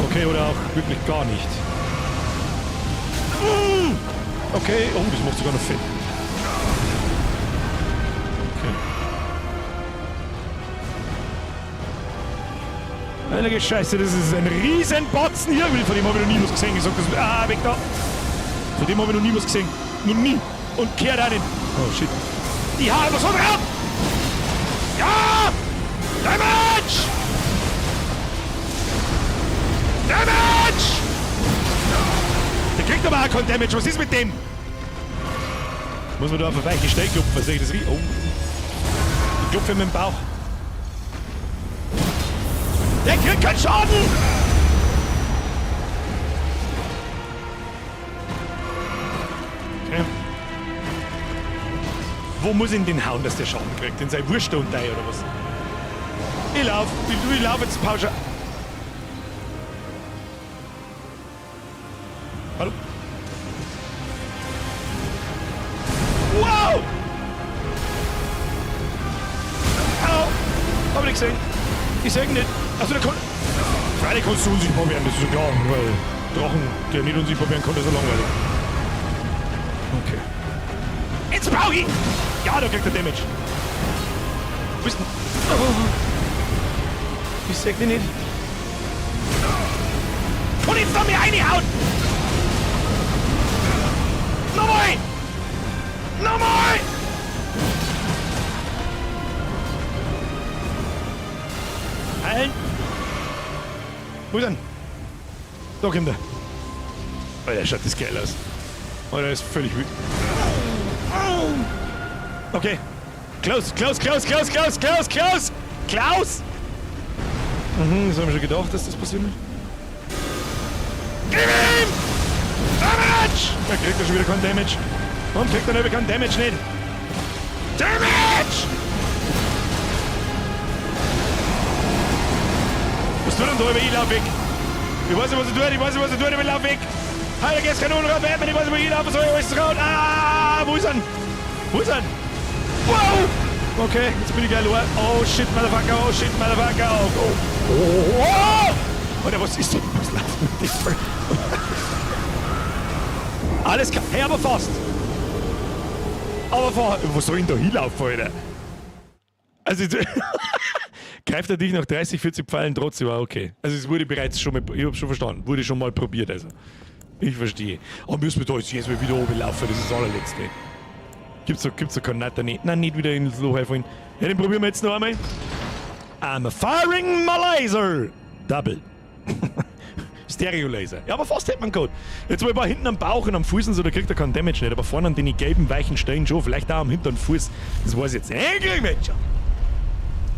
Okay, oder auch wirklich gar nicht. Okay, oh, das macht sogar noch fett. Okay. Heilige Scheiße, das ist ein Riesenbatzen hier. Von dem habe ich noch nie was gesehen. Ich sag das. Ah, weg da. Von dem habe ich noch nie was gesehen. Noch nie. Und kehrt auch nicht. Oh shit. Die hauen einfach so drauf! Ja! Damage! Damage! Der kriegt aber auch kein Damage. Was ist mit dem? Muss man da auf eine weiche Stelle klopfen? Sehe ich das richtig? Oh. Ich klopfe mit dem Bauch. Der kriegt keinen Schaden! Okay. Wo muss ich denn den hauen, dass der Schaden kriegt? In sein Wurst und oder was? Ich lauf, ich lauf jetzt pauschal. Hallo? Wow! Au! Hab ich nicht gesehen. Ich seh ihn nicht. Also der kann. Freilich kannst du unsichtbar werden, das ist ja klar, weil Drachen, der nicht unsichtbar werden kann, ist ja langweilig. Okay. Jetzt brauch ich! Ja, da kriegt er Damage. Wo bist denn? Oh. Ich seh dich nicht. Und jetzt da mir reinhauen! Nochmal! Nochmal! Heilen! Wo ist er? Da kommt er. Alter, schaut das geil aus. Alter, ist völlig wütend. Okay. Close, close, close, close, close, close, close! Klaus! Das haben wir schon gedacht, dass das passiert wird. Gib ihm! Damage! Da kriegt er schon wieder keinen Damage. Warum kriegt er denn keinen Damage nicht? Damage! Was tut denn da? Ich lauf weg. Ich weiß nicht, was er tut, ich weiß nicht, was er tut, aber ich lauf weg. Heilige Kanone, Batman, ich weiß nicht, wo ich laufen soll, alles ist rot. Ah, wo ist er? Wo ist er? Wow! Okay, jetzt bin ich geil. Oh shit, Motherfucker, oh shit, Motherfucker. Oh, oh, oh, oh. Alter, was ist denn? Was läuft mit dem? Alles klar. Hey, aber fast. Aber fast. Wo soll ich denn da hinlaufen, Alter? Also, greift er dich nach 30, 40 Pfeilen trotzdem? War okay. Also, es wurde bereits schon mal, ich hab's schon verstanden, wurde schon mal probiert, also. Ich verstehe. Aber müssen wir da jetzt jedes Mal wieder oben laufen, das ist das allerletzte. Gibt's da keinen Natter nicht? Nein, nicht wieder ins Loch einfallen. Ja, den probieren wir jetzt noch einmal. I'm firing my laser. Double. Stereo Laser. Ja, aber fast hätte man gehabt. Jetzt mal war hinten am Bauch und am Fuß und so, da kriegt er keinen Damage nicht. Aber vorne an den gelben, weichen Stellen schon. Vielleicht auch am hinteren Fuß. Das weiß ich jetzt. Den kriegen wir jetzt schon.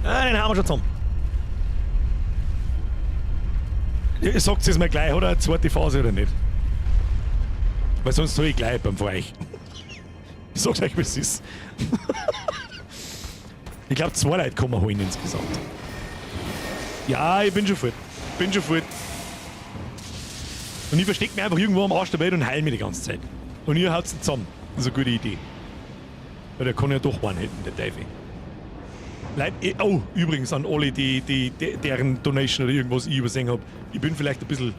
Ah, den haben wir schon zusammen. Ja, sagt es mir gleich, oder? Eine zweite Phase oder nicht? Weil sonst tue ich gleich beim euch. Ich sag's euch, wie es ist. Ich glaube, 2 Leute kann man holen insgesamt. Ja, ich bin schon fort. Bin schon fort. Und ich versteck mich einfach irgendwo am Arsch der Welt und heil mich die ganze Zeit. Und ihr haut's zusammen. Das ist eine gute Idee. Weil der kann ja doch einen hätten, der Teufel. Leute, oh, übrigens an alle, die deren Donation oder irgendwas ich übersehen hab. Ich bin vielleicht ein bisschen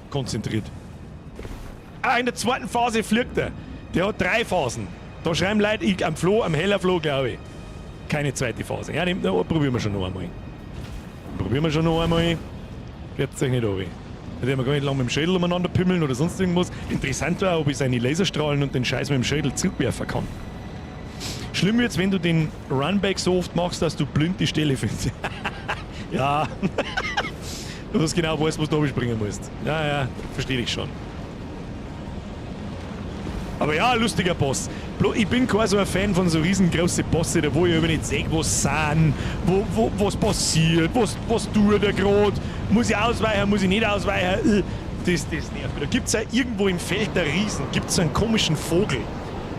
konzentriert. Ah, in der zweiten Phase fliegt er. Der hat drei Phasen. Da schreiben Leute, ich am Flo, am Heller Flo, glaube ich. Keine zweite Phase. Ja, nehm, na, probieren wir schon noch einmal. Probieren wir schon noch einmal. Jetzt euch nicht runter. Da werden wir gar nicht lange mit dem Schädel umeinander pimmeln oder sonst irgendwas. Interessant war, ob ich seine Laserstrahlen und den Scheiß mit dem Schädel zurückwerfen kann. Schlimm wird's, wenn du den Runback so oft machst, dass du blind die Stelle findest. Ja. Du hast genau weißt, was du springen musst. Ja, ja, verstehe ich schon. Aber ja, lustiger Boss. Ich bin kein so ein Fan von so riesengroßen Bosse, da wo ich über nicht sehe, was sind, wo, was passiert, was tut der grad, muss ich ausweichen, muss ich nicht ausweichen. Das nervt mich. Da gibt's ja irgendwo im Feld der Riesen, gibt's einen komischen Vogel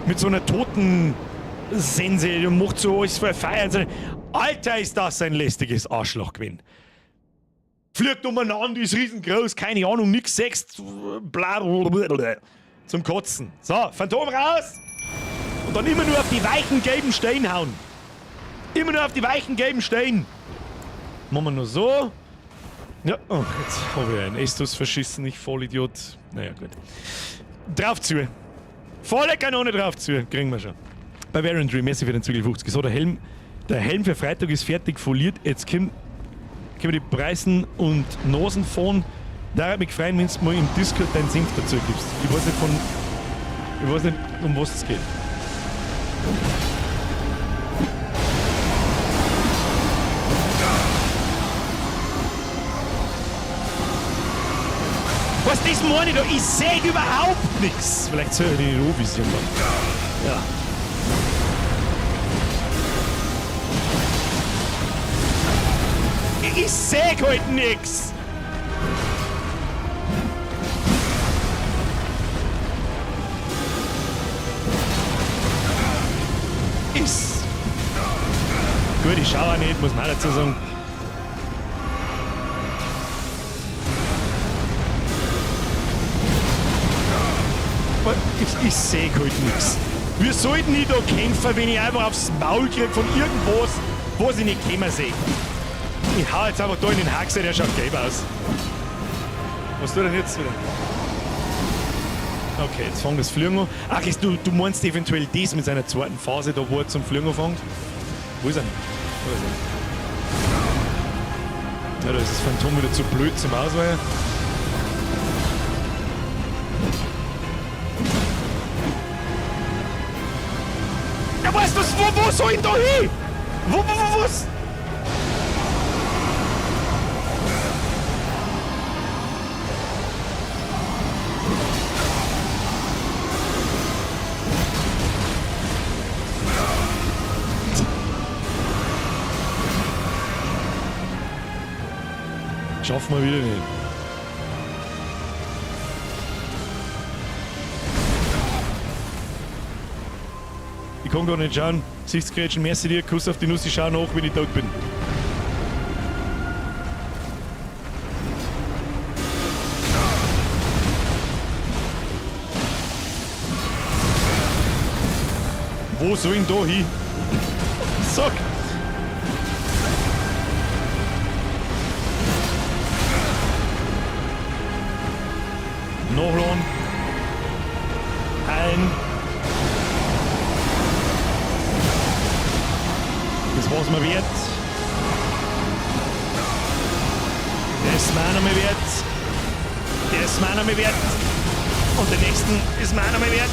mit so einer toten Sense, der macht so alles voll Feier. Alter, ist das ein lästiges Arschloch gewesen. Fliegt umeinander, ist riesengroß, keine Ahnung, nix sechst, bla, bla, bla, bla. Zum Kotzen. So, Phantom raus! Und dann immer nur auf die weichen gelben Steine hauen. Immer nur auf die weichen gelben Steine. Machen wir nur so. Ja, oh, jetzt habe ich einen Estus verschissen, ich Vollidiot. Naja, gut. Drauf zu. Volle Kanone drauf zu. Kriegen wir schon. Bavarian Dream, merci für den Zwiegel 50. So, der Helm für Freitag ist fertig foliert. Jetzt kommen die Preisen und Nosen von. Da würde mich freuen, wenn du mal im Discord deinen Senf dazu gibst. Ich weiß nicht von. Ich weiß nicht, um was es geht. Was das meine ich da? Ich seh überhaupt nichts. Vielleicht soll ich die Rohvision dann. Ja. Ich seh halt nix. Ist. Gut, ich schau auch nicht, muss man auch dazu sagen. Aber ich seh halt nix. Wir sollten nicht da kämpfen, wenn ich einfach aufs Maul krieg von irgendwas, was ich nicht kommen seh. Ich hau jetzt einfach da in den Haxer, der schaut gelb aus. Was tut er denn jetzt wieder? Okay, jetzt fängt das Fliegen an. Ach, du meinst eventuell das mit seiner zweiten Phase, da wo er zum Fliegen anfängt? Wo ist er denn? Wo ist er? Ja, da ist das Phantom wieder zu blöd zum Ausweichen. Ja, weißt du, wo soll ich denn da hin? Wo, was? Schaffen wir wieder nicht. Ich kann gar nicht schauen. Gesichtsgrätschen, merci dir, Kuss auf die Nuss, ich schau nach, wenn ich tot bin. Wo soll ich denn da hin? Sag! Nachladen. Heilen. Das war's mir wert. Das ist mir auch noch mal wert. Der ist mir auch noch mal wert. Und der nächsten ist mir auch noch mal wert.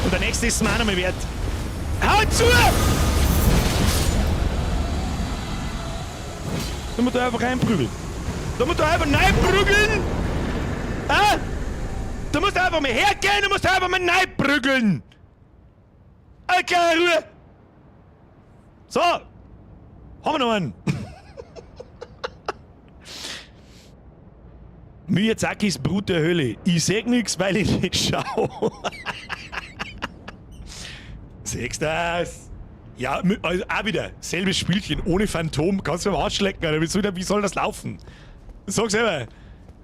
Und der nächste ist mir auch noch mal wert. Hau zu! Da muss da einfach reinprügeln. Da muss da einfach reinprügeln! Ah? Da musst du einfach mal hergehen, du musst einfach mal reinprügeln! Okay, Ruhe! So! Haben wir noch einen! Miyazakis Brut der Hölle. Ich seh nix, weil ich nicht schau. Siehst du das? Ja, also auch wieder, selbes Spielchen, ohne Phantom, kannst du mir am Arsch lecken, Alter. Wie soll das laufen? Sag selber,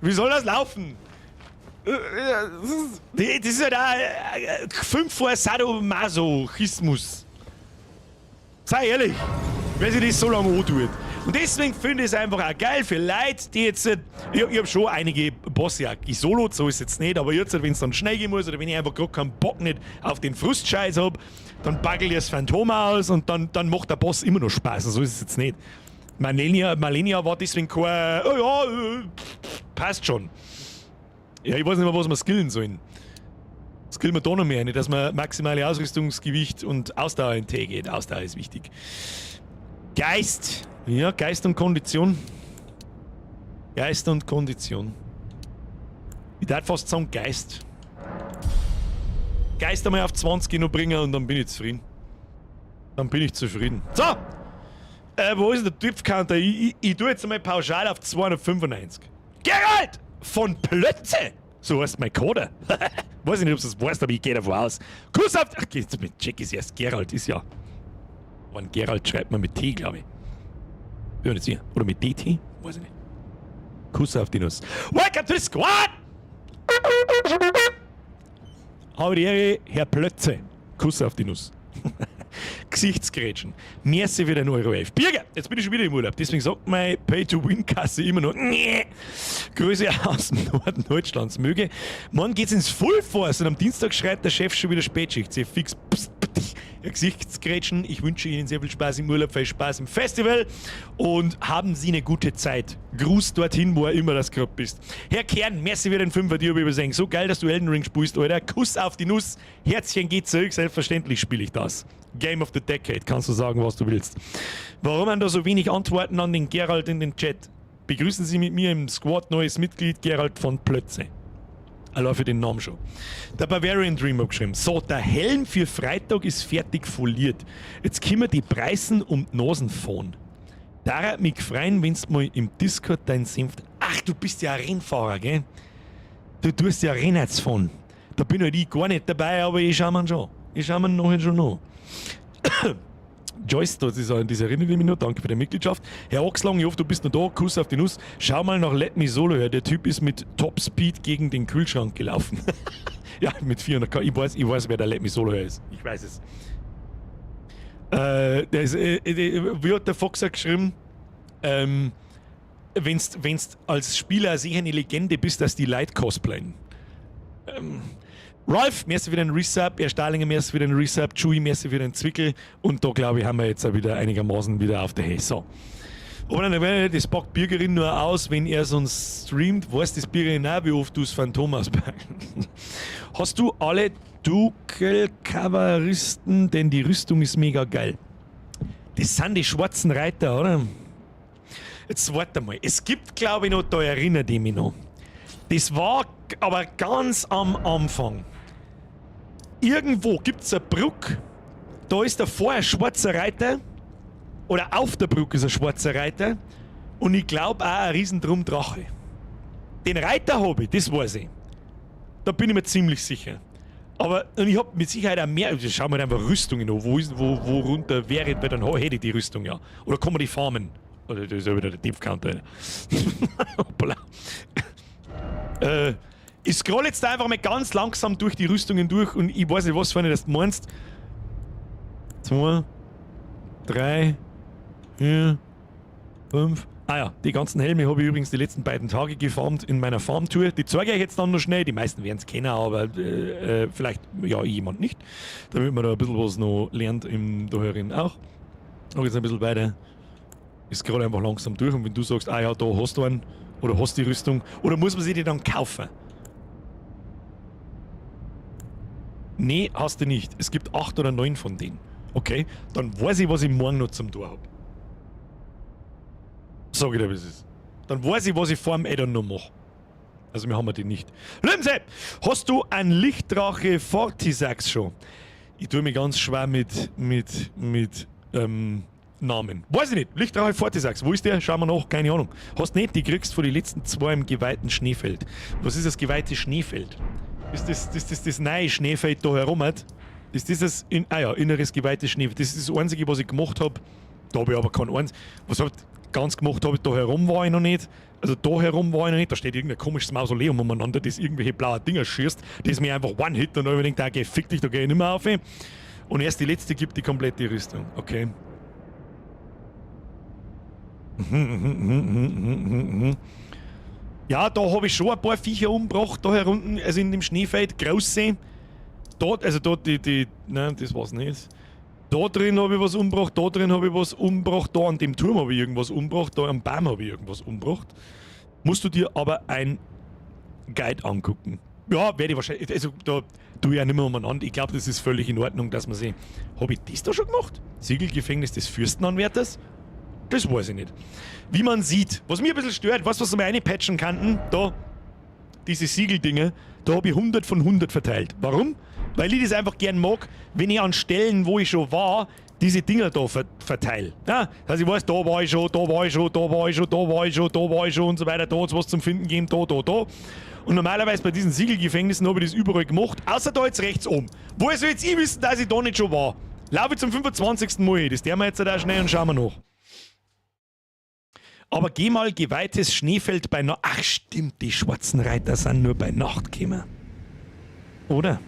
wie soll das laufen? Das ist halt auch 5 vor Sadomasochismus. Sei ehrlich, wer sich das so lange antut. Und deswegen finde ich es einfach auch geil für Leute, die jetzt. Ich habe schon einige Bosse ja gesolot, so ist es jetzt nicht, aber jetzt, wenn es dann schnell gehen muss oder wenn ich einfach gerade keinen Bock nicht auf den Frustscheiß habe, dann bagel ich das Phantom aus und dann macht der Boss immer noch Spaß. So ist es jetzt nicht. Malenia war deswegen kein. Oh ja, passt schon. Ja, ich weiß nicht mehr, was wir skillen sollen. Skillen wir da noch mehr, nicht, dass man maximale Ausrüstungsgewicht und Ausdauer in T geht. Ausdauer ist wichtig. Geist. Ja, Geist und Kondition. Geist und Kondition. Ich darf fast sagen Geist. Geist einmal auf 20 noch bringen und dann bin ich zufrieden. Dann bin ich zufrieden. So! Wo ist denn der Typ-Counter? Ich tue jetzt einmal pauschal auf 295. Gerald! Von Plötze! So heißt mein Coder. Weiß ich nicht, ob du das weißt, aber ich gehe davon aus. Kuss auf. Ach, jetzt mit Check ist erst Gerald, ist ja. Wann Gerald schreibt man mit T, glaube ich. Bin mir nicht sicher. Oder mit DT? Weiß ich nicht. Kuss auf die Nuss. Welcome to the squad! Habe die Ehre, Herr Plötze. Kuss auf die Nuss. Gesichtsgrätschen. Merci für den Euro 11. Birger, jetzt bin ich schon wieder im Urlaub. Deswegen sagt meine Pay-to-Win-Kasse immer noch: Nee. Grüße aus dem Norden Deutschlands. Möge. Morgen geht's ins Full Force und am Dienstag schreit der Chef schon wieder Spätschicht. Sehr fix. Psst, pst, Gesichtsgrätschen. Ich wünsche Ihnen sehr viel Spaß im Urlaub, viel Spaß im Festival und haben Sie eine gute Zeit. Gruß dorthin, wo er immer das gerade bist. Herr Kern, merci für den Fünfer, dir übersehen. So geil, dass du Elden Ring spielst, Alter. Kuss auf die Nuss. Herzchen geht zurück. Selbstverständlich spiele ich das. Game of the Decade, kannst du sagen, was du willst. Warum haben da so wenig Antworten an den Gerald in den Chat? Begrüßen Sie mit mir im Squad neues Mitglied Gerald von Plötze. Allein für den Namen schon. Der Bavarian Dream hat geschrieben: So, der Helm für Freitag ist fertig foliert. Jetzt können wir die Preisen um die Nasen fahren. Da mich freuen, wenn's mal im Discord dein Senf. Ach, du bist ja ein Rennfahrer, gell? Du tust ja Rennrad fahren. Da bin halt ich gar nicht dabei, aber ich schau mir schon. Ich schau mir nachher schon noch. Joyce, das ist an das erinnere ich mich noch, danke für die Mitgliedschaft. Herr Oxlang, ich hoffe, du bist noch da, Kuss auf die Nuss. Schau mal nach Let Me Solo her, der Typ ist mit Top Speed gegen den Kühlschrank gelaufen. Ja, mit 400 K. Ich weiß, wer der Let Me Solo her ist. Ich weiß es. Wie hat der Fox auch geschrieben? Wenn's als Spieler sicher eine Legende bist, dass die Leute cosplayen. Ralph, merci für den Resub, Herr Starlinger, merci für den Resub, Chewy, merci für den Zwickel und da, glaube ich, haben wir jetzt auch wieder einigermaßen wieder auf der Höhe. So. Aber dann, das packt Birgerin nur aus, wenn er sonst streamt, weiß das Birgerin auch, wie oft du das Phantom auspackst. Hast du alle Dukel-Kavalleristen, denn die Rüstung ist mega geil. Das sind die schwarzen Reiter, oder? Jetzt warte mal. Es gibt, glaube ich, noch, da erinnert ich mich noch. Das war aber ganz am Anfang. Irgendwo gibt es eine Brücke, da ist davor ein schwarzer Reiter. Oder auf der Brücke ist ein schwarzer Reiter. Und ich glaube auch ein Riesendrum-Drache. Den Reiter habe ich, das weiß ich. Da bin ich mir ziemlich sicher. Aber und ich habe mit Sicherheit auch mehr. Schauen wir einfach Rüstungen an. Wo runter wäre, weil dann hätte ich die Rüstung ja. Oder kann man die farmen? Oder das ist ja wieder der Deep Counter. Hoppala. Ich scroll jetzt einfach mal ganz langsam durch die Rüstungen durch und ich weiß nicht, was für eine das du meinst. Zwei, drei, vier, fünf. Ah ja, die ganzen Helme habe ich übrigens die letzten beiden Tage gefarmt in meiner Farmtour. Die zeige ich euch jetzt dann noch schnell. Die meisten werden es kennen, aber vielleicht ja jemand nicht. Damit man da ein bisschen was noch lernt im da herin auch. Noch jetzt ein bisschen weiter. Ich scroll einfach langsam durch und wenn du sagst, ah ja, da hast du einen oder hast die Rüstung, oder muss man sie die dann kaufen? Nee, hast du nicht. Es gibt 8 oder 9 von denen. Okay, dann weiß ich, was ich morgen noch zum Tor hab. Sag ich dir, wie es ist. Dann weiß ich, was ich vor dem Addon noch mache. Also wir haben die nicht. Lömse, hast du ein Lichtdrache Fortisax schon? Ich tue mir ganz schwer mit Namen. Weiß ich nicht. Lichtdrache Fortisax. Wo ist der? Schauen wir nach. Keine Ahnung. Hast nicht, die kriegst von den letzten zwei im geweihten Schneefeld. Was ist das geweihte Schneefeld? Ist das neue Schneefeld da herum? Hat? Ist das das in, ah ja, inneres geweihtes Schneefeld. Das ist das Einzige, was ich gemacht hab. Da hab ich aber kein eins. Was hab ich ganz gemacht habe, da herum war ich noch nicht. Also da herum war ich noch nicht. Da steht irgendein komisches Mausoleum umeinander, das irgendwelche blauen Dinger schießt, das mir einfach One-Hit und dann hab ich gedacht, okay, fick dich, da geh ich nicht mehr auf. Und erst die letzte gibt die komplette Rüstung. Okay. Ja, da habe ich schon ein paar Viecher umgebracht, da herunten, also in dem Schneefeld, Großsee. Dort, also dort die, nein, das war's nicht. Da drin habe ich was umgebracht, da drin habe ich was umgebracht, da an dem Turm habe ich irgendwas umgebracht, da am Baum habe ich irgendwas umgebracht. Musst du dir aber ein Guide angucken. Ja, werde ich wahrscheinlich, also da tue ich ja nicht mehr umeinander. Ich glaube, das ist völlig in Ordnung, dass man sie. Habe ich das da schon gemacht? Siegelgefängnis des Fürstenanwärters? Das weiß ich nicht. Wie man sieht, was mir ein bisschen stört, weißt du, was sie mir reinpatchen könnten? Da, diese Siegeldinge, da habe ich 100 von 100 verteilt. Warum? Weil ich das einfach gern mag, wenn ich an Stellen, wo ich schon war, diese Dinger da verteile. Ja, dass ich weiß, da war ich schon, da war ich schon, da war ich schon, da war ich schon, da war ich schon und so weiter, da hat's was zum Finden gegeben, da, da, da. Und normalerweise bei diesen Siegelgefängnissen habe ich das überall gemacht, außer da jetzt rechts oben. Woher soll jetzt ich wissen, dass ich da nicht schon war? Laufe ich zum 25. Mal hin, das tun wir jetzt halt auch schnell und schauen wir nach. Aber geh mal geweihtes Schneefeld bei Nacht. Ach stimmt, die schwarzen Reiter sind nur bei Nacht gekommen. Oder?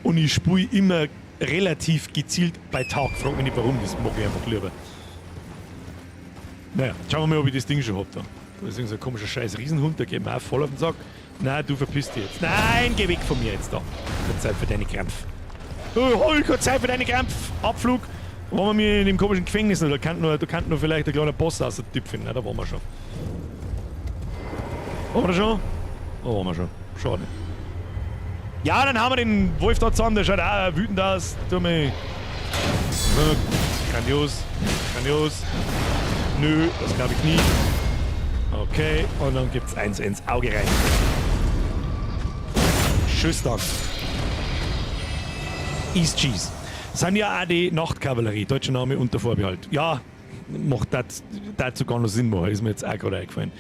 Und ich spule immer relativ gezielt bei Tag. Frag mich nicht warum, das mag ich einfach lieber. Naja, schauen wir mal, ob ich das Ding schon hab da. Da ist irgend so ein komischer scheiß Riesenhund, der geht mir auch voll auf den Sack. Nein, du verpiss dich jetzt. Nein, geh weg von mir jetzt da. Keine Zeit für deine Krampf. Oh, ich keine Zeit für deine Krampf. Abflug. Waren wir mir in dem komischen Gefängnis noch? Da kann nur vielleicht ein kleiner Boss aus der Typ finden. Na, da waren wir schon. Waren wir da schon? Da waren wir schon. Schade. Ja, dann haben wir den Wolf da zusammen. Der schaut auch wütend aus. Tu mich. Grandios. Grandios. Nö, das glaube ich nicht. Okay, und dann gibt's eins ins Auge rein. Tschüss dann. East Cheese. Sind ja auch die Nachtkavallerie, deutscher Name unter Vorbehalt. Ja, macht das sogar noch Sinn machen, ist mir jetzt auch gerade eingefallen.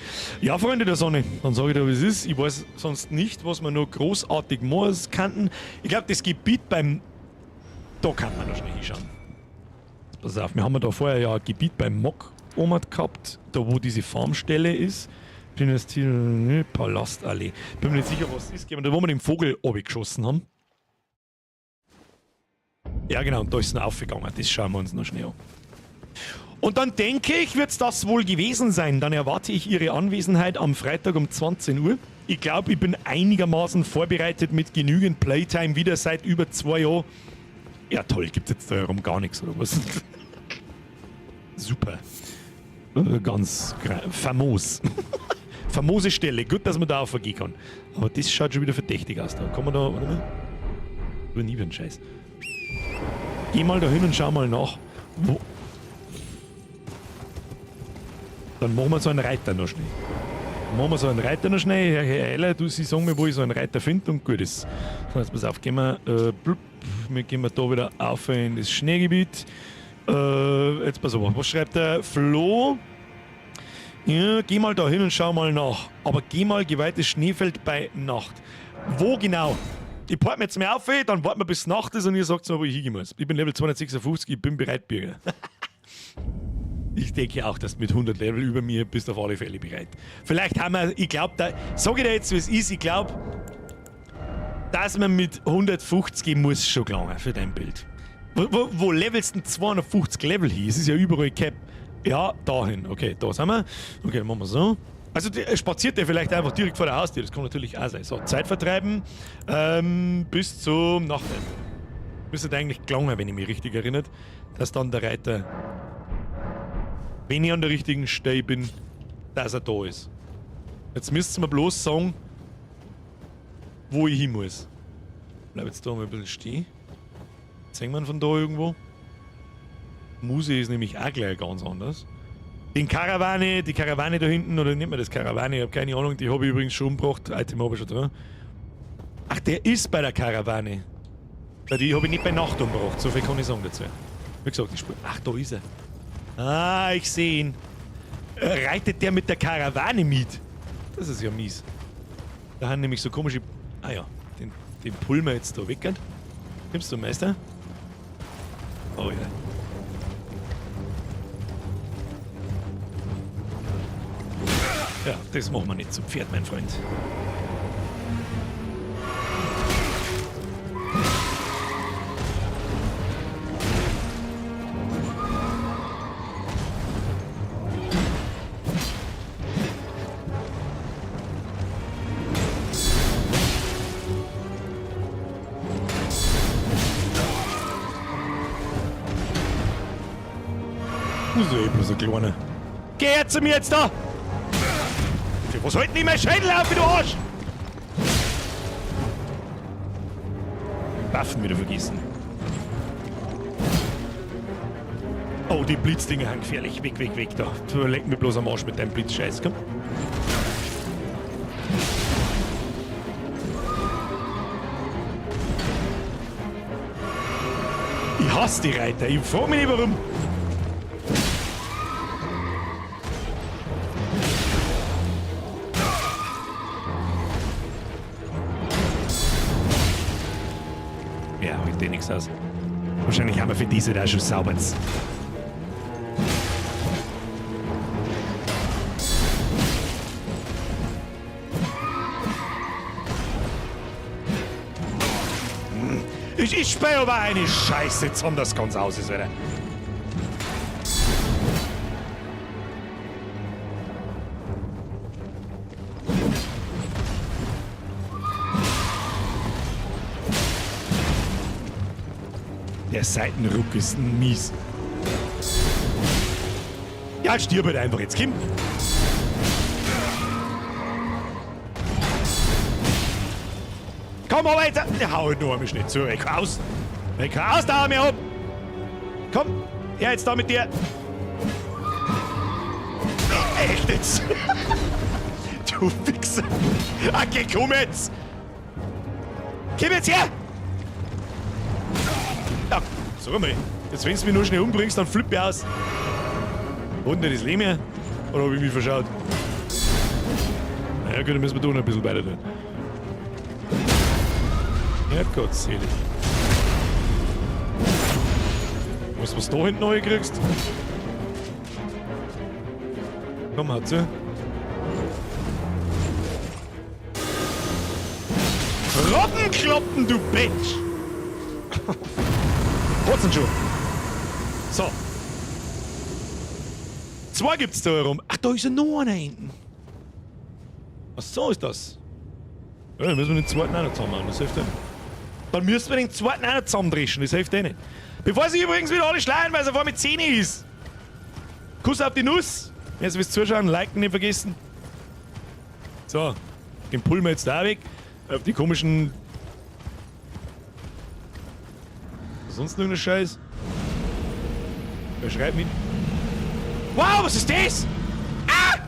Ja, Freunde der Sonne, dann sage ich dir, wie es ist. Ich weiß sonst nicht, was wir noch großartig machen könnten. Ich glaube, das Gebiet beim... Da kann man noch schnell hinschauen. Pass auf, wir haben ja da vorher ja ein Gebiet beim Mok oben gehabt, da wo diese Farmstelle ist. Dynastie, Palastallee. Bin mir nicht sicher, was es ist, da wo wir den Vogel runtergeschossen haben. Ja genau, und da ist es noch aufgegangen. Das schauen wir uns noch schnell an. Und dann denke ich, wird es das wohl gewesen sein. Dann erwarte ich Ihre Anwesenheit am Freitag um 20 Uhr. Ich glaube, ich bin einigermaßen vorbereitet mit genügend Playtime wieder seit über 2 Jahren. Ja toll, gibt es jetzt da herum gar nichts oder was? Super. Ganz famos. Famose Stelle. Gut, dass man da aufgehen kann. Aber das schaut schon wieder verdächtig aus. Da kann man da, warte mal. Über nie einen Scheiß. Geh mal da hin und schau mal nach. Wo? Dann machen wir so einen Reiter noch schnell. Machen wir so einen Reiter noch schnell. Herr Eiler, du, sie sagen mir, wo ich so einen Reiter finde und gut ist. So, jetzt pass auf, gehen wir, blub, wir gehen wir da wieder auf in das Schneegebiet. Jetzt pass auf, was schreibt der Flo? Ja, geh mal da hin und schau mal nach. Aber geh mal geweihtes Schneefeld bei Nacht. Wo genau? Ich port mir jetzt mal auf, dann warten wir bis Nacht ist und ihr sagt mir, wo ich hingehen muss. Ich bin Level 256, ich bin bereit, Bürger. Ich denke auch, dass du mit 100 Level über mir bist auf alle Fälle bereit. Vielleicht haben wir, ich glaube, da sag ich dir jetzt, wie es ist, ich glaube, dass man mit 150 muss schon gelangen für dein Bild. Wo levelst du denn 250 Level hin? Es ist ja überall Cap. Ja, dahin. Okay, da sind wir. Okay, dann machen wir so. Also spaziert der vielleicht einfach direkt vor der Haustür. Das kann natürlich auch sein. So, Zeit vertreiben bis zum Nachtessen. Müsste eigentlich gelangen, wenn ich mich richtig erinnere, dass dann der Reiter, wenn ich an der richtigen Stelle bin, dass er da ist. Jetzt müsst ihr mir bloß sagen, wo ich hin muss. Bleib jetzt da mal ein bisschen stehen. Sehen wir ihn von da irgendwo? Muse ist nämlich auch gleich ganz anders. Den Karawane, die Karawane da hinten, oder nennt man das Karawane? Ich hab keine Ahnung, die habe ich übrigens schon umgebracht. Item habe ich schon drin. Ach, der ist bei der Karawane. Ja, die habe ich nicht bei Nacht umgebracht, so viel kann ich sagen dazu. Wie gesagt, ich spür. Ach, da ist er. Ah, ich sehe ihn. Reitet der mit der Karawane mit? Das ist ja mies. Da haben nämlich so komische... Ah ja, den pullen wir jetzt da weg. Nimmst du, Meister? Oh ja. Ja, das machen wir nicht zum Pferd, mein Freund. Das ist eh bloß ein kleiner. Geh her zu mir jetzt da! Für was halt nicht mein Schädel auf, du Arsch? Waffen wieder vergessen. Oh, die Blitzdinger sind gefährlich. Weg, weg, weg da. Du leck mir bloß am Arsch mit deinem Blitzscheiß, komm. Ich hasse die Reiter. Ich frag mich nicht warum. Ja, heute eh nichts aus. Wahrscheinlich haben wir für diese da schon sauber. Ich spiele aber eine Scheiße, jetzt haben das ganz aus ist, Alter. Der Seitenruck ist mies. Ja, stirb halt einfach jetzt, Kim. Komm, aber jetzt. Ja, hau halt noch einmal schnell zu. Ich kann aus. Ich kann aus, da hau mir ab. Komm, ja, jetzt da mit dir. Echt jetzt? Du Wichser. Okay, komm jetzt. Komm jetzt her. Ja, sag mal. Jetzt, wenn du mich nur schnell umbringst, dann flipp ich aus. Hat denn das Leben her? Oder hab ich mich verschaut? Naja, gut, dann müssen wir da noch ein bisschen weiter tun. Herrgott selig. Weißt du, was du da hinten neu kriegst? Komm, hau zu. Robbenkloppen, du Bitch! Hat's denn schon? So. Zwei gibt's da herum. Ach, da ist ja noch einer hinten. Ach, so ist das. Ja, dann müssen wir den zweiten auch noch zusammen machen, das hilft ja nicht. Dann müssen wir den zweiten auch noch zusammendreschen, das hilft eh nicht. Bevor sich übrigens wieder alle schreien, weil es auf einmal 10 ist. Kuss auf die Nuss. Jetzt fürs Zuschauen, liken nicht vergessen. So, den pullen wir jetzt da weg. Auf die komischen... Sonst noch irgendein Scheiß? Wer schreibt mit? Wow, was ist das? Ah!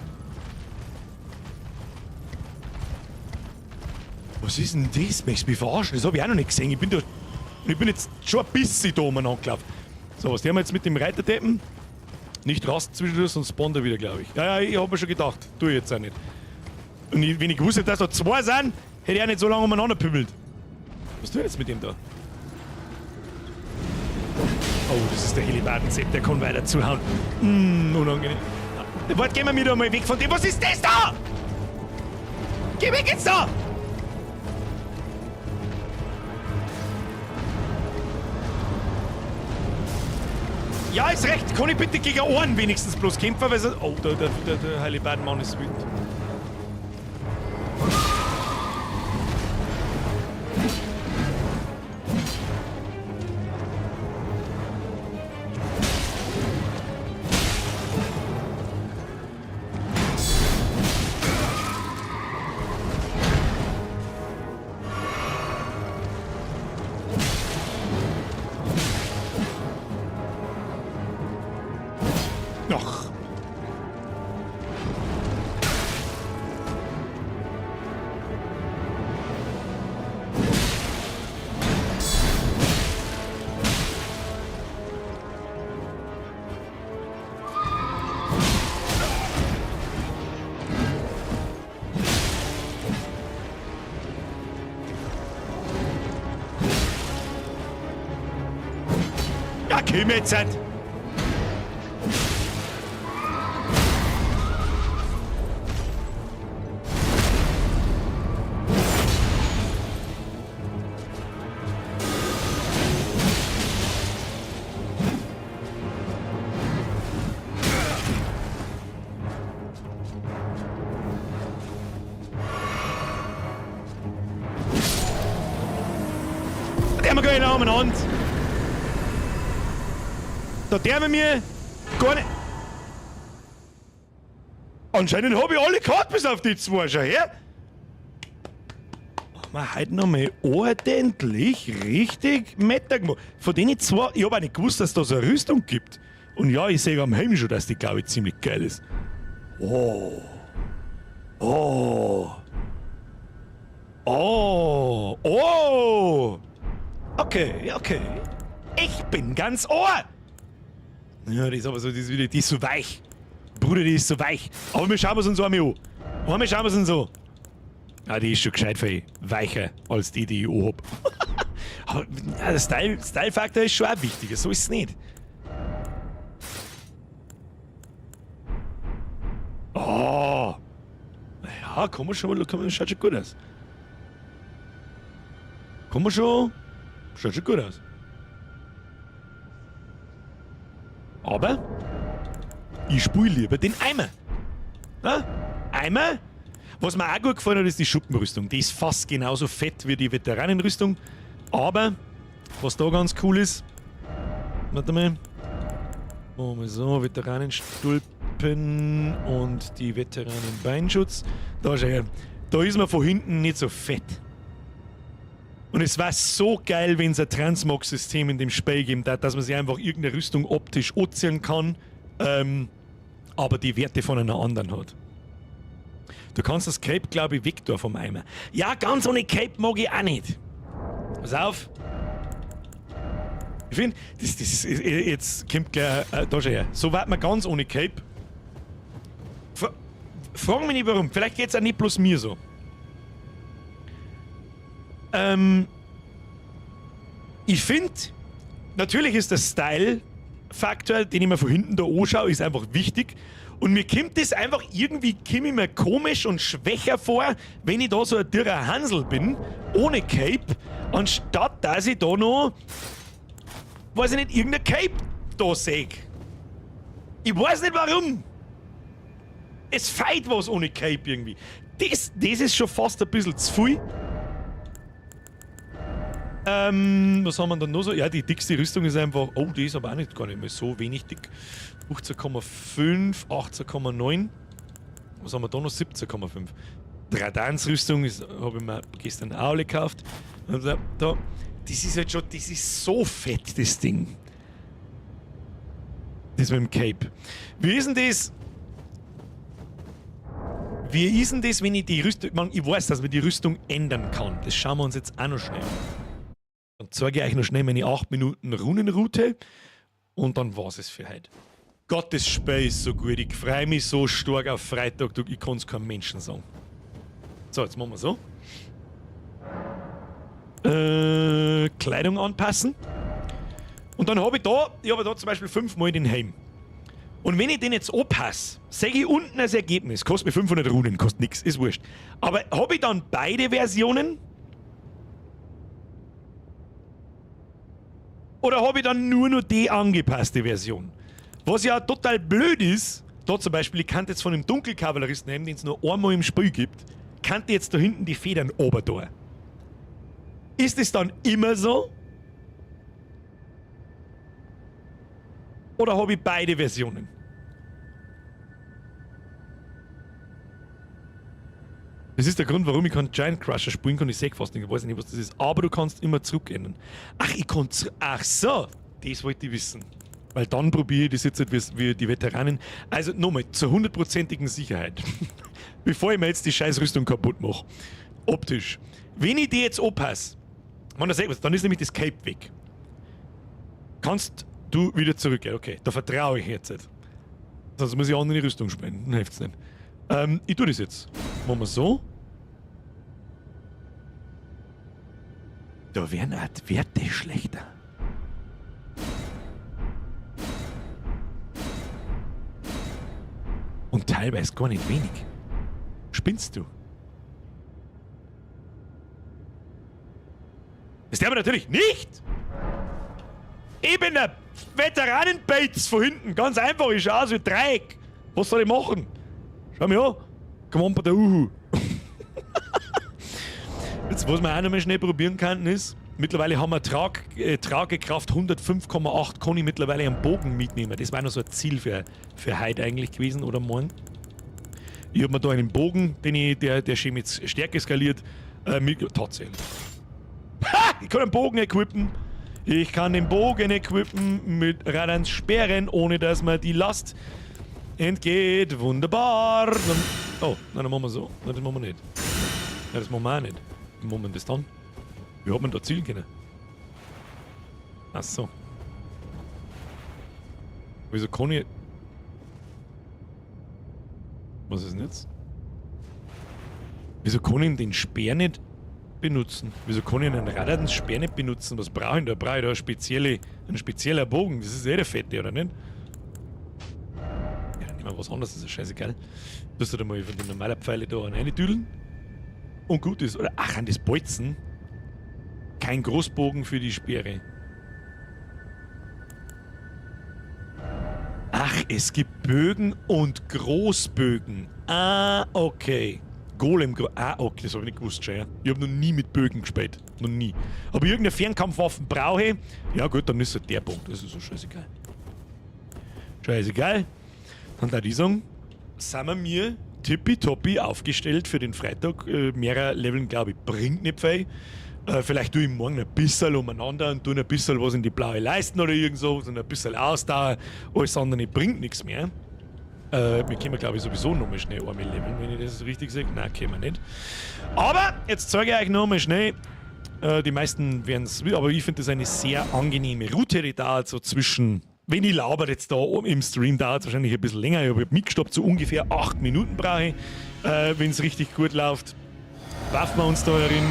Was ist denn das? Möchtest du mich verarschen? Das hab ich auch noch nicht gesehen. Ich bin da, ich bin jetzt schon ein bisschen da umeinander gelaufen. So, was tun wir jetzt mit dem Reiterdeppen? Nicht rasten zwischendurch, sonst spawnt er wieder, glaub ich. Ja, ja, ich hab mir schon gedacht. Tu ich jetzt auch nicht. Und wenn ich gewusst hätte, dass da zwei sind, hätte ich auch nicht so lange umeinander pümmelt. Was tut jetzt mit dem da? Oh, das ist der Helibaden-Sepp, der kann weiter zuhauen. Unangenehm. Warte, gehen wir wieder mal weg von dem. Was ist das da? Geh weg jetzt da! Ja, ist recht. Kann ich bitte gegen Ohren wenigstens bloß kämpfen? Weil sonst, oh, der Heilibadenmann ist wütend. Ach. Ja, komm jetzt halt. Der wir gar nicht umeinander. Da dürfen wir gar nicht. Anscheinend habe ich alle gehabt bis auf die zwei. Schau her. Haben wir heute nochmal ordentlich richtig Meter gemacht. Von denen zwei, ich habe auch nicht gewusst, dass da so eine Rüstung gibt. Und ja, ich sehe am Helm schon, dass die, glaube ich, ziemlich geil ist. Oh. Oh. Oh. Oh. Okay, okay. Ich bin ganz Ohr. Ja, die ist aber so, die ist, wieder, die ist so weich. Bruder, die ist so weich. Aber wir schauen es uns einmal an. Einmal schauen wir es uns an. Ah, die ist schon gescheit viel weicher als die, die ich auch hab. Aber ja, der Style-Faktor ist schon auch wichtig, so ist es nicht. Oh. Ja, kann man schon, kann man, schaut schon gut aus. Kann man schon, schaut schon gut aus. Aber ich spiele lieber den Eimer. Na? Eimer? Was mir auch gut gefallen hat, ist die Schuppenrüstung. Die ist fast genauso fett wie die Veteranenrüstung. Aber, was da ganz cool ist, warte mal, machen wir so, Veteranenstulpen und die Veteranenbeinschutz. Da schau her, da ist man von hinten nicht so fett. Und es war so geil, wenn es ein Transmog-System in dem Spiel geben hat, dass man sich einfach irgendeine Rüstung optisch anziehen kann, aber die Werte von einer anderen hat. Du kannst das Cape, glaub ich, weg da vom Eimer. Ja, ganz ohne Cape mag ich auch nicht. Pass auf. Ich find, das, das, jetzt kommt gleich, da schau her. So wart man ganz ohne Cape. Frag mich nicht warum. Vielleicht geht's auch nicht bloß mir so. Ich find, natürlich ist der Style-Faktor, den ich mir von hinten da anschaue, ist einfach wichtig. Und mir kommt das einfach irgendwie, komm ich mir komisch und schwächer vor, wenn ich da so ein dürrer Hansel bin, ohne Cape, anstatt dass ich da noch, weiß ich nicht, irgendein Cape da seh. Ich weiß nicht warum. Es feit was ohne Cape irgendwie. Das ist schon fast ein bisschen zu viel. Was haben wir dann noch so? Ja, die dickste Rüstung ist einfach... Oh, die ist aber auch nicht, gar nicht mehr so wenig dick. 18,5, 18,9. Was haben wir da noch? 17,5. Dradanz-Rüstung habe ich mir gestern auch alle gekauft. Und da, da, das ist halt schon, das ist so fett, das Ding. Das mit dem Cape. Wie ist denn das? Wie ist denn das, wenn ich die Rüstung... Ich meine, ich weiß, dass man die Rüstung ändern kann. Das schauen wir uns jetzt auch noch schnell an. Dann zeige ich euch noch schnell meine 8 Minuten Runenroute und dann war's es für heute. Gott, das Spiel ist so gut. Ich freu mich so stark auf Freitag, du, ich kann's keinem Menschen sagen. So, jetzt machen wir so. Kleidung anpassen. Und dann hab ich da, ich hab da zum Beispiel 5-mal den Helm. Und wenn ich den jetzt anpasse, seh ich unten das Ergebnis. Kostet mir 500 Runen, kostet nix, ist wurscht. Aber hab ich dann beide Versionen? Oder hab ich dann nur noch die angepasste Version? Was ja total blöd ist, da zum Beispiel, ich kann jetzt von dem Dunkelkavalleristen nehmen, den es nur einmal im Spiel gibt, kann ich jetzt da hinten die Federn oben da. Ist es dann immer so? Oder hab ich beide Versionen? Das ist der Grund, warum ich keinen Giant Crusher spielen kann. Ich seh fast nicht, ich weiß nicht, was das ist. Aber du kannst immer zurückändern. Ach, ich kann ach so, das wollte ich wissen. Weil dann probiere ich das jetzt nicht wie die Veteranen. Also nochmal, zur hundertprozentigen Sicherheit. Bevor ich mir jetzt die Scheißrüstung kaputt mache. Optisch. Wenn ich die jetzt anpasse, man, das sieht man, dann ist nämlich das Cape weg. Kannst du wieder zurückgehen. Okay, da vertraue ich jetzt nicht. Sonst muss ich andere Rüstung spenden. Dann hilft's nicht. Ich tue das jetzt. Machen wir so. Da werden auch die Werte schlechter. Und teilweise gar nicht wenig. Spinnst du? Das darf man natürlich nicht! Ich bin der Veteranenbates von hinten. Ganz einfach, ich schau aus wie Dreieck. Was soll ich machen? Schau mich an. Komm on bei der Uhu. Jetzt, was wir auch noch mal schnell probieren können, ist, mittlerweile haben wir Tragekraft 105,8, kann ich mittlerweile einen Bogen mitnehmen. Das war noch so ein Ziel für heute eigentlich gewesen oder morgen. Ich habe mir da einen Bogen, den ich, der schön mit Stärke skaliert, mit, tatsächlich. Ha! Ich kann einen Bogen equippen. Ich kann den Bogen equippen mit Radahns Speeren, ohne dass mir die Last entgeht. Wunderbar. Dann, oh, nein, dann machen wir so. Nein, das machen wir nicht. Nein, das machen wir auch nicht. Wie machen wir das dann? Wie hat man da zielen können? Ach so. Wieso kann ich... Was ist denn jetzt? Wieso kann ich den Speer nicht benutzen? Wieso kann ich einen Radahns Speer nicht benutzen? Was brauche ich da? Brauche ich da einen spezieller Bogen? Das ist eh der fette, oder nicht? Ja, dann nehmen wir was anderes, das ist ja scheißegal. Tust du da mal von den normalen Pfeile da rein. Und gut ist. Oder ach, an das Bolzen. Kein Großbogen für die Speere. Ach, es gibt Bögen und Großbögen. Ah, okay. Golem, ah, okay, das hab ich nicht gewusst schon, ja. Ich hab noch nie mit Bögen gespielt. Noch nie. Aber irgendeine Fernkampfwaffen brauche ich. Ja gut, dann ist halt der Punkt. Das ist so scheißegal. Scheißegal. Dann da die sagen, sind wir mir tippitoppi aufgestellt für den Freitag. Mehrer Leveln, glaub ich, bringt nicht viel. Vielleicht tue ich morgen ein bisschen umeinander und tue ein bisschen was in die blaue Leisten oder irgend so und ein bisschen Ausdauer. Alles andere bringt nichts mehr. Wir können, glaub ich, sowieso nochmal schnell einmal leveln, wenn ich das richtig sehe. Nein, können wir nicht. Aber jetzt zeige ich euch nochmal schnell. Die meisten werden's, aber ich finde das eine sehr angenehme Route, die dauert so zwischen, wenn ich laber jetzt da oben im Stream, dauert es wahrscheinlich ein bisschen länger. Ich habe mitgestoppt, so ungefähr 8 Minuten brauche ich, wenn's richtig gut läuft. Waffen wir uns da herin.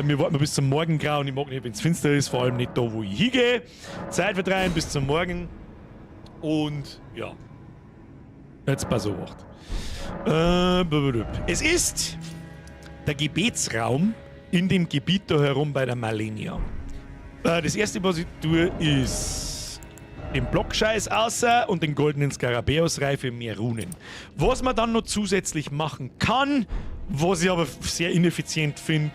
Wir warten bis zum Morgengrauen. Ich mag nicht, wenn's finster ist, vor allem nicht da, wo ich hingehe. Zeit vertreiben bis zum Morgen. Und ja. Jetzt pass auf. Es ist der Gebetsraum in dem Gebiet da herum bei der Malenia. Das erste, was ich tue, ist den Blockscheiß außer und den goldenen Skarabäus rein für mehr Runen. Was man dann noch zusätzlich machen kann, was ich aber sehr ineffizient find,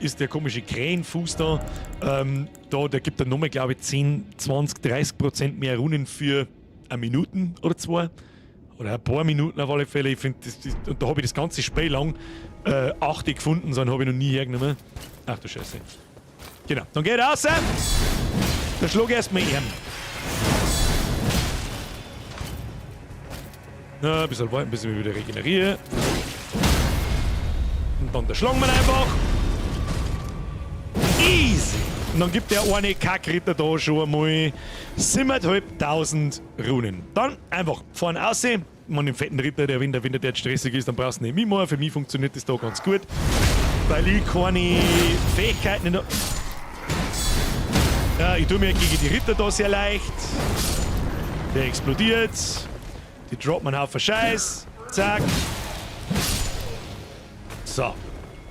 ist der komische Krähenfuß da. Da, der gibt dann nochmal, glaub ich, 10, 20, 30% mehr Runen für eine Minute oder zwei. Oder ein paar Minuten auf alle Fälle. Ich find, das, das, und da hab ich das ganze Spiel lang 8 gefunden, sondern hab ich noch nie hergenommen. Ach du Scheiße. Genau, dann geht raus. Da schlag ich erstmal ihn. Na, ein bisschen warten, bis ich mich wieder regeneriere. Und dann erschlagen wir ihn einfach. Easy! Und dann gibt der eine Kackritter da schon einmal 7.500 Runen. Dann einfach vorne raus. Man, den fetten Ritter, der, wenn der jetzt stressig ist, dann brauchst du nicht mitmachen. Für mich funktioniert das da ganz gut, weil ich keine Fähigkeiten in der Ja, ich tue mir gegen die Ritter da sehr leicht. Der explodiert. Die droppen einen Haufen Scheiß. Zack. So.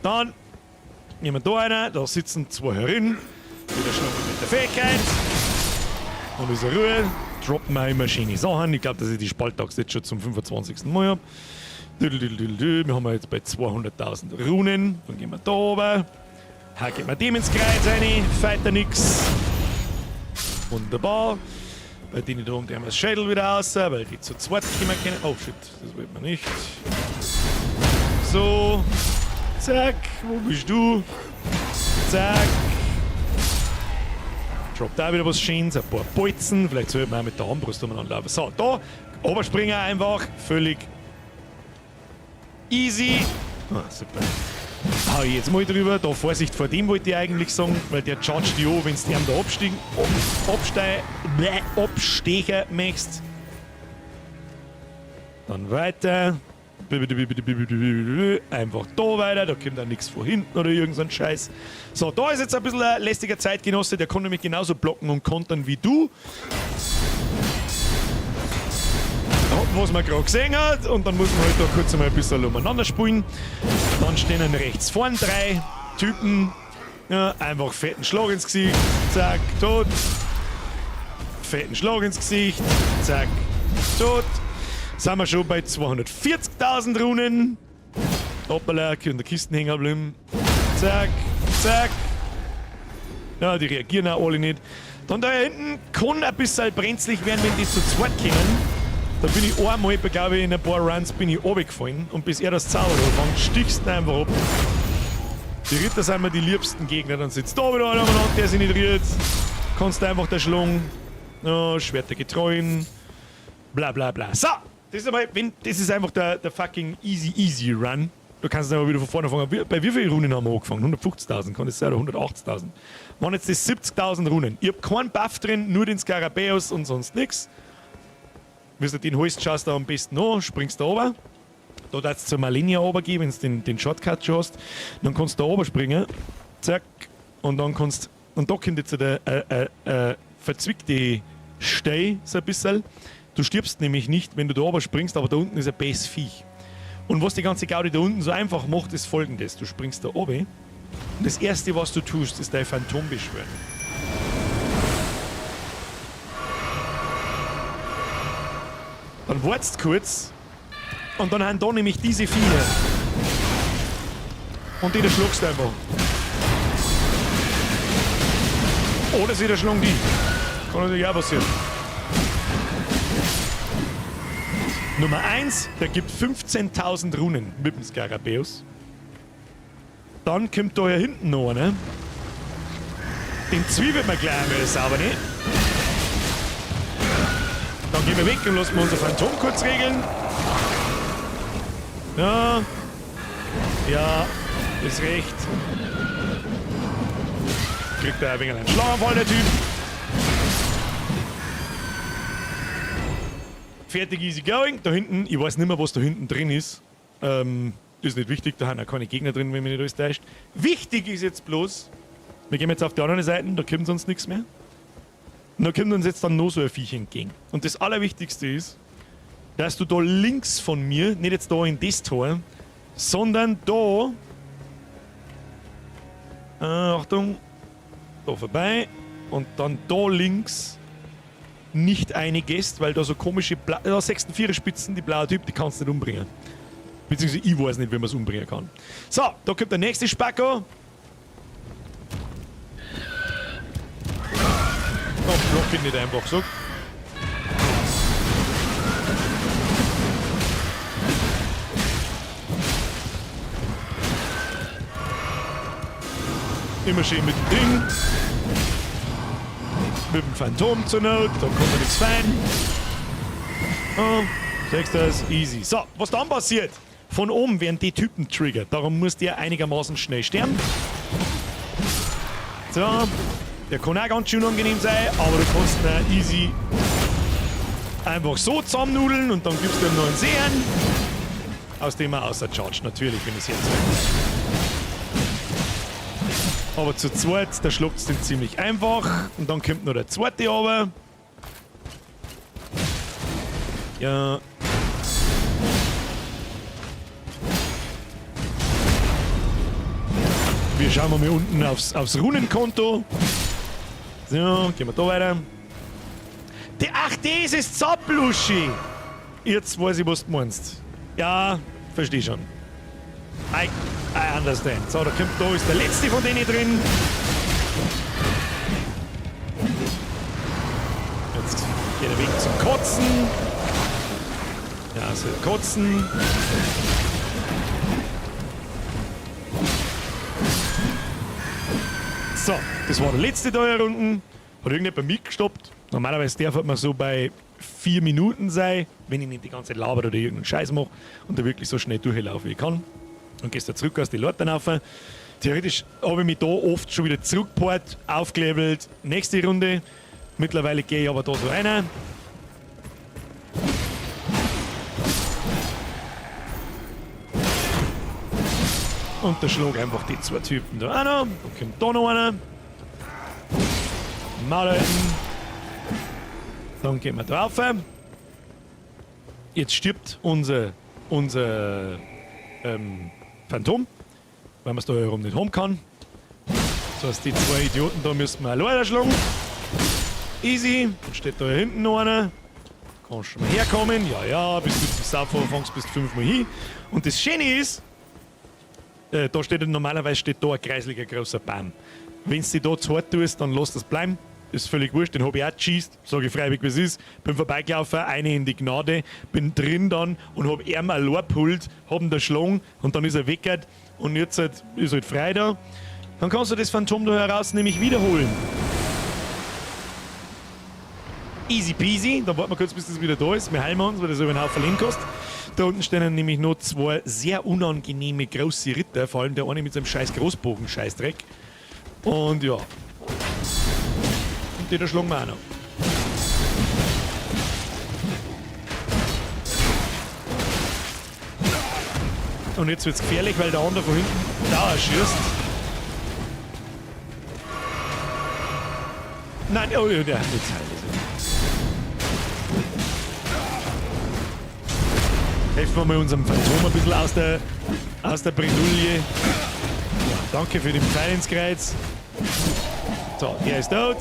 Dann nehmen wir da einen. Da sitzen zwei herin. Wieder schnappen mit der Fähigkeit. Und ist Ruhe. Droppen wir immer schöne Sachen. Ich glaub, dass ich die Spaltaxt jetzt schon zum 25. Mal hab. Wir haben jetzt bei 200.000 Runen. Dann gehen wir da oben. Hier geht man dem ins Kreuz rein. Feiter nix. Wunderbar. Bei denen da unten haben wir das Schädel wieder raus, weil die zu zweit kommen können. Oh shit, das wollen wir nicht. So. Zack. Wo bist du? Zack. Droppt da wieder was Schönes, ein paar Bolzen. Vielleicht sollte man auch mit der Armbrust umeinander laufen. So, da. Oberspringer einfach. Völlig easy. Ah, super. Hau ich jetzt mal drüber. Da Vorsicht vor dem wollte ich eigentlich sagen, weil der chargt dich an, wenn's dem da abstechen möchtest. Dann weiter. Einfach da weiter, da kommt dann nichts von hinten oder irgend so ein Scheiß. So, da ist jetzt ein bisschen ein lästiger Zeitgenosse, der kann nämlich genauso blocken und kontern wie du. Was man gerade gesehen hat, und dann muss man halt da kurz einmal ein bisschen umeinander spielen. Dann stehen dann rechts vorn 3 Typen. Ja, einfach fetten Schlag ins Gesicht. Zack, tot. Fetten Schlag ins Gesicht. Zack, tot. Sind wir schon bei 240.000 Runen. Hoppala, in der Kiste hängen geblieben. Zack, zack. Ja, die reagieren auch alle nicht. Dann da hinten kann ein bisschen brenzlig werden, wenn die zu zweit kommen. Da bin ich einmal, glaube ich, in ein paar Runs bin ich runtergefallen und bis er das Zauber anfängt, stichst du einfach ab. Die Ritter sind mir die liebsten Gegner. Dann sitzt da wieder einer umeinander, der sich nicht rührt. Kannst du einfach der schlagen. Ja, Schwert der Getreuen. Bla bla bla. So, das ist, einmal, wenn, das ist einfach der fucking easy, easy Run. Du kannst aber wieder von vorne anfangen. Bei wie vielen Runen haben wir angefangen? 150.000, kann das sein? Oder 180.000? Waren jetzt das 70.000 Runen. Ich hab keinen Buff drin, nur den Skarabäus und sonst nix. Wenn du den holst, schaust du am besten an, springst da runter. Da darfst du zur Malenia runtergehen, wenn du den Shortcut schon hast. Dann kannst du da runter springen. Zack. Und dann kannst und da kommt jetzt der verzwickte Stei so ein bisschen. Du stirbst nämlich nicht, wenn du da runter springst, aber da unten ist ein böses Viech. Und was die ganze Gaudi da unten so einfach macht, ist folgendes. Du springst da runter und das Erste, was du tust, ist dein Phantom beschwören. Dann wartest kurz und dann haben da nämlich diese Viecher. Und die erschlagst du einfach. Oder sie erschlagen die. Kann natürlich auch passieren. Nummer 1, der gibt 15.000 Runen mit dem Skarabäus. Dann kommt da hier hinten noch einer. Den zwiebelt man gleich einmal sauber nicht. Dann gehen wir weg und lassen wir unser Phantom kurz regeln. Ja. Ja, ist recht. Kriegt er ein wenig einen Schlaganfall, der Typ. Fertig, easy going. Da hinten, ich weiß nicht mehr, was da hinten drin ist. Ist nicht wichtig, da haben auch keine Gegner drin, wenn mich nicht alles täuscht. Wichtig ist jetzt bloß, wir gehen jetzt auf die andere Seite, da kommt sonst nichts mehr. Und da kommt uns jetzt dann noch so ein Viech entgegen. Und das Allerwichtigste ist, dass du da links von mir, nicht jetzt da in das Tor, sondern da, Achtung, da vorbei und dann da links nicht eine gehst, weil da so komische da sechsten Viererspitzen, die blaue Typ, die kannst du nicht umbringen. Beziehungsweise ich weiß nicht, wie man's umbringen kann. So, da kommt der nächste Spacko. Oh, block ihn nicht einfach so. Immer schön mit dem Ding. Mit dem Phantom zur Not, da kommt ja nichts fein. Oh, siehst du das? Easy. So, was dann passiert? Von oben werden die Typen triggert. Darum muss der einigermaßen schnell sterben. So, der kann auch ganz schön unangenehm sein, aber du kannst ihn auch easy einfach so zusammennudeln und dann gibst du ihm noch einen Sehen, aus dem er außer chargt, natürlich, wenn ich es jetzt will. Aber zu zweit, da schlagt's den ziemlich einfach. Und dann kommt noch der zweite runter. Ja. Wir schauen mal unten aufs Runenkonto. So, gehen wir da weiter. Die, ach, das ist Zappluschi! Jetzt weiß ich, was du meinst. Ja, versteh schon. I understand. So, da ist der letzte von denen drin. Jetzt geht er weg zum Kotzen. Ja, so Kotzen. So, das war der letzte da hier unten. Hat irgendjemand mitgestoppt. Normalerweise darf man so bei 4 Minuten sein, wenn ich nicht die ganze Zeit laber oder irgendeinen Scheiß mach und da wirklich so schnell durchlaufe, wie ich kann. Und gehst da zurück aus die Leute rauf. Theoretisch habe ich mich da oft schon wieder zurückgeport, aufgelevelt. Nächste Runde. Mittlerweile gehe ich aber da so rein. Und da schlug einfach die zwei Typen da auch noch. Da kommt da noch einer. Mal halten. Dann gehen wir drauf. Jetzt stirbt unser Phantom, weil man's da herum nicht haben kann. Das heißt, die zwei Idioten da müssen wir alleine schlagen. Easy. Dann steht da hinten noch einer. Kannst schon mal herkommen. Ja, ja, bis du zum Saufen anfängst, bist du 5-mal hin. Und das Schöne ist, da steht normalerweise steht da ein kreisliger großer Baum. Wenn du dich da zu hart tust, dann lass das bleiben. Ist völlig wurscht, den hab ich auch geschießt, sag ich freiwillig, wie es ist. Bin vorbeigelaufen, eine in die Gnade, bin drin dann und hab ihm allein gepult, hab ihn da geschlagen und dann ist er weg und jetzt halt, ist halt frei da. Dann kannst du das Phantom da heraus nämlich wiederholen. Easy peasy, dann warten wir kurz, bis das wieder da ist. Wir heilen uns, weil das über einen Haufen Leben kostet. Da unten stehen nämlich noch zwei sehr unangenehme große Ritter, vor allem der eine mit seinem scheiß Großbogen-Scheißdreck. Und ja. Und den da schlagen wir auch noch. Und jetzt wird's gefährlich, weil der andere von hinten da schießt. Nein, oh, der hat jetzt heilt. Helfen wir mal unserem Phantom ein bisschen aus der Bredouille. Ja, danke für den Pfeil ins Kreuz. So, er ist tot.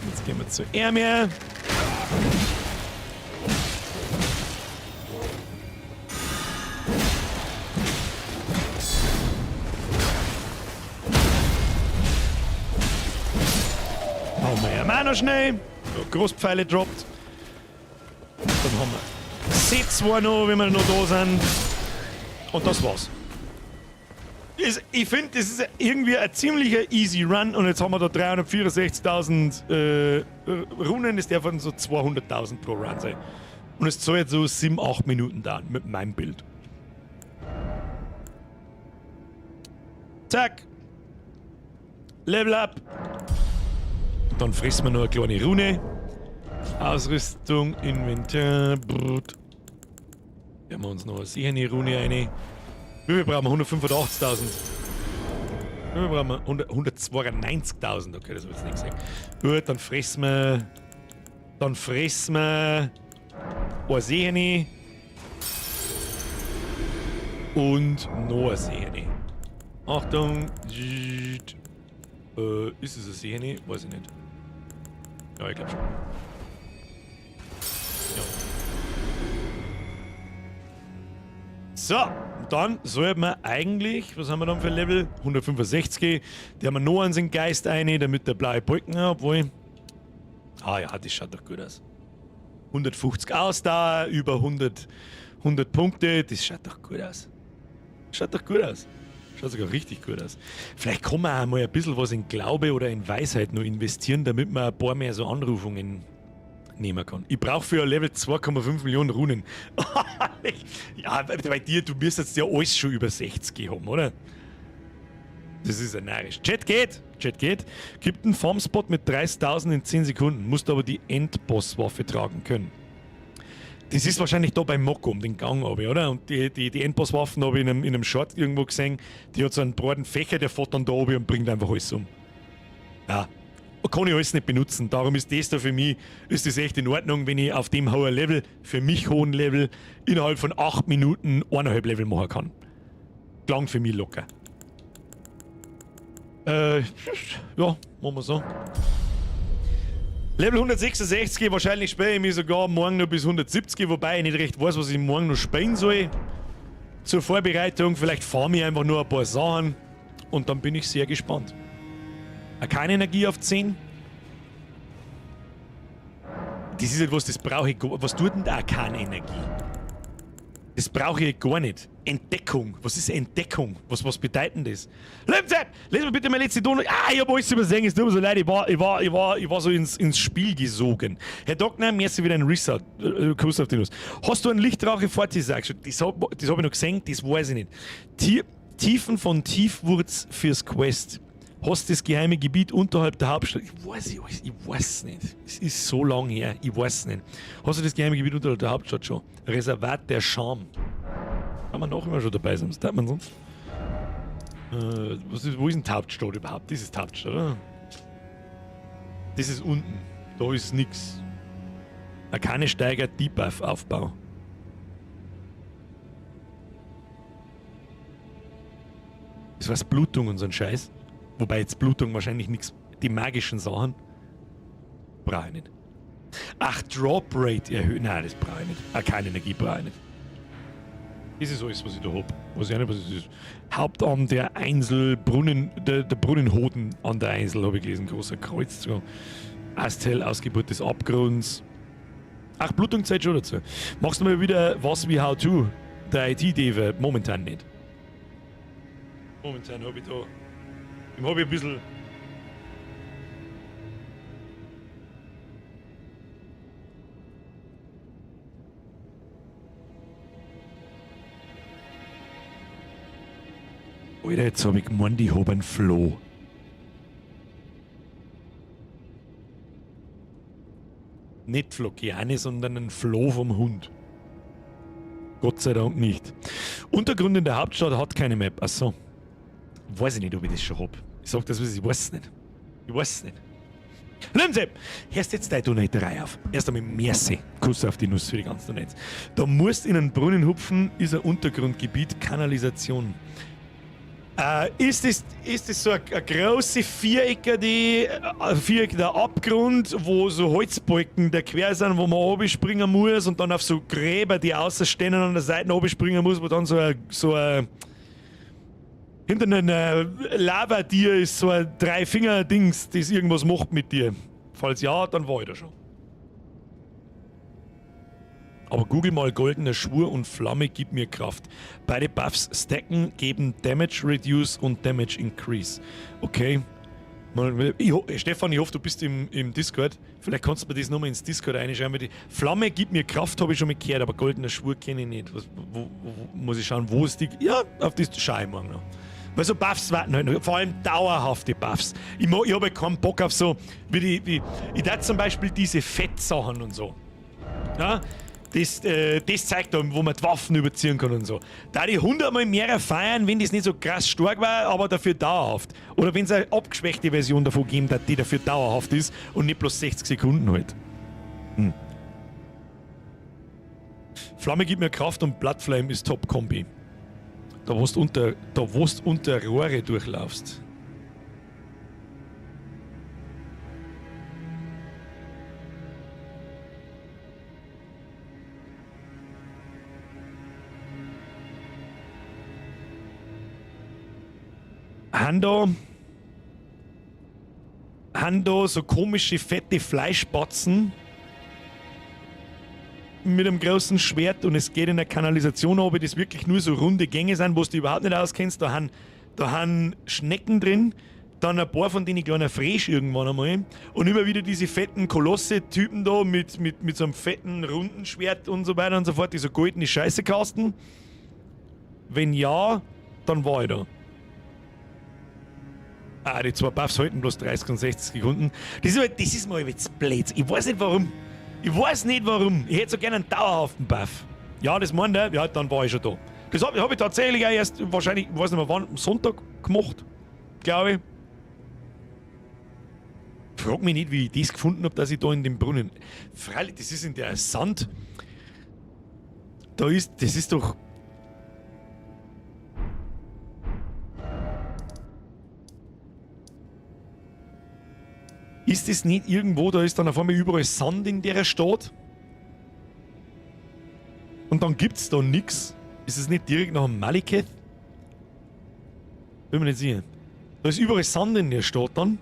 Jetzt gehen wir zu ihm her. Hauen wir ihm auch noch schnell. So, Großpfeile droppt. Dann haben wir C2 noch, wenn wir noch da sind. Und das war's. Ich finde, das ist irgendwie ein ziemlicher easy Run. Und jetzt haben wir da 364.000 Runen. Das darf dann so 200.000 pro Run sein. Und es soll jetzt so 7, 8 Minuten dauern mit meinem Bild. Zack. Level up. Und dann fressen wir noch eine kleine Rune. Ausrüstung, Inventar, Brut. Nehmen wir uns noch eine sichere Rune rein. Wie viel brauchen wir? 185.000. Wie viel brauchen wir? 192.000. Okay, das hab ich jetzt nicht gesehen. Gut, dann fressen wir. Dann fressen wir. Eine Sehne. Und noch eine Sehne. Achtung. Ist es eine Sehne? Weiß ich nicht. Ja, ich glaub schon. Ja. So, dann sollten wir eigentlich, was haben wir dann für ein Level? 165. Der haben wir noch einen Geist ein, damit der blaue Balken, obwohl. Ah ja, das schaut doch gut aus. 150 Ausdauer, über 100 Punkte, das schaut doch gut aus. Schaut doch gut aus. Schaut sogar richtig gut aus. Vielleicht kann man auch mal ein bisschen was in Glaube oder in Weisheit noch investieren, damit man ein paar mehr so Anrufungen nehmen kann. Ich brauche für ein Level 2,5 Millionen Runen. Ja, bei dir, du müsstest ja alles schon über 60 haben, oder? Das ist ja narrisch. Chat geht! Chat geht. Gibt einen Farmspot mit 30.000 in 10 Sekunden, musst aber die Endboss-Waffe tragen können. Das ist wahrscheinlich da beim Mokko um den Gang runter, oder? Und die Endboss-Waffen habe ich in einem Short irgendwo gesehen. Die hat so einen breiten Fächer, der fährt dann da oben und bringt einfach alles um. Ja. Kann ich alles nicht benutzen. Darum ist das da für mich, ist das echt in Ordnung, wenn ich auf dem hohen Level, für mich hohen Level, innerhalb von 8 Minuten 1,5 Level machen kann. Klang für mich locker. Ja, machen wir so. Level 166, wahrscheinlich spiele ich mich sogar morgen noch bis 170, wobei ich nicht recht weiß, was ich morgen noch spielen soll. Zur Vorbereitung, vielleicht farme ich einfach nur ein paar Sachen und dann bin ich sehr gespannt. Keine Energie auf 10. Das ist etwas, das brauche ich gar. Was tut denn da keine Energie? Das brauche ich gar nicht. Entdeckung. Was ist Entdeckung? Was bedeutet denn das? Lebenszepp! Lesen wir bitte meine letzte Donut. Ah, ich hab alles übersehen. Es tut mir so leid. Ich war so ins Spiel gesogen. Herr Dockner, mir ist wieder ein Resort. Kuss auf die Nuss. Hast du einen Lichtrache Fortisag? Das hab ich noch gesehen, das weiß ich nicht. Tiefen von Tiefwurz fürs Quest. Hast das geheime Gebiet unterhalb der Hauptstadt? Ich weiß nicht. Es ist so lang her, ich weiß nicht. Hast du das geheime Gebiet unterhalb der Hauptstadt schon? Reservat der Scham. Kann man auch immer schon dabei sein, was tat man sonst? Wo ist denn die Hauptstadt überhaupt? Das ist die Hauptstadt, oder? Das ist unten. Da ist nix. Arkane steigert Debuff-Aufbau. Das war's Blutung und so ein Scheiß. Wobei jetzt Blutung wahrscheinlich nix. Die magischen Sachen brauche ich nicht. Ach, Drop Rate erhöhen. Nein, das brauche ich nicht. Ah, keine Energie brauche ich nicht. Das ist alles, was ich da hab. Weiß ich auch nicht, was das ist. Hauptamt der Einsel, Brunnen, der Brunnenhoden an der Einsel, habe ich gelesen. Großer Kreuzzug. Astel, Ausgeburt des Abgrunds. Ach, Blutung zählt schon dazu. Machst du mal wieder was wie How To? Der IT-Deve? Momentan nicht. Momentan hab ich da. Dem hab ich ein bisschen. Alter, jetzt hab ich gemeint, ich hab einen Floh. Nicht Flockiane, sondern einen Floh vom Hund. Gott sei Dank nicht. Untergrund in der Hauptstadt hat keine Map. Achso. Weiß ich nicht, ob ich das schon hab. Ich sag das, was ich weiß es nicht. Ich weiß es nicht. Lindsay, hörst jetzt deine Donaterei auf. Erst einmal merci. Kuss auf die Nuss für die ganzen Donates. Da musst in einen Brunnen hupfen, ist ein Untergrundgebiet, Kanalisation. Ist das so eine große Vierecke, Viereck der Abgrund, wo so Holzbalken der quer sind, wo man oben springen muss und dann auf so Gräber, die außerstehen an der Seite oben springen muss, wo dann so ein hinter einem Lavatier ist so ein Drei-Finger-Dings, das irgendwas macht mit dir. Falls ja, dann war ich da schon. Aber google mal goldener Schwur und Flamme gibt mir Kraft. Beide Buffs stacken, geben Damage Reduce und Damage Increase. Okay. Stefan, ich hoffe, du bist im Discord. Vielleicht kannst du mir das nochmal ins Discord reinschreiben. Die Flamme gibt mir Kraft, habe ich schon mal gehört, aber goldener Schwur kenne ich nicht. Wo muss ich schauen, wo ist die... Ja, auf das schaue ich morgen noch. Weil so Buffs warten halt noch, vor allem dauerhafte Buffs. Ich habe halt keinen Bock auf so, wie ich darf zum Beispiel diese Fettsachen und so. Ja? Das zeigt da, wo man die Waffen überziehen kann und so. Da die 100-mal mehr feiern, wenn das nicht so krass stark war, aber dafür dauerhaft. Oder wenn es eine abgeschwächte Version davon geben, dass die dafür dauerhaft ist und nicht bloß 60 Sekunden halt. Hm. Flamme gibt mir Kraft und Bloodflame ist Top-Kombi. Da wo du unter Rohre durchlaufst. Han da so komische, fette Fleischbatzen mit einem großen Schwert und es geht in der Kanalisation runter, das wirklich nur so runde Gänge sind, wo du dich überhaupt nicht auskennst. Da han Schnecken drin, dann ein paar von denen kleiner Frisch irgendwann einmal und immer wieder diese fetten Kolosse-Typen da mit so einem fetten, runden Schwert und so weiter und so fort, die so goldene Scheiße casten. Wenn ja, dann war ich da. Ah, die zwei Buffs halten bloß 30 und 60 Sekunden. Das ist mal jetzt blöd. Ich weiß nicht warum. Ich weiß nicht warum. Ich hätte so gerne einen dauerhaften Buff. Ja, das meint er. Ja, dann war ich schon da. Das hab ich tatsächlich auch erst wahrscheinlich, ich weiß nicht mehr wann, am Sonntag gemacht. Glaube ich. Frag mich nicht, wie ich das gefunden hab, dass ich da in dem Brunnen. Freilich, das ist in der Sand. Da ist, das ist doch. Ist das nicht irgendwo, da ist dann auf einmal überall Sand in der Stadt? Und dann gibt's da nix. Ist es nicht direkt nach dem Maliketh? Bin mir nicht sicher. Da ist überall Sand in der Stadt dann.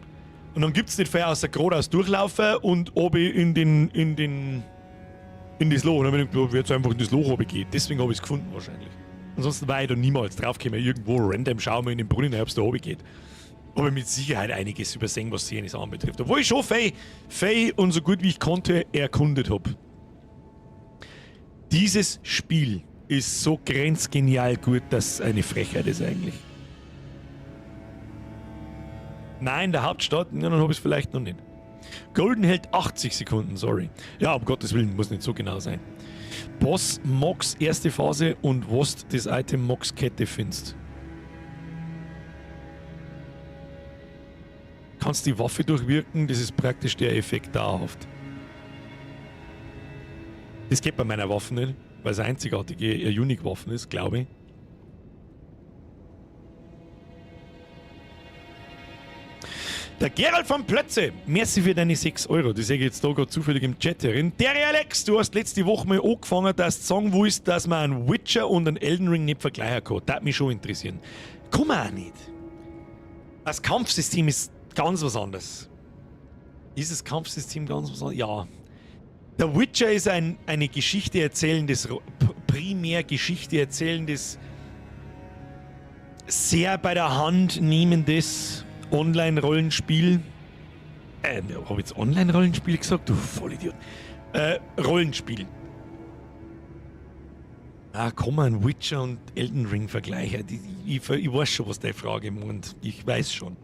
Und dann gibt's nicht viel außer geradeaus durchlaufen und oben in das Loch. Und dann bin ich gedacht, jetzt einfach in das Loch oben geht. Deswegen habe ich es gefunden wahrscheinlich. Ansonsten war ich da niemals draufgekommen. Irgendwo random schauen wir in den Brunnen, ob es da oben geht. Habe ich mit Sicherheit einiges übersehen, was jenes anbetrifft. Obwohl ich schon fei und so gut wie ich konnte erkundet habe. Dieses Spiel ist so grenzgenial gut, dass es eine Frechheit ist eigentlich. Nein, in der Hauptstadt, ja, dann habe ich es vielleicht noch nicht. Golden hält 80 Sekunden, sorry. Ja, um Gottes Willen, muss nicht so genau sein. Boss Mox erste Phase und was das Item Mox Kette findest. Kannst die Waffe durchwirken, das ist praktisch der Effekt dauerhaft. Das geht bei meiner Waffe nicht, weil es eine einzigartige Unique-Waffe ist, glaube ich. Der Gerald von Plötze, merci für deine 6 Euro. Die sehe ich jetzt da gerade zufällig im Chat herin. Der Alex, du hast letzte Woche mal angefangen, dass du sagen willst, dass man einen Witcher und einen Elden Ring nicht vergleichen kann. Das würde mich schon interessieren. Kann man auch nicht. Das Kampfsystem ist ganz was anderes. Ist das Kampfsystem ganz was anderes? Ja. Der Witcher ist eine Geschichte erzählendes, primär Geschichte erzählendes, sehr bei der Hand nehmendes Online-Rollenspiel. Hab ich jetzt Online-Rollenspiel gesagt? Du Vollidiot. Rollenspiel. Ah, kann man Witcher und Elden Ring vergleichen? Ich weiß schon, was deine Frage meint. Ich weiß schon.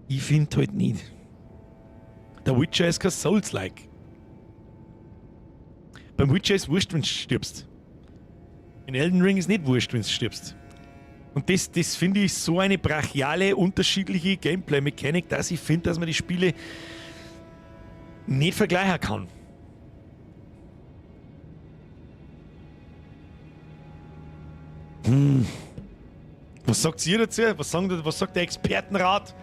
Ich find halt nicht. Der Witcher ist kein Souls-like. Beim Witcher ist wurscht, wenn du stirbst. In Elden Ring ist nicht wurscht, wenn du stirbst. Und das finde ich so eine brachiale, unterschiedliche Gameplay-Mechanik, dass ich finde, dass man die Spiele nicht vergleichen kann. Was sagt ihr dazu? Was sagt der Expertenrat?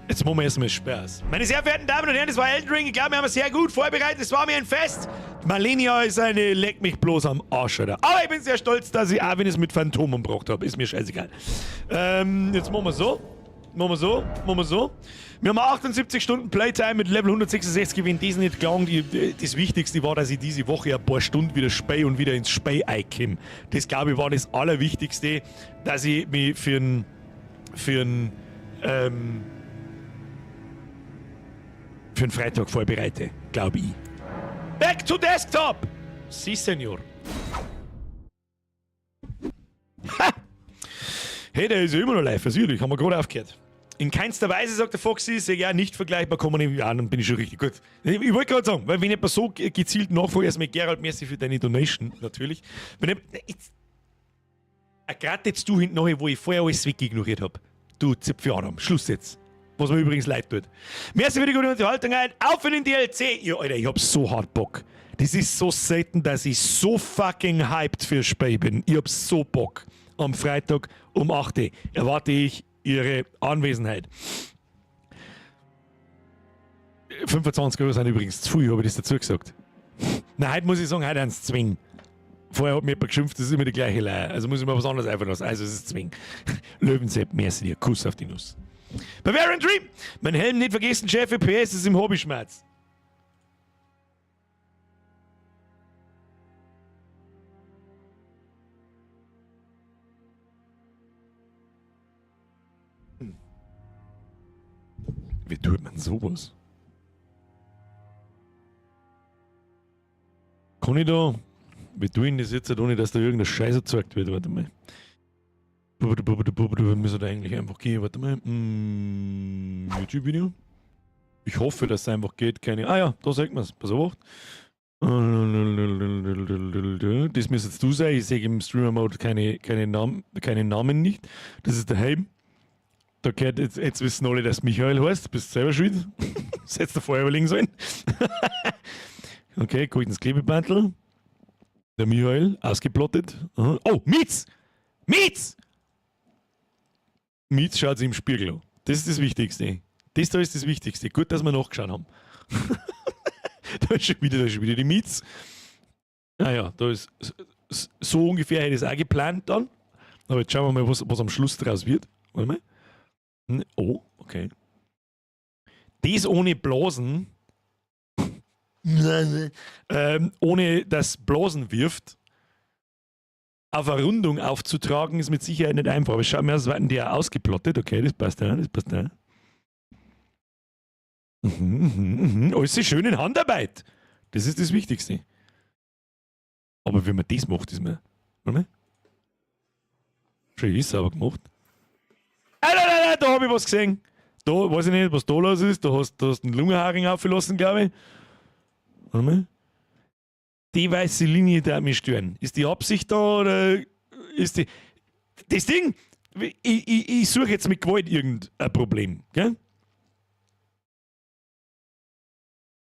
Jetzt machen wir erstmal Spaß. Meine sehr verehrten Damen und Herren, das war Elden Ring. Ich glaube, wir haben es sehr gut vorbereitet. Es war mir ein Fest. Malenia ist eine Leck mich bloß am Arsch, Alter. Aber ich bin sehr stolz, dass ich, auch wenn ich es mit Phantom umgebracht habe, ist mir scheißegal. Jetzt machen wir so. Machen wir so. Machen wir so. Wir haben 78 Stunden Playtime mit Level 166. Wenn das nicht gelangt, das Wichtigste war, dass ich diese Woche ein paar Stunden wieder spey und wieder ins Spey-Ei komme. Das, glaube ich, war das Allerwichtigste, dass ich mich für einen Freitag vorbereite, glaube ich. Back to Desktop! Si, Senor. Ha! Hey, der ist ja immer noch live, natürlich, haben wir gerade aufgehört. In keinster Weise, sagt der Foxy, sehr ja, nicht vergleichbar, kann man nicht, ja, dann bin ich schon richtig gut. Ich wollte gerade sagen, weil wenn ich so gezielt nachfrage, erstmal Gerald, merci für deine Donation, natürlich. Wenn ich, jetzt, gerade jetzt du hinten noch, wo ich vorher alles wegignoriert hab. Du Zipfel Adam, Schluss jetzt. Was mir übrigens leid tut. Merci für die gute Unterhaltung. Auf in den DLC! Ja, Alter, ich hab so hart Bock. Das ist so selten, dass ich so fucking hyped für Spiel bin. Ich hab so Bock. Am Freitag um 8 Uhr erwarte ich Ihre Anwesenheit. 25 Euro sind übrigens zu viel, habe ich das dazu gesagt. Na, heute muss ich sagen, heute eins zwingen. Vorher hat mir jemand geschimpft, das ist immer die gleiche Leier. Also muss ich mir was anderes einfallen lassen. Also es ist zwingen. Löwensepp, merci dir. Kuss auf die Nuss. Bavarian Dream! Mein Helm nicht vergessen, Chef, PS ist im Hobbyschmerz. Wie tut man sowas? Kann ich da... Wie tue ich das jetzt, ohne dass da irgendeine Scheiße erzeugt wird? Warte mal. Müssen da eigentlich einfach gehen. Warte mal. YouTube-Video. Ich hoffe, dass es einfach geht. Keine. Ah ja, da sieht man es. Pass auf. Das müsste jetzt du sein. Ich sehe im Streamer-Mode keine Namen nicht. Das ist der Heim. Da gehört jetzt wissen alle, dass Michael heißt. Du bist selber schuld. Das hättest du vorher überlegen sollen. Okay, goldenes Klebebandel. Der Michael, ausgeplottet. Aha. Oh, Mietz! Mietz! Mietz schaut sich im Spiegel an. Das ist das Wichtigste. Das da ist das Wichtigste. Gut, dass wir nachgeschaut haben. Da ist schon wieder die Mietz. Naja, da ist so ungefähr hätte ich es auch geplant dann. Aber jetzt schauen wir mal, was am Schluss draus wird. Warte mal. Oh, okay. Das ohne Blasen. Ohne dass Blasen wirft, auf eine Rundung aufzutragen, ist mit Sicherheit nicht einfach. Aber schaut mir aus, werden die ja ausgeplottet. Okay, das passt ja, das passt ja. Alles ist schön in Handarbeit. Das ist das Wichtigste. Aber wenn man das macht, ist mir. Warte mal. Schön ist sauber gemacht. Ah, nein, nein, nein, da hab ich was gesehen. Da weiß ich nicht, was da los ist. Da hast du einen Lungenharing aufgelassen, glaube ich. Warte mal. Die weiße Linie, die hat mich stören. Ist die Absicht da oder ist die. Das Ding, ich suche jetzt mit Gewalt irgendein Problem, gell?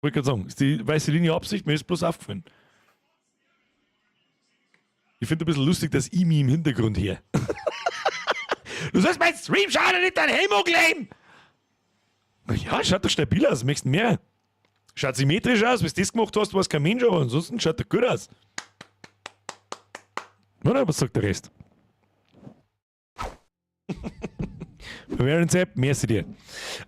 Wollte gerade sagen, ist die weiße Linie Absicht? Mir ist bloß aufgefallen. Ich finde ein bisschen lustig, dass ich mich im Hintergrund her. Du sollst meinen Stream schauen und nicht dein Helm ankleben! Ja, schaut doch stabil aus, möchtest mehr. Schaut symmetrisch aus, wenn du das gemacht hast, weiß kein Mensch, aber ansonsten schaut er gut aus. Oder was sagt der Rest? Bavarian Sepp, merci dir.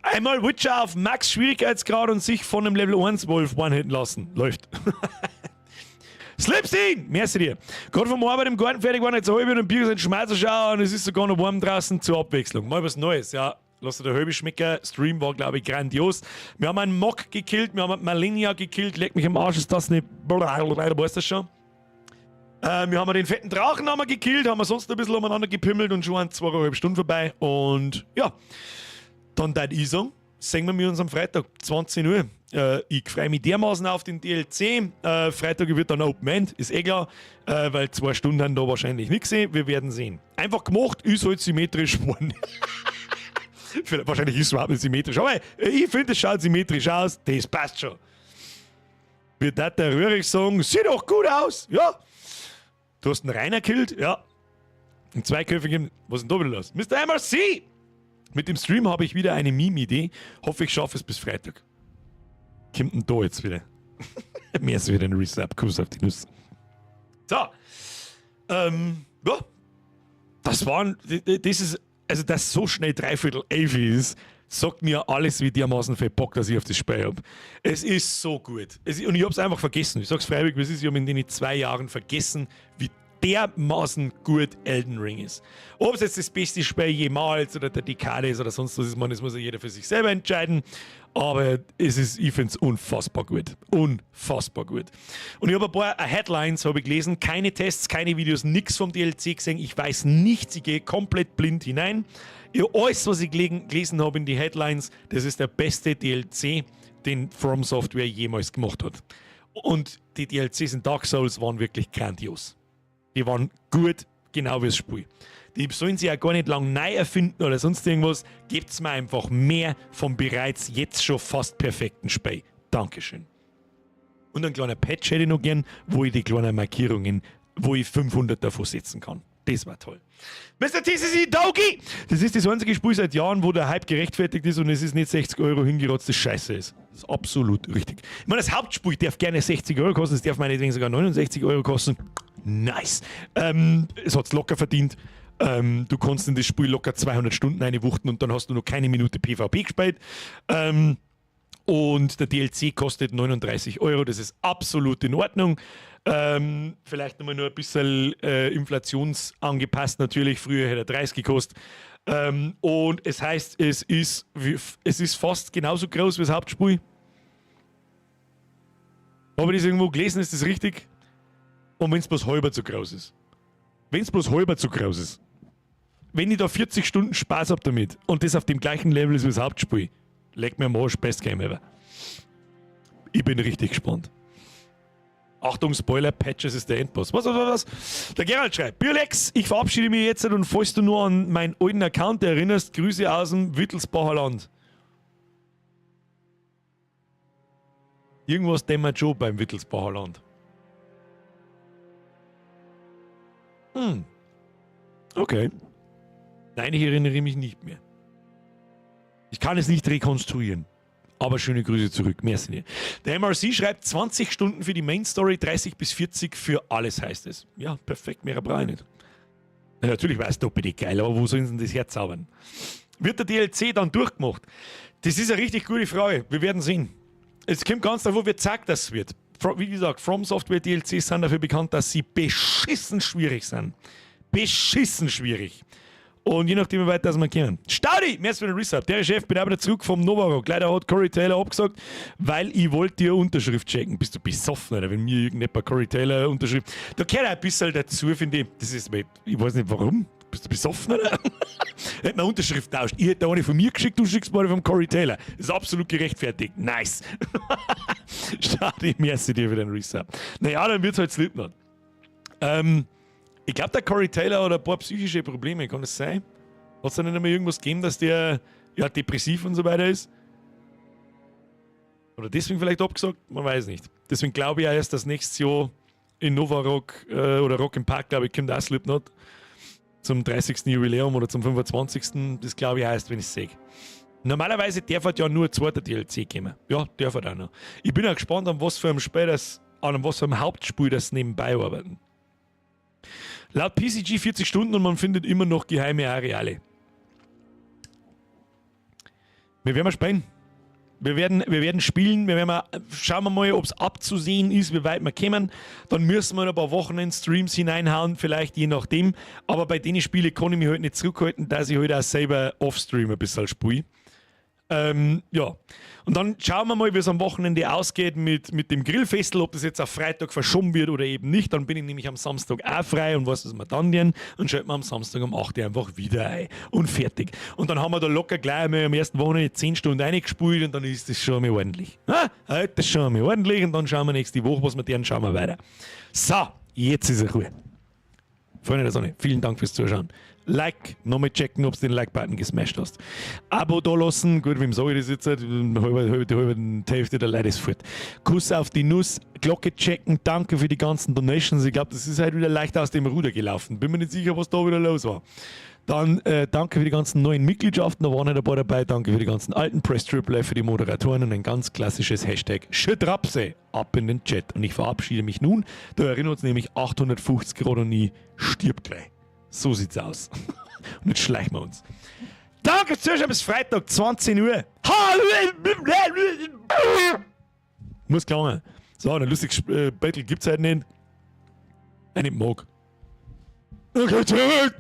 Einmal Witcher auf Max Schwierigkeitsgrad und sich von einem Level 1 Wolf one-hitten lassen. Läuft. Slipstein, merci dir. Gerade vom Arbeit im Garten fertig geworden, jetzt eine halbe und ein Bier sind Schmeißer schauen und es ist sogar noch warm draußen zur Abwechslung. Mal was Neues, ja. Lass dir der halbe schmecken. Stream war, glaube ich, grandios. Wir haben einen Mock gekillt, wir haben einen Malenia gekillt. Leck mich am Arsch, ist das nicht. Weißt du das schon? Wir haben den fetten Drachen haben wir gekillt, haben wir sonst ein bisschen umeinander gepimmelt und schon waren 2,5 Stunden vorbei. Und ja, dann tät ich sagen, sehen wir uns am Freitag, 20 Uhr. Ich freue mich dermaßen auf den DLC. Freitag wird dann Open End, ist eh klar, weil 2 Stunden haben da wahrscheinlich nichts sehen. Wir werden sehen. Einfach gemacht, ist halt symmetrisch geworden. Wahrscheinlich ist es überhaupt nicht symmetrisch, aber ich finde, es schaut symmetrisch aus, das passt schon. Wird der Röhrig sagen, sieht doch gut aus, ja. Du hast einen Rainer gekillt, ja. Ein zweiköpfigen, was ist denn da wieder los? Mr. MRC! Mit dem Stream habe ich wieder eine Meme-Idee. Hoffe, ich schaffe es bis Freitag. Kommt denn da jetzt wieder? Mehr ist wieder ein Resub. Kuss auf die Nuss. So. Ja. Das waren, das ist, also dass so schnell 10:45 ist, sagt mir alles, wie dermaßen viel Bock, dass ich auf das Spiel habe. Es ist so gut. Und ich habe es einfach vergessen. Ich sag's freiwillig, wie es ist, ich habe in den 2 Jahren vergessen, wie dermaßen gut Elden Ring ist. Ob es jetzt das beste Spiel jemals oder der Dekade ist oder sonst was ist, man, das muss ja jeder für sich selber entscheiden. Aber es ist, ich finde es unfassbar gut. Unfassbar gut. Und ich habe ein paar Headlines habe ich gelesen, keine Tests, keine Videos, nichts vom DLC gesehen. Ich weiß nichts, ich gehe komplett blind hinein. Alles, was ich gelesen habe in die Headlines, das ist der beste DLC, den From Software jemals gemacht hat. Und die DLCs in Dark Souls waren wirklich grandios. Die waren gut, genau wie das Spiel. Die sollen sich ja gar nicht lang neu erfinden oder sonst irgendwas. Gebt's mir einfach mehr vom bereits jetzt schon fast perfekten Spiel. Dankeschön. Und ein kleiner Patch hätte ich noch gern, wo ich die kleinen Markierungen, wo ich 500 davon setzen kann. Das war toll. Mr. TCC Doki! Das ist das einzige Spiel seit Jahren, wo der Hype gerechtfertigt ist und es ist nicht 60 € hingerotzte Scheiße ist. Das ist absolut richtig. Ich meine, das Hauptspiel darf gerne 60 € kosten, es darf meinetwegen sogar 69 € kosten. Nice. Es hat es locker verdient. Du kannst in das Spiel locker 200 Stunden einwuchten und dann hast du noch keine Minute PvP gespielt. Und der DLC kostet 39 €. Das ist absolut in Ordnung. Vielleicht nochmal nur ein bisschen inflationsangepasst natürlich. Früher hätte er 30 gekostet. Und es heißt, es ist fast genauso groß wie das Hauptspiel. Habe ich das irgendwo gelesen? Ist das richtig? Und wenn es bloß halber zu groß ist. Wenn es bloß halber zu groß ist. Wenn ich da 40 Stunden Spaß habe damit und das auf dem gleichen Level ist wie das Hauptspiel, leck mir am Arsch, best game ever. Ich bin richtig gespannt. Achtung, Spoiler, Patches ist der Endboss. Was, was, was, was? Der Gerald schreibt: Bierlex, ich verabschiede mich jetzt und falls du nur an meinen alten Account erinnerst, Grüße aus dem Wittelsbacher Land. Irgendwas dämmert schon beim Wittelsbacher Land. Okay. Nein, ich erinnere mich nicht mehr. Ich kann es nicht rekonstruieren. Aber schöne Grüße zurück. Merci dir. Der MRC schreibt: 20 Stunden für die Main Story, 30 bis 40 für alles, heißt es. Ja, perfekt, mehr brauche ich nicht. Ja, natürlich war es doppelt geil, aber wo sollen sie denn das herzaubern? Wird der DLC dann durchgemacht? Das ist eine richtig gute Frage. Wir werden sehen. Es kommt ganz darauf an, wie zack das wird. Wie gesagt, From Software DLCs sind dafür bekannt, dass sie beschissen schwierig sind. Beschissen schwierig. Und je nachdem, wie weit das wir kommen. Staudi, merci für den Resub. Der Chef, bin aber zurück vom Novarock. Leider hat Corey Taylor abgesagt, weil ich wollte dir Unterschrift checken. Bist du besoffen, oder? Wenn mir irgendjemand Corey Taylor Unterschrift. Da gehört auch ein bisschen dazu, finde ich. Das ist, ich weiß nicht warum. Bist du besoffen, oder? Hätte man Unterschrift tauscht. Ich hätte eine von mir geschickt, du schickst mir eine vom Corey Taylor. Das ist absolut gerechtfertigt. Nice. Stadi, merci dir für den Resub. Naja, dann wird's halt Slipknot. Ich glaube, der Corey Taylor hat ein paar psychische Probleme, kann das sein? Hat es da nicht einmal irgendwas gegeben, dass der ja depressiv und so weiter ist? Oder deswegen vielleicht abgesagt? Man weiß nicht. Deswegen glaube ich auch erst, dass nächstes Jahr in Nova Rock oder Rock im Park, glaube ich, kommt auch Slipknot. Zum 30. Jubiläum oder zum 25. Das, glaube ich, heißt, wenn ich es sehe. Normalerweise darf halt ja nur ein zweiter DLC kommen. Ja, darf halt auch noch. Ich bin ja gespannt, an was für einem Spiel das, an was für einem Hauptspiel das nebenbei arbeiten. Laut PCG 40 Stunden und man findet immer noch geheime Areale. Wir werden mal spielen. Wir werden spielen, wir werden mal, schauen wir mal, ob es abzusehen ist, wie weit wir kommen. Dann müssen wir noch ein paar Wochen in Streams hineinhauen, vielleicht je nachdem. Aber bei den Spielen kann ich mich halt nicht zurückhalten, dass ich halt auch selber off-stream ein bisschen spiele. Ja. Und dann schauen wir mal, wie es am Wochenende ausgeht mit dem Grillfestl, ob das jetzt auf Freitag verschoben wird oder eben nicht. Dann bin ich nämlich am Samstag auch frei und was, was wir dann tun. Und schalten wir am Samstag um 8 Uhr einfach wieder ein. Und fertig. Und dann haben wir da locker gleich einmal am ersten Wochenende 10 Stunden reingespielt und dann ist das schon mal ordentlich. Ha? Das ist schon mal ordentlich und dann schauen wir nächste Woche, was wir tun, schauen wir weiter. So, jetzt ist er Ruhe. Freunde der Sonne, vielen Dank fürs Zuschauen. Like, nochmal checken, ob du den Like-Button gesmashed hast. Abo da lassen, gut, wem sage ich das jetzt? Halbe, halbe, halbe, die Hälfte der Leute ist fort. Kuss auf die Nuss, Glocke checken, danke für die ganzen Donations. Ich glaube, das ist halt wieder leicht aus dem Ruder gelaufen. Bin mir nicht sicher, was da wieder los war. Dann danke für die ganzen neuen Mitgliedschaften, da waren nicht ein paar dabei. Danke für die ganzen alten. Press Triple F für die Moderatoren und ein ganz klassisches #Schödrapse ab in den Chat. Und ich verabschiede mich nun. Da erinnert uns nämlich 850 Grad und nie stirbt gleich. So sieht's aus. Und jetzt schleichen wir uns. Danke fürs Zuschauen, bis Freitag, 20 Uhr. Muss klangen. So, ein lustiges Battle gibt's heute nicht. Ich nicht mag. Okay, tschüss.